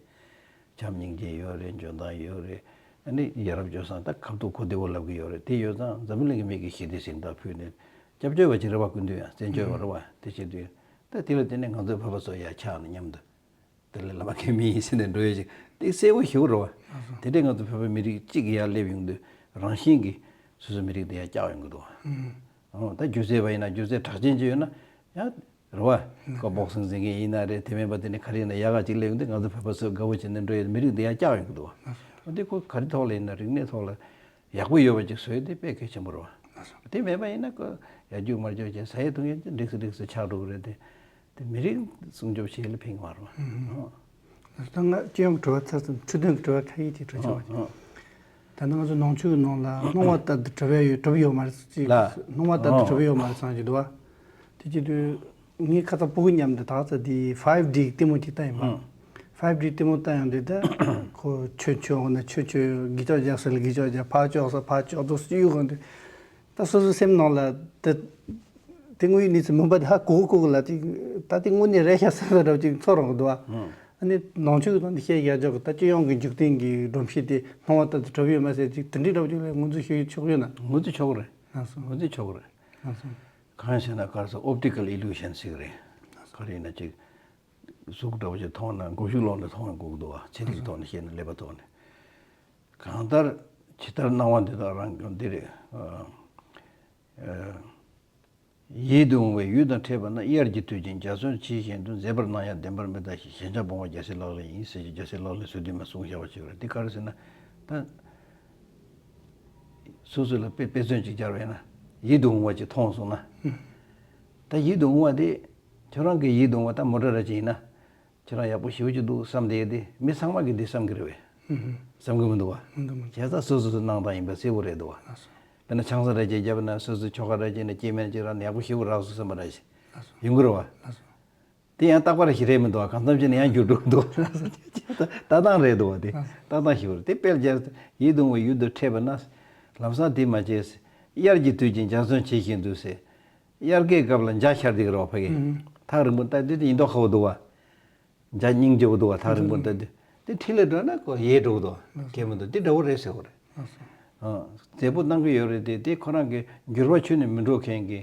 བྱམས་སྙིང་རྗེ་ཡོད་རེད། འཇོན་ཐང་ཡོད་རེད། ཨ་ནི་ཡ་རབས་སྤྱོད་བཟང་ད་ཁ་ཐུག་ཁོ་བདེ་པོ་ལབ་ཀྱི་ཡོད་རེད། དེ་ཡོད་ཙང་འཛམ་བུ་གླིང་གི་མི་གིས་ཞི་བདེ་གཟེངས་རྟགས་ཕུལ་ནས་སྐྱབས་བཅོལ་བ་ཅིག་རེད་བ། སྐུ་མདུན་ཡང་བཙན་བྱོལ་བ་རེད་བ། དེ་བྱེད་དུས་ད་དེ་ལ་བརྟེན་ནས་ང་ཚོའི་བོད་པ་ཚོ་ཡར་ཆགས་ནས་མཉམ་དུ། དེ་ལས་བླ་མ་མཁན་མི་ཡིན་ཟེར་ནས་འགྲོ་ཡས་ཅིག་དེ་གསལ་པོ་ཞེ་པོ་རེད་བ། དེ་འདྲས་ང་ཚོ་བོད་པ་མི་རིགས་གཅིག་ཡར་སླེབས་ཡོང་དུས་རང་བཞིན་གྱིས་སོ་སོའི་མི་རིགས་དེ་ཡར་བཀྱག་ཡོང་གི་འདུག་བ། ཨོ་ད་སྒྱུ་རྩལ་པ་ཡིན་ན་སྒྱུ་རྩལ་གྲགས་ཅན་ཅིག་ཡོད་ན་ཡང་རེད་བ། ཀོ་བོག་སིང་འཛིན་མཁན་ཡིན་ན་རེད། དེ་མིན་པ་དེ་ནས་ག་རེ་ཡིན་ན་ཡག་ག་ཅིག་སླེབས་ཡོང་དུས་ང་ཚོ་བོད་པ་ཚོས་དགའ་པོ་བྱས་ནས་འགྲོ་ཡས་མི་རིགས་དེ་ཡར་བཀྱག་ཡོང་གི་འདུག་བ། ཨོ་དེ་ཁོ་ག་རེ་ཐོག་ལ་ཡིན་ན་རིག་གནས་ཐོག་ལ་ཡག་པོ་ཡོད་པ་ཅིག་བཟོས་དེ་དཔེ་གལ་ཆེན་པོ་རེད་བ། དེ་མེད་པ་ཡིན་ན་ཁོ་ཡར་རྒྱུག་མར་རྒྱུག་བྱས་ཟ་ཡས་འཐུང་ཡས་འགྲིག་སེ་འགྲིག་སེ་ཆགས་འགྲོ་གི་རེད་དེ། དེ་མི་རིགས་སྲུང་སྐྱོབ་བྱེད་ལ་ཕན་གྱི་མ་རེད། ད་ང་སྤྱི་ཡོངས་ཀྱི་དྲི་བ་ཚར་སོང་། འཕྲོས་དོན་གྱི་དྲི་བ་ཁ་ཤས་ཅིག་དྲི་ཆོག་པ་ཅིག་ད་ནི་ང་ཚོ་ནང་ཆོས་ཀྱི་ནང་ལ་སྣང་བ་ལྟར་དུ་གྲུབ་ཡ་ཡོད་གྲུབ་ཡོད་མ་རེད་ཅིག་ལ། སྣང་བ་ལྟར་དུ་གྲུབ་ཡོད་མ་རེད་བསམ་གྱི་འདུག་བ། དེ་བྱེད་དུས་ངས་ཁ་སང་ཕྲུ་གུ་མཉམ་དུ་ད་ཚ་དེ་ཕའིབ་ཌི་ལྟད་མོ་ཅིག་ལྟ་ཡིན་པ། ཕའིབ་ཌི་ལྟད་མོ་ལྟ་ཡོང་དུས་ད་ཁོ་ཆོས་ཆོས་འོང་ན་ཆོས་ཆོས། གི་ཅོག་རྒྱག་ས་ལ་གི་ཅོག་རྒྱག་ཕར་ཅོག་ས་ཕར་ཅོག་ཏུ་སུ་ཡོད་གོ་འདུག་ད་སོ་སོའི་སེམས་ནང་ལ་དེ་དེ་དངོས་ཡོད་གནས་ཚུལ་མིན་པ་དེ་ཧ་གོ་གོ་གི་ལ་དེ་ད་དེ་དངོས་གནས་རེད་ཤག་བསམ་ས་འདྲ་བོ་ཅིག་ཚོར་རང་གི་འདུག་ཨ། ཨ་ནི་ནང་ཆོས་ཀྱི་ཐོག་ནས་བཤད་ཡ་ཅོག་གི་ད་སྤྱི་ཡོངས་ཀྱི་འཇིག་རྟེན་གྱི་སྒྲོམ་གཞི་དེ་སྣང་བ་ལྟར་དུ་གྲུབ་ཡོད་མ་ཟེར་ཅིག་དེ་འདྲའི་འདྲ་བོ་ཅིག་ལ་ངོས་འཛིན་ཞུ་ཆོག་ཡོད་ན། ངོས་འཛིན་ཆོག་གི་རེད། ལགས་སོ། ངོས་འཛིན་ཆོག་གི་རེད། ལགས་སོ། གང་ཡིན་ཟེར་ན་ག་རེ་ཟེར་optical illusion ཟེར་གི་རེད། ག་རེ་ཡིན་ན་ཅིག་གཟུགས་འདྲ་བོ་ཅིག་མཐོང་ན་མགོ་མཇུག་ལོག་ནས་མཐོང་ཡང་དགོས་ཀྱི་འདུག་བ། ཚན་རིག་ཐོག་ནས་བཤད་ན་ཀླད་པ་ཐོག་ནས། གང་ལྟར་ཇི་ལྟར་སྣང་བ་འདི་དག་རང་གི་འདི་རེད། ཨ། ཨ། ཡིད་དུ་འོང་བའི་ཡུལ་དང་འཕྲད་པ་ན་དབྱར་གྱི་དུས་ཀྱི་འཇའ་ཚོན་ཇི་བཞིན་དུ་མཛེས་པར་སྣང་ཡང་བདེན་པར་མི་གདའ་ཞིང་ཞེན་ཆགས་སྤོང་བ་རྒྱལ་སྲས་ལག་ལེན་ཡིན་ཟེར་གྱི་རྒྱལ་སྲས་ལག་ལེན་ཟེར་དུས་མ་གསུངས་བཞག་པ་ཅིག་རེད། འདི་ག་རེ་ཟེར་ན་ད། སོ་སོ་ལ་དཔེ་དཔེ་མཚོན་ཅིག་སྦྱར་བས་ན་ཡིད་དུ་འོང་བ་ཅིག་མཐོང་སོང་ན། ད་ཡིད་དུ་འོང་བ་དེ་ཁྱོད་རང་གི་ཡིད་དུ་འོང་བ་ད་མོ་ཊ་ར་ཅིག་ཡིན་ན། ཁྱོད་རང་ཡག་པོ་ཞེ་པོ་ཅིག་འདུག་བསམ་བསྡད་དེ་མི་ཚང་མ་གིས་འདི་བསམ་གི་རེད་བས། བསམ་གི་མི་འདུག་བ། མི་འདུག་མི་འདུག་བྱས་ཙང་སོ་སོ་སོའི་སྣང་སྟངས་ཡིན་པ་གསལ་པོ་རེད་འདུག་བ། ལགས་སོ། དཔེར་ན་ཆང་ས་ར་ཅིག་བརྒྱབ་ན་སོ་སོའི་ཁྱོ་ག་ར་ཅིག་ན་སྐྱེ་དམན་ཅིག་རང་ནས་ཡག་པོ་ཞེ་པོ་རག་སོང་བསམ་པ་ར་ཞིག་ལགས་སོ། ཡོང་གི་རེད་བ། ལགས་སོ། དེ་ཡང་རྟག་པར་ཞིག་རེད་མི་འདུག་བ། གང་འཚམ་ཅིག་ནས་ཡང་འགྱུར་འགྲོ་གི་འདུག་བ། ལྟ་སྟངས་རེད་འདུག་བ་དེ། ལྟ་སྟངས་ཞིག་རེད་དེ། དཔེར་བྱས་ཡིད་དུ་འོང་བའི་ཡུལ་དུ་འཕྲད་པ་ན། ལམ་སང་དེ་མ་བྱས། དབྱར་གྱི་དུས་ཀྱི་འཇའ་ཚོན་ཇི་བཞིན་དུ་ཟེར། དབྱར་ཁའི་སྐབས་ལ་འཇའ་ཤར་བསྡད་ཀྱི་རེད་བ་ཕ་གི། ཐག་རིང་པོ་ལྟ་དུས་དེ་ཡིན་མདོག་ཁ་པོ་འདུག་བ། འཇའ་སྙིང་རྗེ་པོ་འདུག་བ། ཐག་རིང་པོ་ལྟ་དུས་དེ་འཕྲིན་ལས་འགྲོ་ན་ཁོ་ཡལ་འགྲོ་གི་འདུག་བ། གལ་མི་འདུག་དེ་འདྲ་བོ་རེད་ཟེར་བ་རེད། ཨ། མཛེས་པོ་གནང་གི་ཡོད་རེད་དེ། དེ་ཁོ་རང་གི་འགྱུར་བ་ཁྱོན་ནས་མི་འགྲོ་མཁན་གྱི།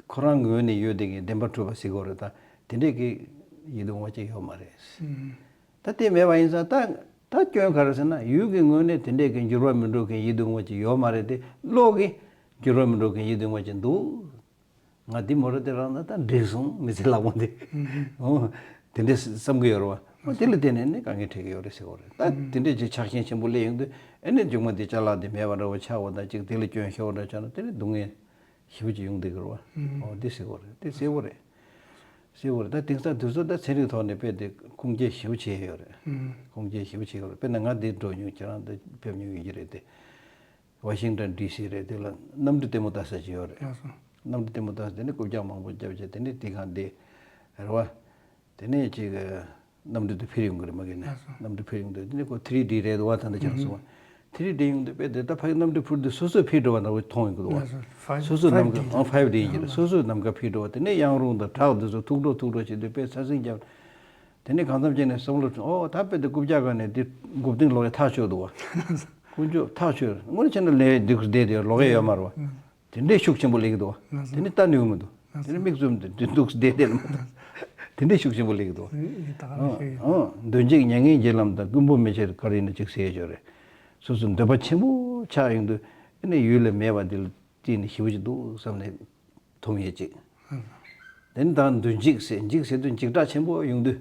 ཁོ་རང་ངོས་ནས་ཡོད་དེ་གི་བདེན་པ་གྲུབ་པ་ཟེར་དགོས་རེད་ད། དེ་འདྲས་ཀྱི་ཡིད་དུ་འོང་བ་ཅིག་ཡོད་མ་རེད། ད་དེ་མེད་པ་ཡིན་ཙང་ད་ད་སྐྱོན་ག་རེ་ཟེར་ན་ཡུལ་གྱི་ངོས་ནས་དེ་འདྲས་ཀྱི་འགྱུར་བ་མི་འགྲོ་མཁན་ཡིད་དུ་འོང་བ་ཅིག་ཡོད་མ་རེད་དེ། བློ་གི་འགྱུར་བ་མི་འགྲོ་མཁན་ཡིད་དུ་འོང་བ་ཅིག་འདུག་ང་འདི་མོ་ར་དེ་རང་ན་ད་འགྲིག་སོང་མི་ཚེ་ལག་པོ་འདི། ཨོ། དེ་འདྲས་བསམ་གི་ཡོད་རེད་བ། ཨོ་དེ་ལ་བརྟེན་ནས་ནི་དཀའ་ངལ་འཕྲད་ཀྱི་ཡོད་རེད་ཟེར་བ་རེད། ད་དེ་འདྲས་ཅིག་ཆགས་ཞེན་ཆེན་པོ་སླེབས་ཡོང་དུས་ཨེ་ནི་མཇུག་མ་དེ་ཅ་ལག་དེ་མེད་པ་འདྲ་བོ་ཆགས་པ་དང་གཅིག་དེ་ལ་སྐྱོན་ཤོར་བ་འདྲ་ཆགས་ན་དེ་ནི་སྡུག་བསྔལ་ཞེ་པོ་ཅིག་ཡོང་བསྡད་ཀྱི་རེད་བ། ཨོ་འདི་ཟེར་བ་རེད། དེ་གསལ་བོ་རེད། གསལ་བོ་རེད། ད་དེང་སང་དུས་ཚོད་ད་ཚན་རིག་ཐོག་ནས་དཔེ་དེ་ཁུངས་སྐྱེལ་ཞེ་པོ་བྱས་ཡོད་རེད། ཁུངས་སྐྱེལ་ཞེ་པོ་བྱས་ཡོད་རེད། དཔེར་ན་ང་འདིར་འགྲོ་མྱོང་། ཁྱེད་རང་འདིར་ཕེབས་མྱོང་ཡོད་ཀྱི་རེད་དེ། ཝ་ཤིང་ཊོན་ཌི་སི་རེད། དེ་ལ་གནམ་གྲུ་ལྟད་མོ་ལྟ་ས་ཅིག་ཡོད་རེད། ལགས་སོ། གནམ་གྲུ་ལྟད་མོ་ལྟ་ས་དེ་ནི་རྐུབ་བཀྱག་མང་པོ་བརྒྱབ་བྱས་དེ་ནི་དེ་གང་དེ་རེད་བ། དེ་ནས་ཅིག་གནམ་གྲུ་དེ་འཕུར་ཡོང་གི་རེད་མ་གི་ནས། ལགས་སོ། གནམ་གྲུ་འཕུར་ཡོང་དུས་དེ་ནི་ཁོ་ཐི་རི་ཌི་རེད་འདུག་བ། ད་ལྟ་ཁྱེད་རང་གསུངས་པ་ཐི་རི་ཌི་ཡོང་དུས་དཔེ་དེ་ད་ཕ་གི་གནམ་གྲུ་འཕུར་དུས་སོ་སོས་འཕུར་འགྲོ་བ་འདྲ་བོ་མཐོང་ཡོང་གི་འདུག་བ། ལགས་སོ། ཕའིབ་སོ་སོའི་ནམ་མཁའ་ཕའིབ་ཌི། ཨང་ཕའིབ་ཌི་ཡིན་གྱི་རེད། སོ་སོའི་ནམ་མཁའ་འཕུར་འགྲོ་བ་དེ་ནས་གཡང་རུང་དང་བྲག་འདི་ཚོ་ཐུག་འགྲོ་ཐུག་འགྲོ་བྱེད་དུས་དཔེ་ཚ་ཟིང་རྒྱབ། དེ་ནས་གང་འཚམ་བྱས་ནས་བསམ་བློ་བཏང་། ཨོ་ད་དཔེ་དེ་རྐུབ་བཀྱག་ག་ནས་དེ་མགོ་རྟིང་ལོག་ཡས་ཐག་ཆོད་འདུག་བ། དཀོན་མཆོག་ཐག་ཆོད། དངོས་གནས་བྱས་ན་ལས་འདུག་བསྡད་དེ་ལོག་ཡས་ཡོད་མ་རེད་བ། དེ་འདྲའི་ཤུགས་ཆེན་པོ་སླེབས་ཀྱི་འདུག་བ། དེ་ནི་ལྟ་ནུས་མི་འདུག་དེ་ནི་མིག་བཙུམ་དེ་འདུག་བསྡད་དེ་ལ་མ་གཏོགས། དེ་འདྲའི་ཤུགས་ཆེན་པོ་སླེབས་ཀྱི་འདུག་བ། ཨང་། གདོན་བགེགས་མྱ་ངན་གྱི་ལམ་དང་ཀུན་རྨོངས་མི་ཕྱེད་ག་རེ་ཡིན་ན་ཅིག་ཟེར་ཡས་ཅིག་ཡོད་རེད། སོ་སོ་འདོད་པ་ཆེན་པོ་ཆགས་ཡོང་དུས་ཨ་ནི་ཡུལ་ལ་མེད་པ་འདི་ལ་བརྟེན་ནས་ཞེ་པོ་ཅིག་འདུག་བསམ་ནས་མཐོང་ཡས་ཅིག་དེ་ནི་ད་གདོན་བགེགས་ཟེར། བགེགས་ཟེར་དུས་འཇིགས་སྐྲག་ཆེན་པོ་ཡོང་དུས།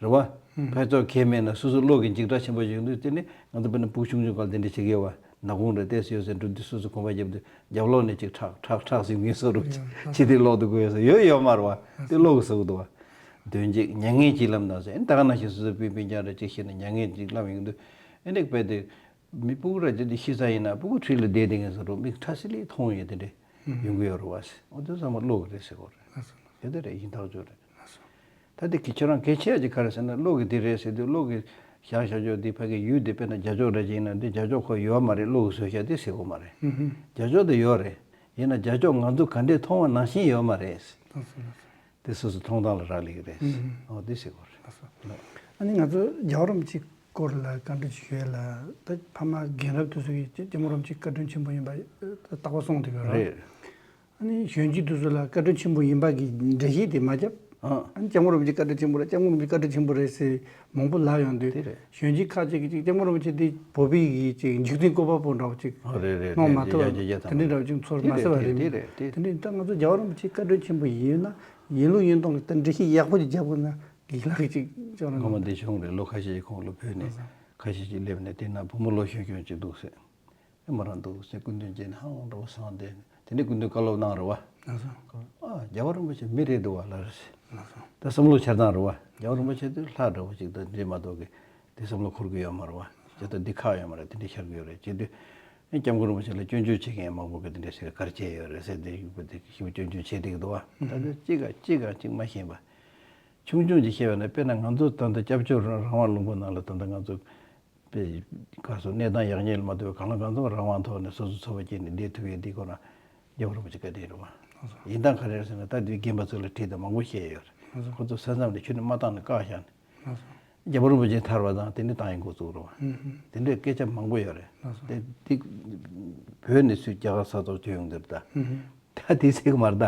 རེད་བ། ཕར་ཚུར་ཁས་མེད་ན་སོ་སོ་བློ་གི་འཇིགས་སྐྲག་ཆེན་པོ་ཞིག་ཡོང་དུས། དེ་ནི་ང་ཚོ་དཔེར་ན་ཕྲུ་གུ་ཆུང་ཆུང་སྐབས་དེ་འདྲ་བྱེད་ཀྱི་ཡོད་བ། ནག་ཁུང་རེད་དེ་ཟེར་ཡོད་ཟེར་འགྲོ་དུས་སོ་སོ་གོམ་པ་རྒྱབ་དུས་རྒྱབ་ལོག་ནས་ཅིག་ཁྲག་ཁྲག་ཁྲག་ཟེར་ངེས་སོ་རུ་ཕྱི་དེ་ལོག་ཏུ་དགོས་ཡོད་ཟེར་ཡོད་ཡོད་མ་རེད་བ། དེ་བློ་གི་ཟེར་གི་འདུག་བ། གདོན་བགེགས་མྱ་ངན་གྱི་ལམ་དང་ཟེར། ཨ་ནི་ད་ག་ནང་བཞིན་སོ་སོ་སྤུན་སྤུན་ཀྱག་རེ་ཅིག་ཤི་ན་མྱ་ངན་ཅིག་ལམ་ཡོང་དུས། ཨ་ནི་དཔེ་དེ་མི་ཕྲུ་གུ་ར་ཅིག་དེ་ཤི་ས་ཡིན་ན་ཕྲུ་གུ་འཁྲིས་ལ་བསྡད་བསྡད་ངེས་སོ་རུ་མིག་ཁྲ་སིལ་ལི་མཐོང་ཡས་དེ་འདྲ་ཡོང་གི་ཡོད་རེད་བ་ཟེར། ཨོ་དེ་ཚང་མ་བློ་གི་རེད་ཟེར་གོ་རེད། དེ་དེ་རེད། ཡིན་ཐག་ཆོད་རེད། ད་དེ་གི་ཁྱེད་རང་གལ་ཆེ་ཡ་ཅིག་ག་རེ་ཟེར་ན། བློ་གི་དེ་རེད་ཟེར་དུས་བློ་གི་ བཞག་བཞག་ཆོག་འདི་ཕ་གི་ཡུལ་འདི་དཔེར་ན་རྒྱ་ཕྱོགས་འདྲ་ཅིག་ཡིན་ན་འདི་རྒྱ་ཕྱོགས་ཁོ་ཡོད་མ་རེད། བློ་གི་བཟོས་བཞག་འདི་ཟེར་དགོས་མ་རེད། ཧུམ་ཧུམ། རྒྱ་ཕྱོགས་དེ་ཡོད་རེད། ཡིན་ན་རྒྱ་ཕྱོགས་ང་ཚོ་ག་འདྲས་མཐོང་བ་ནང་བཞིན་ཡོད་མ་རེད། ལགས་སོ་ལགས་སོ། དེ་སོ་སོའི་མཐོང་སྟངས་ལ་རག་ལས་ཀྱི་རེད། ཨུ་ཧུམ། འོ་དེ་ཟེར་དགོས་རེད། ལགས་སོ། ལགས། ཨ་ནི་ང་ཚོ་རྒྱལ་བ་རིན་པོ་ཆེའི་སྐོར་ལ་བཀའ་འདྲི་ཞུ་ཡས་ལ་ད་ཕ་མ་རྒན་རབས་དེ་ཚོ་གིས་སྐྱབས་མགོན་རིན་པོ་ཆེ་བཀའ་དྲིན་ཆེན་པོ་ཡིན་པ་རྟག་པར་གསུངས་བསྡད་ཡོད་རེད། རེད། ཨ་ནི་གཞོན་སྐྱེས་དེ་ཚོ་ལ་བཀའ་དྲིན་ཆེན་པོ་ཡིན་པ་གི་འགྲེལ་བཤད་དེ་མ་བརྒྱབ། ཨ། ཨ་ནི་སྐྱབས་མགོན་རིན་པོ་ཆེ་བཀའ་དྲིན་ཆེན་པོ་རེད། སྐྱབས་མགོན་རིན་པོ་ཆེ་བཀའ་དྲིན་ཆེན་པོ་རེད་ཟེར་མང་པོ་ལབ་ཡོང་དུས། དེ་རེད། གཞོན་སྐྱེས་ཁག་ཅིག་གིས་ཅིག་སྐྱབས་མགོན་རིན་པོ་ཆེ་འདི་བོད་པའི་གི་ཅིག་འཇིག་རྟེན་བཀོད་པ་པོ་འདྲ་བོ་ཅིག་ཨ་རེད་རེད། སྣང་མ་ཐུབ་པ་དེ་འདྲ་འདྲ་བོ་ཅིག་ཚོར་མ་སོང་བ་རེད། དེ་རེད་དེ་རེད། དེ་འདྲ་ད་ང་ཚོ་རྒྱལ་བ་རིན་པོ་ཆེ་བཀའ་དྲིན་ཆེན་པོ་ཡིན་ན་ཡིན་ལུགས་ཡིན་སྟངས་ཀྱི་ད་འགྲེལ་བཤད་ཡག་པོ་ཅིག་རྒྱབ་དགོས་ན་གི་ལག་གི་ཅིག་ཅོག་ར་ངོ་མ་འདི་བྱུང་རེད། ལོ་ཁ་ཤས་ཀྱི་གོང་ལ་བོད་ནས་ཁ་ཤས་ཅིག་སླེབས་ནས་དེ་ན་བུ་མོ་ལོ་གཞོན་གཞོན་ཅིག་འདུག་ཟེར། ཨེ་མོ་རང་འདུག་ཟེར་སྐུ་མདུན་མཇལ་ནས་ཧང་འདྲ་བོ་སངས་ཏེ་དེ་ནས་སྐུ་མདུན་བཀའ་སློབ་གནང་རེད་བ། ལགས་སོ། ཨ་རྒྱལ་བ་རིན་པོ་ཆེ་མི་རེད་འདུག་བ་ལ་རེད། ལགས་སོ། ད་བསམ་བློ་འཆར་སྟངས་རེད་བ། རྒྱལ་བ་རིན་པོ་ཆེ་དེ་ལྷ་འདྲ་བོ་ཅིག་དང་འདྲེས་མ་གཏོགས་ཀྱི་དེ་བསམ་བློ་འཁོར་གྱི་ཡོད་མ་རེད་བ། ཇི་ལྟར་འདི་ཁག་ཡོད་མ་རེད། དེ་འདྲས་འཆར་གྱི་ཡོད་རེད་ཅེས་དུས། ཨེ་སྐྱབས་མགོན་རིན་པོ་ཆེ་ལ་སྐྱོན་བརྗོད་བྱེད་མཁན་མང་པོ་གི་དེ་འདྲས་ཟེར་གར་བྱས་ཡོད་རེད་ཟེར་དེ་ཞུ་བ་དེ་ཞུ་སྐྱོན་བརྗོད་བྱེད་བསྡད་ཀྱི་འདུག་བ། ད་དེ་གཅིག་ག་གཅིག་ག་གཅིག་མ་ཤེས་པ། ཆུང་ཆུང་ཅིག་བཤད་པ་ན་དཔེར་ན་ང་ཚོ་ད་ལྟ་སྐྱབས་བཅོལ་རང་དབང་ལུང་པ་ནང་ལ་ད་ལྟ་ང་ཚོ་པའི་ག་སོ་གནས་སྟངས་ཡག་ཉེས་ལ་མ་ལྟོས་པར་གང་ལ་གང་འཚམ་རང་དབང་ཐོག་ནས་སོ་སོ་འཚོ་བ་སྐྱེལ་ནས་བསྡད་ཐུབ་ཡས་འདི་སྐོར་ན་རྒྱལ་བ་རིན་པོ་ཆེ་བཀའ་དྲིན་རེད་བ། ཡིན་སྟངས་ག་རེ་རེད་ཟེར་ན་ད་དུས་རྒན་པ་ཚོ་ལ་དྲིས་དང་མང་པོ་བཤད་ཡོད་རེད། ཁོ་ཚོ་ས་མཚམས་ནས་ཁྱོད་ནི་མ་བཏང་ནས་བཀག་བཞག་ནས། རྒྱལ་བ་རིན་པོ་ཆེ་ཐར་བ་དང་དེ་ནི་བཏང་ཡས་འགོ་བཙུགས་རེད་བ། དེ་འདྲའི་སྐད་ཆ་མང་པོ་ཡོད་རེད། དེ་དེ་བོད་ནས་སུས་རྒྱ་གར་ས་ཐོག་བྱོན་ཡོང་དེར་ད། ད་དེ་ཚིག་མར་ད།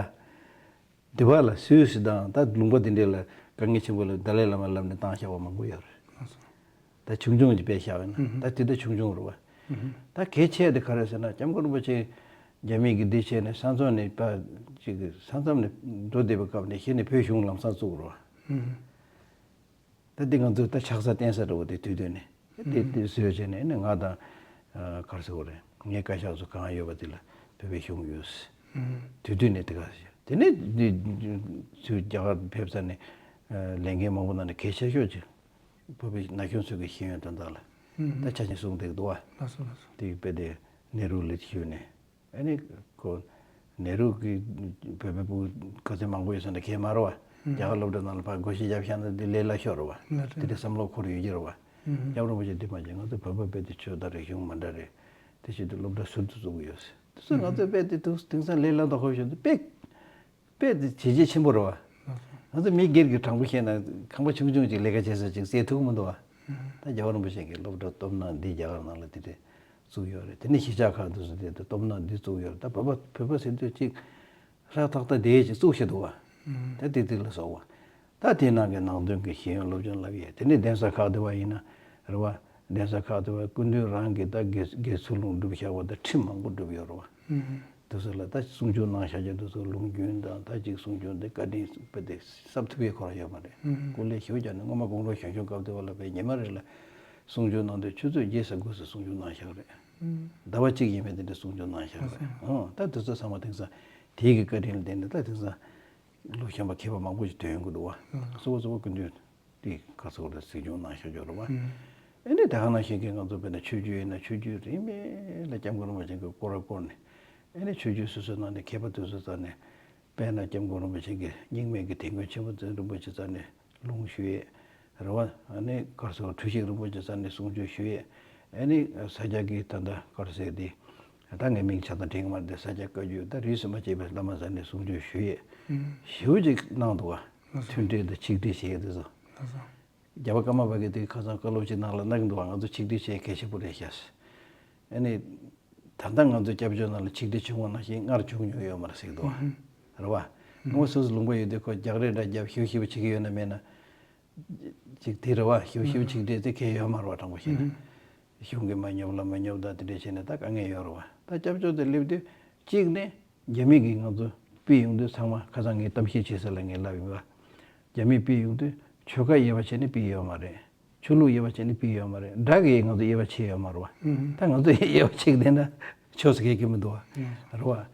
འདི་བ་ལ་སུས་སི་དང་ད་ལུང་པ་འདི་འདྲས་ལ་དཀའ་ངལ་ཆེན་པོ་ལ་ཏཱ་ལའི་བླ་མ་ལབ་ནས་བཏང་བཞག་པ་མང་པོ་ཡོད་རེད། ད་ཆུང་ཆུང་གི་དཔེ་བཞག་པ་ཡིན་ན་ད་དེ་ད་ཆུང་ཆུང་རེད་བ། ད་གལ་ཆེ་དེ་ག་རེ་ཟེར་ན་སྐྱབས་མགོན་རིན་པོ་ཆེ་རྒྱ་མི་གི་འདི་བྱས་ནས་ས་མཚམས་ནས་པ་ཅིག་ས་མཚམས་ནས་འགྲོ་བསྡད་པའི་སྐབས་ནས་གཞི་ནས་བོད་གཞུང་ལམ་སང་བཙུགས་རེད་བ། ད་འདི་ང་ཚོས་ད་ཆགས་ས་བརྟེན་ས་འདྲ་བོ་དེ་དུས་དུས་ནས་དེ་དེ་བཟོས་བྱས་ནས་ནི་ང་དང་ག་རེ་ཟེར་དགོས་རེད། ངའི་བཀའ་ཤག་ཚོ་གང་ཡོད་པ་དེ་ལ་བོད་པའི་གཞུང་ཡོད། དུས་དུས་ནས་དེ་ག་ཟེར་དེ་ནས་འདི་ཚུར་རྒྱ་གར་ཕེབས་ས་ནས་ལས་འགན་མང་པོ་གནང་ནས་གལ་ཆེ་ཤོས་ཅིག་བོད་པའི་ན་གཞོན་ཚོ་གི་ཤེས་ཡོན་དོན་དག་ལ་ད་ཆ་ཆེན་གསུངས་བསྡད་འདུག་བ། ལགས་སོ་ལགས་སོ། དེ་དཔེ་དེ་ནེ་རུ་ལ་ཞུས་ནས། ཨ་ནི་ཁོ་ནེ་རུ་གི་བོད་པའི་ཕྲུ་གུ་ག་ཚོད་མང་པོ་ཡོད་ཟེར་ན་གས་མ་རེད་བ། རྒྱ་གར་སློབ་གྲྭ་ནང་ལ་ཕར་སྒོ་ཕྱེ་རྒྱབ་བཞག་ན་འདི་ལས་སླ་ཤོས་རེད་བ། ལགས་རེད། དེ་འདྲའི་བསམ་བློ་འཁོར་ཡོད་ཀྱི་རེད་བ། རྒྱལ་བ་རིན་པོ་ཆེ་འདི་མ་བྱས་ང་ཚོ་བོད་པ་དཔེ་དེ་ཆོས་དང་རིག་གཞུང་མ་འདྲ་རེད། དེ་བཞིན་དུ་སློབ་གྲྭ་ཟུར་དུ་བཙུགས་ཀྱི་ཡོད་ཟེར། དེ་ཚོ་ང་ཚོ་དཔེ་དེ་དུས་དེང་སང་ལས་སླ་མདོག་ཁ་པོ་ཞིག་འདུག་དཔེ་དཔེ་དེ་བྱས་རྗེས་ཆེན་པོ་རེད་བ། ང་ཚོ་མི་སྒེར་གྱི་དྲང་པོ་བཤད་ན་ཁང་པ་ཆུང་ཆུང་ཅིག་ལས་ཀ་བྱེད་ས་ཅིག་བཙལ་ཐུབ་ཀྱི་མི་འདུག་བ། ད་རྒྱལ་བ་རིན་པོ་ཆེ་གིས་སློབ་གྲྭ་སྟོབས་ན་འདི་རྒྱ་གར་ནང་ལ་དེ་འདྲས་བཙུགས་ཡོད་རེད། དེ་ནས་གཞིས་ཆགས་ཁག་དུ་སུ་དེ་དུ་སྟོབས་ན་འདི་བཙུགས་ཡོད་རེད། ད་བོད་པ་བོད་པ་ཟེར་དུས་ཅིག་ཧྲ་ཐག་ཐག་དེ་ཅིག་བཙུགས་ཤི་འདུག་བ། ད་དེ་དེ་ལ་སོགས་པ། ད་དེ་ནང་གི་ནང་དོན་གྱི་ཤེས་ཡོན་སློབ་སྦྱོང་བསླབ་ཡས་དེ་ནས་གདན་ས་ཁག་དེ་བ་ཡིན་ན་རེད་བ། གདན་ས་ཁག་དེ་བ་སྐུ་མདུན་རང་གིས་ད་དགེ་དགེ་ཚུལ་སློང་སྒྲུབ་བཞག་པ་དང་ཁྲིམས་མང་པོ་བསྒྲུབས་ཡོད་རེད་བ། དེ་ཚོ་ལ་ད་གསུང་ཆོས་གནང་བཞག་རྒྱུ་དེ་ཚོ་ལུང་རྒྱུན་དང་ད་ཅིག་གསུང་ཆོས་འདི་བཀའ་དྲིན་དཔེ་དེ་གསབ་ཐུབ་ཡས་ཁོ་རང་ཡོད་མ་རེད། སྐུ་ལས་ཞེ་པོ་བརྒྱབ་ནས་སྔོན་མ་དགུང་ལོ་གཞོན་གཞོན་སྐབས་དེ་བ་ལ་དཔེ་ཉི་མ་རེ་ལ་གསུང་ཆོས་གནང་དུས་ཆུ་ཚོད་བརྒྱད་ས་དགུ་ས་གསུང་ཆོས་གནང་བཞག་རེད། ཟླ་བ་གཅིག་ཡིན་མིན་དེ་འདྲ་གསུང་ཆོས་གནང་བཞག་རེད། ཨོ་ད་དེ་ཚོ་ཚང་མ་དེང་སང་དེའི་གི་བཀའ་དྲིན་ལ་བརྟེན་ནས་ད་དེང་སང་ལོ་གཞོན་པ་མཁས་པ་མང་པོ་ཞིག་ཐོན་ཡོང་གི་འདུག་བ། གཙོ་བོ་གཙོ་བོ་སྐུ་མདུན་དེ་ག་ཚོད་རེ་གཟིགས་སྐྱོང་གནང་བཞག་ཡོད་རེད་བ། ཨེ་ནས་ད་ག་ནང་བཞིན་གྱི་ང་ཚོ་དཔེར་ན་ཆོས་བརྒྱུད་ཡིན་ན་ཆོས་བརྒྱུད་རིས་མེད་ལ་སྐྱབས་མགོན་རིན་པོ་ཆེ་གི་སྐོར་ར་བསྐོར་ནས་ཨེ་ནས་ཆོས་བརྒྱུད་སོ་སོའི་ནང་ནས་མཁས་པ་དེ་ཚོ་རྩ་ནས་དཔེར་ན་སྐྱབས་མགོན་རིན་པོ་ཆེ་གི་རྙིང་མའི་གི་དེ་མགོན་ཆེན་པོ་རིན་པོ་ཆེ་རྩ་ནས་ལུང་ཞུ་ཡས་རེད་བ། ཨ་ནི་ག་རེ་ཟེར་བ་འཁྲུལ་ཞིག་རིན་པོ་ཆེ་རྩ་ནས་གསུང་ཆོས་ཞུ་ཡས། ཨ་ནི་ས་སྐྱ་གི་ད་ལྟ་ག་རེ་ཟེར་དེ་ད་ངའི་མིང་ཆ་ཚང་དྲན་གི་མ་རེད་དེ་ས་སྐྱ་བཀའ་བརྒྱུད་ད་རིས་སུ་མ་ཆད་པའི་བླ་མ་རྩ་ནས་གསུང་ཆོས་ཞུ་ཡས་ཞེ་པོ་ཅིག་གནང་འདུག་བ། མཐུན་སྒྲིལ་དང་ཆིག་སྒྲིལ་བྱེད་ཡས་དེ་ཚོ། རྒྱལ་བ་ཀརྨ་པ་གིས་དེ་ཁ་སང་བཀའ་སློབ་ཅིག་ནང་ལ་གནང་གི་འདུག་བ། ང་ཚོ་ཆིག་སྒྲིལ་བྱེད་གལ་ཆེན་པོ་རེད་ཤག་ཨ་ནི། ད་ལྟ་ང་ཚོ་སྐྱབས་བཅོལ་ནང་ལ་ཆིག་སྒྲིལ་བྱུང་བ་ནང་བཞིན་སྔར་བྱུང་མྱོང་ཡོད་མ་རེད་ཟེར་གི་འདུག་བ། རེད་བ། ངོ་སོ་སོ་ལུང་པ་ཡོད་དུས་ཁོ་རྒྱག་རེས་འདྲ་རྒྱབ་ཞིབ་ཞིབ་བྱེད་ཀྱི་ཡོད་ན་མེད་ན། ཅིག་དེ་རེད་བ། ཞིབ་ཞིབ་ཆིག་སྒྲིལ་དེ་གལ་ཡོད་མ་རེད་བ། དྲང་པོ་བཤད་ན། གཞུང་གིས་མ་སྙོབ་ལ་མ་སྙོབ་དང་དེ་འདྲས་བྱས་ནས་ད་དཀའ་ངལ་ཡོད་རེད་བ། ད་སྐྱབས་བཅོལ་དུ་སླེབས་དུས་གཅིག་ནས་རྒྱ་མི་གིས་ང་ཚོ་ཕུད་ཡོང་དུས་ཚང་མ་ཁ་སང་ངས་གཏམ་བཤད་བྱེད་ས་ལ་ངས་ལབ་ཡིན་པ། རྒྱ་མིས་ཕུད་ཡོང་དུས་ཆོལ་ཁ་དབྱེ་བ་བྱས་ནས་ཕུད་ཡོད་མ་རེད། ཆོས་ལུགས་དབྱེ་བ་བྱས་ནས་ཕུད་ཡོད་མ་རེད། དགྲ་གིས་ང་ཚོ་དབྱེ་བ་ཕྱེ་ཡོད་མ་རེད་བ། ད་ང་ཚོ་དབྱེ་བ་ཕྱེ་གི་བསྡད་ན་ཆོག་ས་གང་ཡང་མི་འདུག་བ། རེད་བ།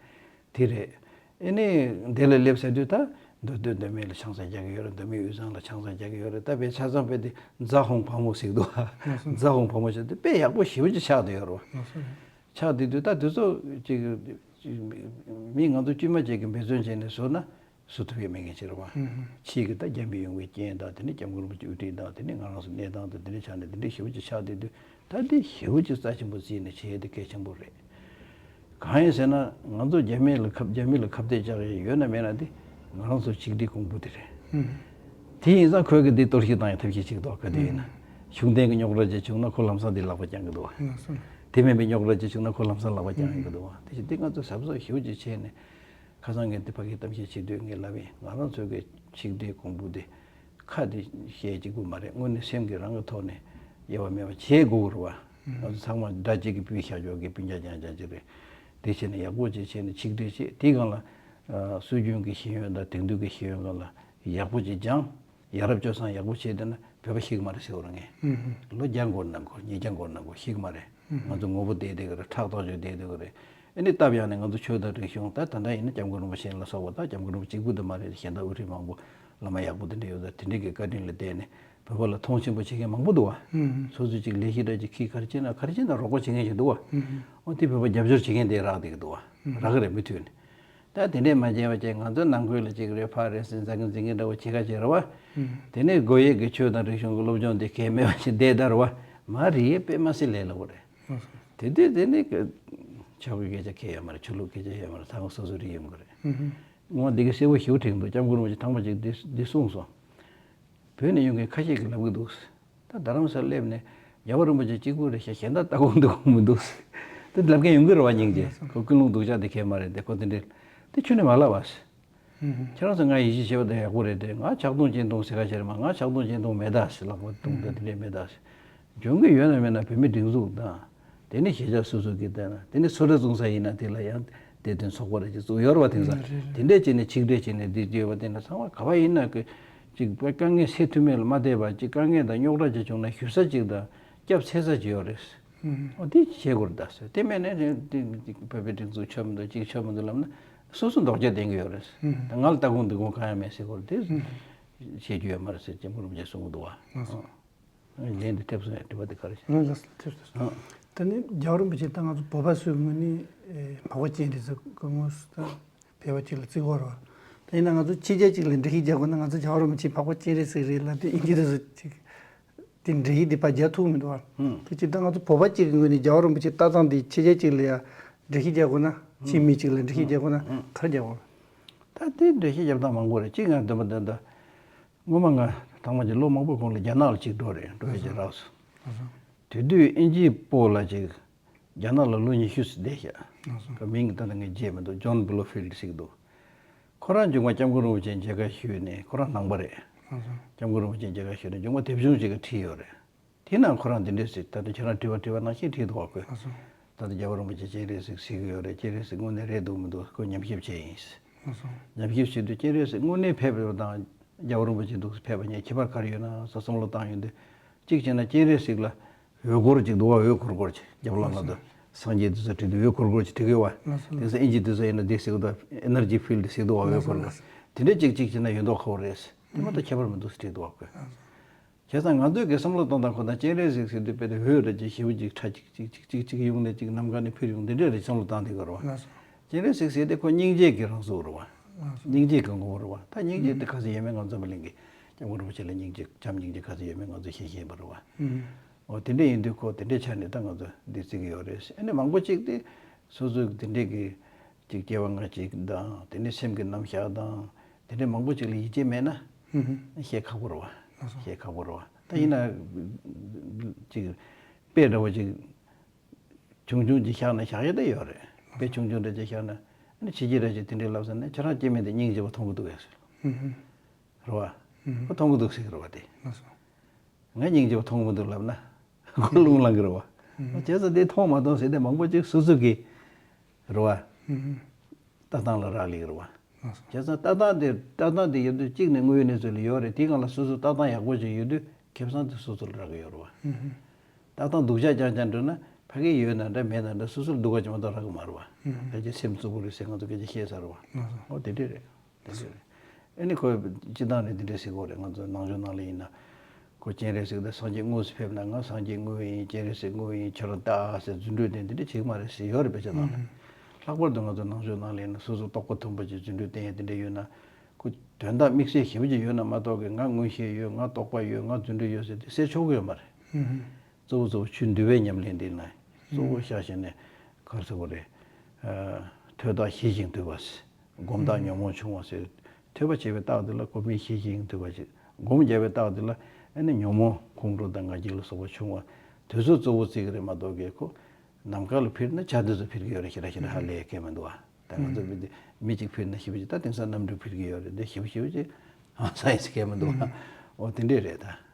དེ་རེད། ཨེ་ནས་འདི་ལ་སླེབས་ཚར་དུས་ད་མདོ་སྟོད་མདོ་སྨད་ལ་ཆང་ས་རྒྱག་གི་ཡོད་རེད། མདོ་སྨད་དབུས་གཙང་ལ་ཆང་ས་རྒྱག་གི་ཡོད་རེད། ད་དཔེ་ཆ་ཚང་དཔེ་དེ་རྫ་ཧོང་ཕག་མོ་ཟེར་གི་འདུག་བ། རྫ་ཧོང་ཕག་མོ་ཟེར་དུས་དཔེ་ཡག་པོ་ཞེ་པོ་ཅིག་ཆགས་བསྡད་ཡོད་རེད་བ། ཆགས་བསྡད་དུས་ད་དེ་ཚོ་ཅིག་མི་ང་ཚོ་དཀྱུས་མ་ཅིག་གིས་འབད་བརྩོན་བྱས་ནས་བཟོས་ན། བཟོ་ཐུབ་ཡ་མེད་མཁན་ཅིག་རེད་བ། ཕྱིས་ཀྱི་ད་རྒྱལ་བའི་ཡོང་བའི་རྐྱེན་དང་དེ་ནས་སྐྱབས་མགོན་རིན་པོ་ཆེ་དབུ་ཁྲིད་དང་དེ་ནས་ང་རང་ཚོ་གནས་སྟངས་དང་དེ་འདྲ་ཆགས་ནས་དེ་འདྲ་ཞེ་པོ་ཅིག་ཆགས་བསྡད་དུས། ད་དེ་ཞེ་པོ་ཅིག་རྩ་ཆེན་པོ་བརྩིས་ནས་བྱེད་ཡ་དེ་གལ་ཆེན་པོ་རེད། གང་ཡིན་ཟེར་ན། ང་ཚོ་རྒྱ་མི་ལ་ཁ་རྒྱ་མི་ལ་ཁ་གཏད་བཅག་ཡ་ཡོད་ན་མེད་ན་དེ་ང་རང་ཚོ་ཆིག་སྒྲིལ་གོང་བུ་དེ་རེད། དེ་ཡིན་ཙང་ཁོས་གི་འདི་གཏོར་བཤིག་བཏང་ཡ་ཐབས་ཤེས་བྱེད་ཀྱི་འདུག་ག་དུས་ཡིན་ན། ཤུགས་ལྡན་གྱི་རྙོག་དྲ་ཅིག་བྱུང་ན་ཁོ་ལམ་སང་དེ་ལག་པ་བརྐྱང་གི་འདུག་བ། དེ་མིན་པའི་རྙོག་དྲ་ཅིག་བྱུང་ན་ཁོ་ལམ་སང་ལག་པ་བརྐྱང་གི་འདུག་བ། དེ་བཞིན་དེ་ང་ཚོ་གཟབ་གཟབ་ཞེ་པོ་ཅིག་བྱས་ནས། ཁ་སང་ངས་འདི་ཕ་གིར་གཏམ་བཤད་བྱེད་དུས་ངས་ལབ་ཡིན། ང་རང་ཚོའི་གི་ཆིག་སྒྲིལ་གོང་བུ་དེ་ཁ་དེ་བཤད་གཅིག་པུ་མ་རེད། དངོས་གནས་སེམས་ཀྱི་རང་གི་ཐོག་ནས་དབྱེ་བ་མེད་པ་བྱེད་དགོས་ཀྱི་རེད་བ། ང་ཚོ་ཚང་མ་དགྲ་གཅིག་གི་སྤུས་ཤར་ཕྱོགས་ཀྱི་སྤུན་ཀྱག་རྐྱང་རྐྱང་ཅིག་རེད། དེ་བྱས་ནས་ཡག་པོ་ཅིག་བྱས་ནས་ཆིག་སྒྲིལ་བྱེད། དེའི་སྒང་ལ་ཨ་སྲོལ་རྒྱུན་གྱི་ཤེས་ཡོན་དང་དེང་དུས་ཀྱི་ཤེས་ཡོན་སྒང་ལ་ཡག་པོ་ཅིག་སྦྱང་། ཡ་རབས་སྤྱོད་བཟང་ཡག་པོ་བྱས་བསྡད་ན་བོད་པ་ཤི་གི་མ་རེད་ཟེར་བ་རེད་ངས། ལོ་བརྒྱ་འགོར་ན་འགོར། ཉིས་བརྒྱ་འགོར་ན་འགོར། ཤི་གི་མ་རེད། ང་ཚོ་ངོ་བོ་བསྡད་བསྡད་ཀྱི་རེད། ཕྲག་དོག་ཅིག་བསྡད་བསྡད་ཀྱི་རེད། ཨ་ནི་སྟབས་ཡག་ནས་ང་ཚོ་ཆོས་དང་རིག་གཞུང་ད་ད་ལྟ་ཡིན་ན་སྐྱབས་མགོན་རིན་པོ་ཆེ་ལ་སོགས་པ་དང་སྐྱབས་མགོན་རིན་པོ་ཆེ་གཅིག་པུ་དེ་མ་རེད། གཞན་དག་དབུ་ཁྲིད་མང་པོ་བླ་མ་ཡག་པོ་དེ་འདྲ་ཡོད་ད། དེ་འདྲ་གི་བཀའ་དྲིན་ལ་བརྟེན་ནས་བོད་པ་ལ་མཐོང་ཆེན་པོ་བྱེད་མཁན་མང་པོ་འདུག་བ། སོ་སོས་ཅིག་ལས་གཞི་འདྲ་ཅིག་འཁྱེར། ག་རེ་བྱས་ན་ག་རེ་བྱས་ན་རོགས་པ་བྱེད་མཁན་ཞིག་འདུག་བ། འོ་དེ་བོད་པ་རྒྱབ་སྐྱོར་བྱེད་མཁན་དེ་རག་བསྡད་ཀྱི་འདུག་བ། རག་གི་རེད་མུ་མཐུད་ནས། ད་དེ་འདྲས་མ་བྱས་པ་བྱས་ང་ཚོའི་ནང་ཁུལ་ལ་ཅིག་རེད། ཕར་རེད་ཟེར་འཛིང་གི་འཛིང་གི་འདྲ་བོ་བྱེད་ཁ་བྱེད་རེད་བ། དེ་ནས་སྒོ་དབྱེ་གི་ཆོས་དང་རིག་གཞུང་གི་སློབ་སྦྱོང་དེ་གལ་མེད་པ་ཞིག་བསྡད་ད་རེད་བ། མ་རེད། དཔེ་མ་སྲིད་ལས་སླ་པོ་རེད། དེ་དུས་དེ་ནི་ཆོས་ཀྱི་སྐད་ཆ་གལ་ཡོད་མ་རེད། ཆོས་ལུགས་སྐད་ཆ་ཡོད་མ་རེད། ཚང་མ་སོ་སོ་རིགས་ཡོང་གི་རེད། ངོ་འདི་གི་གསལ་པོ་ཞེ་པོ་བྲིས་འདུག་སྐྱབས་མགོན་རིན་པོ་ཆེ་ཐང་པ་ཅིག་འདི་འདི་གསུངས་སོང་། བོད་ནས་ཡོང་མཁན་ཁ་ཤས་ཀྱིས་ལབ་གི་འདུག་ད་རྡ་རམ་ས་ལ་སླེབས་ནས་རྒྱལ་བ་རིན་པོ་ཆེ་གཅིག་པུ་རེད་ཤག་གཞན་དག་ལྟ་དགོངས་འདུག་དགོངས་མི་འདུག་དེ་ལབ་མཁན་ཡོང་གི་རེད་བ། སྙིང་རྗེ། ཁོ་ཀུན་སློང་སྡུག་ཅག་དེ་གལ་མ་རེད་དེ། ཁོ་དེ་འདྲས་དེ་ཁྱོན་ནས་མ་ལབ་བ། ཁྱེད་རང་ཚོ་ང་ཡིད་ཆེས་བྱེད་པ་དེ་ཡག་པོ་རེད་དེ། ང་ཕྱག་སྟོང་སྤྱན་སྟོང་ཟེར་ཁ་བྱས་རེད་མ། ང་ཕྱག་སྟོང་སྤྱན་སྟོང་མེད་ད་ཟེར། ལག་པ་བརྡུངས་ད་དེ་འདྲས་མེད་ད་ཟེར། འཇོན་གི་ཡོད་ན་མེད་ན་བོད་མི་སྒྲིག་འཛུགས་དང་། དེ་ནས་གཞིས་ཆགས་སོ་སོ་གི་དེ་ན་དེ་ནས་སོ་ཊ་བཙུགས་ས་ཡིན་ན་དེ་ལ་ཡང་དེ་དོན་ཚོགས་པ་རེ་ཅིག་བཙུགས་ཡོད་རེད་བ། དེང་སང་རེད་རེད། དེ་འདྲས་བྱས་ནས་ཆིག་སྒྲིལ་བྱས་ནས་འདི་བྱས་པ་དེ་འདྲ་ཚང་མ་ག་པ་ཡིན་ན་གི་ཅིག་དཀའ་ངལ་སེལ་ཐུབ་མེད་ལ་མ་བལྟས་པ། ཅིག་དཀའ་ངལ་དང་རྙོག་དྲ་ཅིག་བྱུང་ན་ཞུ་ས་ཅིག་དང་སྐྱབས་འཚོལ་ས་ཅིག་ཡོད་རེད། ཨོ་དེ་བྱེད་དགོས་རེད་ད་ཟེར། དེ་མེད་ན་དེ་དེ་བོད་པའི་སྒྲིག་འཛུགས་ཆོག་མི་འདུག་ཅིག་ཆོག་མི་འདུག་ལབ་ན་སོ་སོ་འདོགས་རྒྱག་བསྟན་གི་ཡོད་རེད། ད་ང་ལ་ལྟ་དགོངས་འདི་དགོངས་གང་ཡང་མེད་ཟེར་དགོས་རེད། དེ་བྱེད་རྒྱུ་ཡོད་མ་རེད་ཟེར་སྐྱབས་མགོན་རིན་པོ་ཆེས་གསུང་གི་འདུག་བ། ལན་འདི་ཐེབས་སོང་ཡ། དྲི་བ་འདི་ག་རེ་བྱས། ལགས་ལགས། ཐེབས་ཐེབས་སོང་། ཨ། ད་ནི་རྒྱལ་བ་རིན་པོ་ཆེ་ད་ང་ཚོ་བོད་པ་ཚོའི་ངོས་ནས་ཨེ་འཕགས་པ་སྤྱན་རས་གཟིགས་སྐུ་ངོ་ད་ཕལ་པ་ཅིག་ལ་བརྩི་གི་ཡོད་རེད་བ། ད་ཡིན་ན་ང་ཚོ་ཕྱི་རྒྱལ་ཅིག་ལ་འགྲེལ་བཤད་རྒྱག་དགོས་ན་ང་ཚོ་རྒྱལ་བ་རིན་པོ་ཆེ་འཕགས་པ་སྤྱན་རས་གཟིགས་རེད་ལབ་དུས་དབྱིན་ཇི་དེ་ཚོ་ཅིག་དེ་འགྲེལ་བཤད་དེ་ཕར་རྒྱག་ཐུབ་མི་འདུག་བ། ཨུམ། དེ་ཅིག་ད་ང་ཚོ་བོད་པ་ཅིག་གི་ངོས་ནས་རྒྱལ་བ་རིན་པོ་ཆེ་ལྟ་སྟངས་དེ་ཕྱི་རྒྱལ་ཅིག་ལ་ཡ་འགྲེལ་བཤད་རྒྱག་དགོས་ན། ཕྱིའི་མི་ཅིག་ལ་འགྲེལ་བཤད་རྒྱག་དགོས་ན་ཨུམ། ག་རེ་རྒྱག་དགོས། ད་དེ་འགྲེལ་བཤད་རྒྱབ་སྟངས་མང་པོ་རེད། གཅིག་ང་འདོན་པ་འདོན་ད། སྔོན་མ་ང་ཐང་མ་ཅིག་ལོ་མང་པོའི་གོང་ལ་རྒྱ་ནག་ལ་ཅིག་འགྲོ་རེད། འགྲོ་ཡས་ཅིག་རག་སོང་། དེ་དུས་དབྱིན་ཇིའི་སྤོ་ལགས་ཅིག་རྒྱ་ནག་ལ་ལོ་ཉི་ཤུ་ཙམ་བསྡད་ཤག་ཁོ་མིང་ད་ལྟ་ངས་བརྗེད་མི་འདུག་ཇོན་བྷུ་ལོ་ཕིལ་ཌི་ཟེར་གི་འདུག་ཁོ་རང་མཇུག་མ་སྐྱབས་མགོན་རིན་པོ་ཆེ་མཇལ་ཁ་ཞུས་ནས། ཁོ་རང་ནང་པ་རེད། སྐྱབས་མགོན་རིན་པོ་ཆེ་མཇལ་ཁ་ཞུས་ནས་མཇུག་མ་དེབ་ཆུང་ཅིག་ག་བྲིས་ཡོད་རེད། དེ་ནང་ཁོ་རང་འདི་འདྲས་ཟེར། ད་ལྟ་ཁྱེད་རང་དྲི་བ་དྲི་བ་ནང་བཞིན་བྲིས་འདུག་བ། ཁོས་ད་ལྟ་རྒྱལ་བ་རིན་པོ་ཆེ་སྤྱན་རས་གཟིགས་ཟེར་གི་ཡོད་རེད། སྤྱན་རས་གཟིགས་དངོས་གནས་རེད་འདུག་མི་འདུག་ཁོས་ཉམས་ཞིབ་བྱས་ཡིན། ཉམས་ཞིབ་བྱེད་དུས་སྤྱན་རས་གཟིགས་དངོས་གནས་ཕེབས་པ་དང་རྒྱལ་བ་རིན་པོ་ཆེ་འདུག་ཕེབས་པ་གཉིས་ཁྱད་པར་ག་རེ་ཡོད་ན་ཟེར་བསམ་བློ་བཏང་ཡོང་དུས། གཅིག་བྱས་ན་སྤྱན་རས་གཟིགས་ལ་འོད་སྐོར་ཅིག་འདུག་བ། འོད་སྐོར་སྐོར་ཅིག་རྒྱབ་ལོགས་ལ་འདུག་སངས་རྒྱས་འདི་ཚོ་བྲིས་དུས་འོད་སྐོར་སྐོར་ཅིག་བྲིས་གི་ཡོད་བ། དེང་སང་ཨིན་ཇི་འདི་ཚོ་ཡིན་ན་འདི་ཟེར་གི་འདུག་ཨེ་ནར་ཇི་ཕིལ་ཌི་ཟེར་གི་འདུག་བ། འོད་སྐོར་སྐོར་དེ་འདྲས་ཅིག་གཅིག་བྱས་ན་ཡོད་མདོག་ཁ་པོ་རེད། དེ་མ་གཏོགས་ཁྱད་པར་མི་འདུག་ཟེར་བྲིས་འདུག་བ། ཁོས། བྱས་ཙང་ང་ཚོས་ཀྱི་བསམ་བློ་གཏོང་སྟངས་ཁོ་ན་སྤྱན་རས་གཟིགས་ཟེར་དུས་དཔེ་དེ་འོད་རེ་ཅིག་ཞེ་པོ་ཅིག་ཁྲ་ཅིག་ཅིག་ཅིག་ཅིག་ཅིག་ཡོང་ནས་ཅིག་ནམ་མཁའ་ནས་འཕུར་ཡོང་འདི་འདྲ་རེ་བསམ་བློ་བཏང་བསྡད་ཀྱི་རེད་བ། སྤྱན་རས་གཟིགས་ཟེར་དེ་ཁོ་སྙིང་རྗེ་གི་རང་གཟུགས་རེད་བ། སྙིང་རྗེ་གི་ངོ་བོ་རེད་བ། ད་སྙིང་རྗེ་དེ་ག་ཚོད་ཡོད་མེད་ང་ཚོ་འཛམ་བུ་གླིང་གི་སྐྱབས་མགོན་རིན་པོ་ཆེ་ལ་སྙིང་རྗེ་བྱམས་སྙིང་རྗེ་ག་ཚོད་ཡོད་མེད་ང་ཚོ་ཤེས་ཤེས་པ་རེད་བ། འོ་དེ་འདྲ་ཡིན་དུས་ཁོ་དེ་འདྲའི་ཆ་ནས་ད་ང་ཚོ་འདི་བརྩི་གི་ཡོད་རེད། ཨ་ནི་མང་པོ་ཅིག་དེ་སོ་སོའི་དེ་འདྲའི་གི་ཅིག་སྐྱེ་བ་སྔ་ཕྱི་དང་དེ་ནས་སེམས་ཀྱི་རྣམ་གཞག་དང་དེ་འདྲའི་མང་པོ་ཅིག་ལ་ཡིད་ཆེས་མེད་ན་བཤད་ཁག་པོ་རེད་བ། བཤད་ཁག་པོ་རེད་བ། ད་ཡིན་ན་ཅིག་དཔེ་འདྲ་བོ་ཅིག་ཆུང་ཆུང་ཅིག་བཞག་ན་བཞག་ཡ་ད་ཡོད་རེད། དཔེ་ཆུང་ཆུང་འདྲ་ཅིག་བཞག་ན་ཨ་ནི་ཕྱི་རྒྱལ་འདྲ་ཅིག་དེ་འདྲའི་ལབ་ས་ན་ཁྱེད་རང་སྐྱེ་དམན་དེ་སྙིང་རྗེ་བ་མཐོང་གི་འདུག་ཡ་ཟེར། རེད་བ། ཁོ་མཐོང་གི་འདུག་ཟེར་གི་རེད་བ་དེ། ང་སྙིང་རྗེ་བ་མཐོང་གི་མི་འདུག་ལབ་ན་ཁོ་རླུང་ལངས་གི་རེད་བ། བྱས་ཙང་དེ་མཐོང་མ་མཐོང་ཟེར་དེ་མང་པོ་ཅིག་སོ་སོ་གི་རེད་བ། ལྟ་སྟངས་ལ་རག་ལས་གི་རེད་བ། བྱས་ཙང་ལྟ་སྟངས་དེ་ལྟ་སྟངས་དེ་ཡོད་དུས་གཅིག་ནས་དངོས་ཡོད་གནས་ཚུལ་ལ་ཡོད་རེད། དེའི་སྒང་ལ་སོ་སོ་ལྟ་སྟངས་ཡག་པོ་ཅིག་ཡོད་དུས་ཁེ་བཟང་དེ་སོ་སོ་ལ་རག་གི་ཡོད་རེད་བ། ལྟ་སྟངས་སྡུག་ཅག་རྐྱང་རྐྱང་འགྲོ་ན་ཕ་གི་ཡོད་ན་འདྲ་མེད་ན་འདྲ་སོ་སོར་སྡུག་པ་ཅིག་མ་གཏོགས་རག་གི་མ་རེད་བ། ཕལ་ཆེར་སེམས་རྩུབ་པོ་རེད་ཟེར་ང་ཚོ་སྐད་ཆ་བཤད་ཚར་རེད་བ། འོ་དེ་འདྲས་རེད། དེ་འདྲས་རེད། ཨ་ནི་ཁོས་སྤྱི་བཏང་ནས་དེ་འདྲས་ཟེར་གོ་རེད། ང་ཚོ་ནང་ཆོས་ནང་ལ་ཡིན་ན། ཁོ་སྤྱན་རས་གཟིགས་དང་སངས་རྒྱས་དངོས་སུ་ཕེབས་ན་ང་སངས་རྒྱས་དངོས་ཡིན། སྤྱན་རས་གཟིགས་དངོས་ཡིན། ཁྱོད་རང་ལྟ་ཟེར་རྫུ་འཕྲུལ་བསྟན་དེ་འདྲས་བྱེད་ཀྱི་མ་རེད་ཟེར་ཡོད་རེད་དཔེ་ཆ་ནང་ལ། ལྷག་པར་དུ་ང་ཚོ་ནང་ཆོས་ནང་ལ་ཡིན་ན་སོ་སོ་རྟོགས་པ་མཐུན་པ་ཅིག་རྫུ་འཕྲུལ་བསྟན་ཡ་དེ་འདྲས་ཡོད་ན། དོན་དག་དམིགས་བསལ་ཞེ་པོ་ཅིག་ཡོད་ན་མ་གཏོགས་ཀྱི་ང་མངོན་ཤེས་ཡོད། ང་རྟོགས་པ་ཡོད། ང་རྫུ་འཕྲུལ་ཡོད་ཟེར་དེ་ཟེར་ཆོག་གི་ཡོད་མ་རེད། གཙོ་བོ་གཙོ་བོ་ཆོས་འདུལ་བའི་ཉམས་ལེན་འདི་ན་གཙོ་བོ་ཤ་ཞེན་ནས་ག་རེ་ཟེར་དགོས་རེད། ཐོས་རྟགས་ཞི་ཞིང་དུལ་བ་ཟེར། སྒོམ་རྟགས་ཉོན་མོངས་ཆུང་བ་ཟེར། ཐོས་པ་བྱས་པའི་རྟགས་འདི་ལ་སྒོམ་མེད་ཞི་ཞིང་དུལ་བ་ཞིག་སྒོམ་བརྒྱབ་པའི་རྟགས་འདི་ལ་ཨ་ནི་ཉོན་མོངས་ཁོང་ཁྲོ་དང་ང་རྒྱལ་ལ་སོགས་པ་ཆུང་བ་དེ་ཚོ་གཙོ་བོ་བརྩི་གི་རེད་མ་གཏོགས་ཀྱི་ཁོ་ནམ་མཁའ་ལ་འཕུར་ན་བྱ་དེ་ཚོ་འཕུར་གི་ཡོད་རེད། ཞེ་དྲག་ཞེ་དྲག་ཧ་ལས་སྐད་མི་འདུག་བ། ད་ང་ཚོ་མི་འདི་མི་གཅིག་འཕུར་ན་ཞེ་པོ་ཅིག་ད་དེང་སང་གནམ་གྲུ་འཕུར་གི་ཡོད་རེད། འདི་ཞེ་པོ་ཞེ་པོ་ཅིག་ཧང་སང་ཡིན་ཟེར་སྐད་མི་འདུག་བ། འོ་དེ་འདྲས་རེད་ད།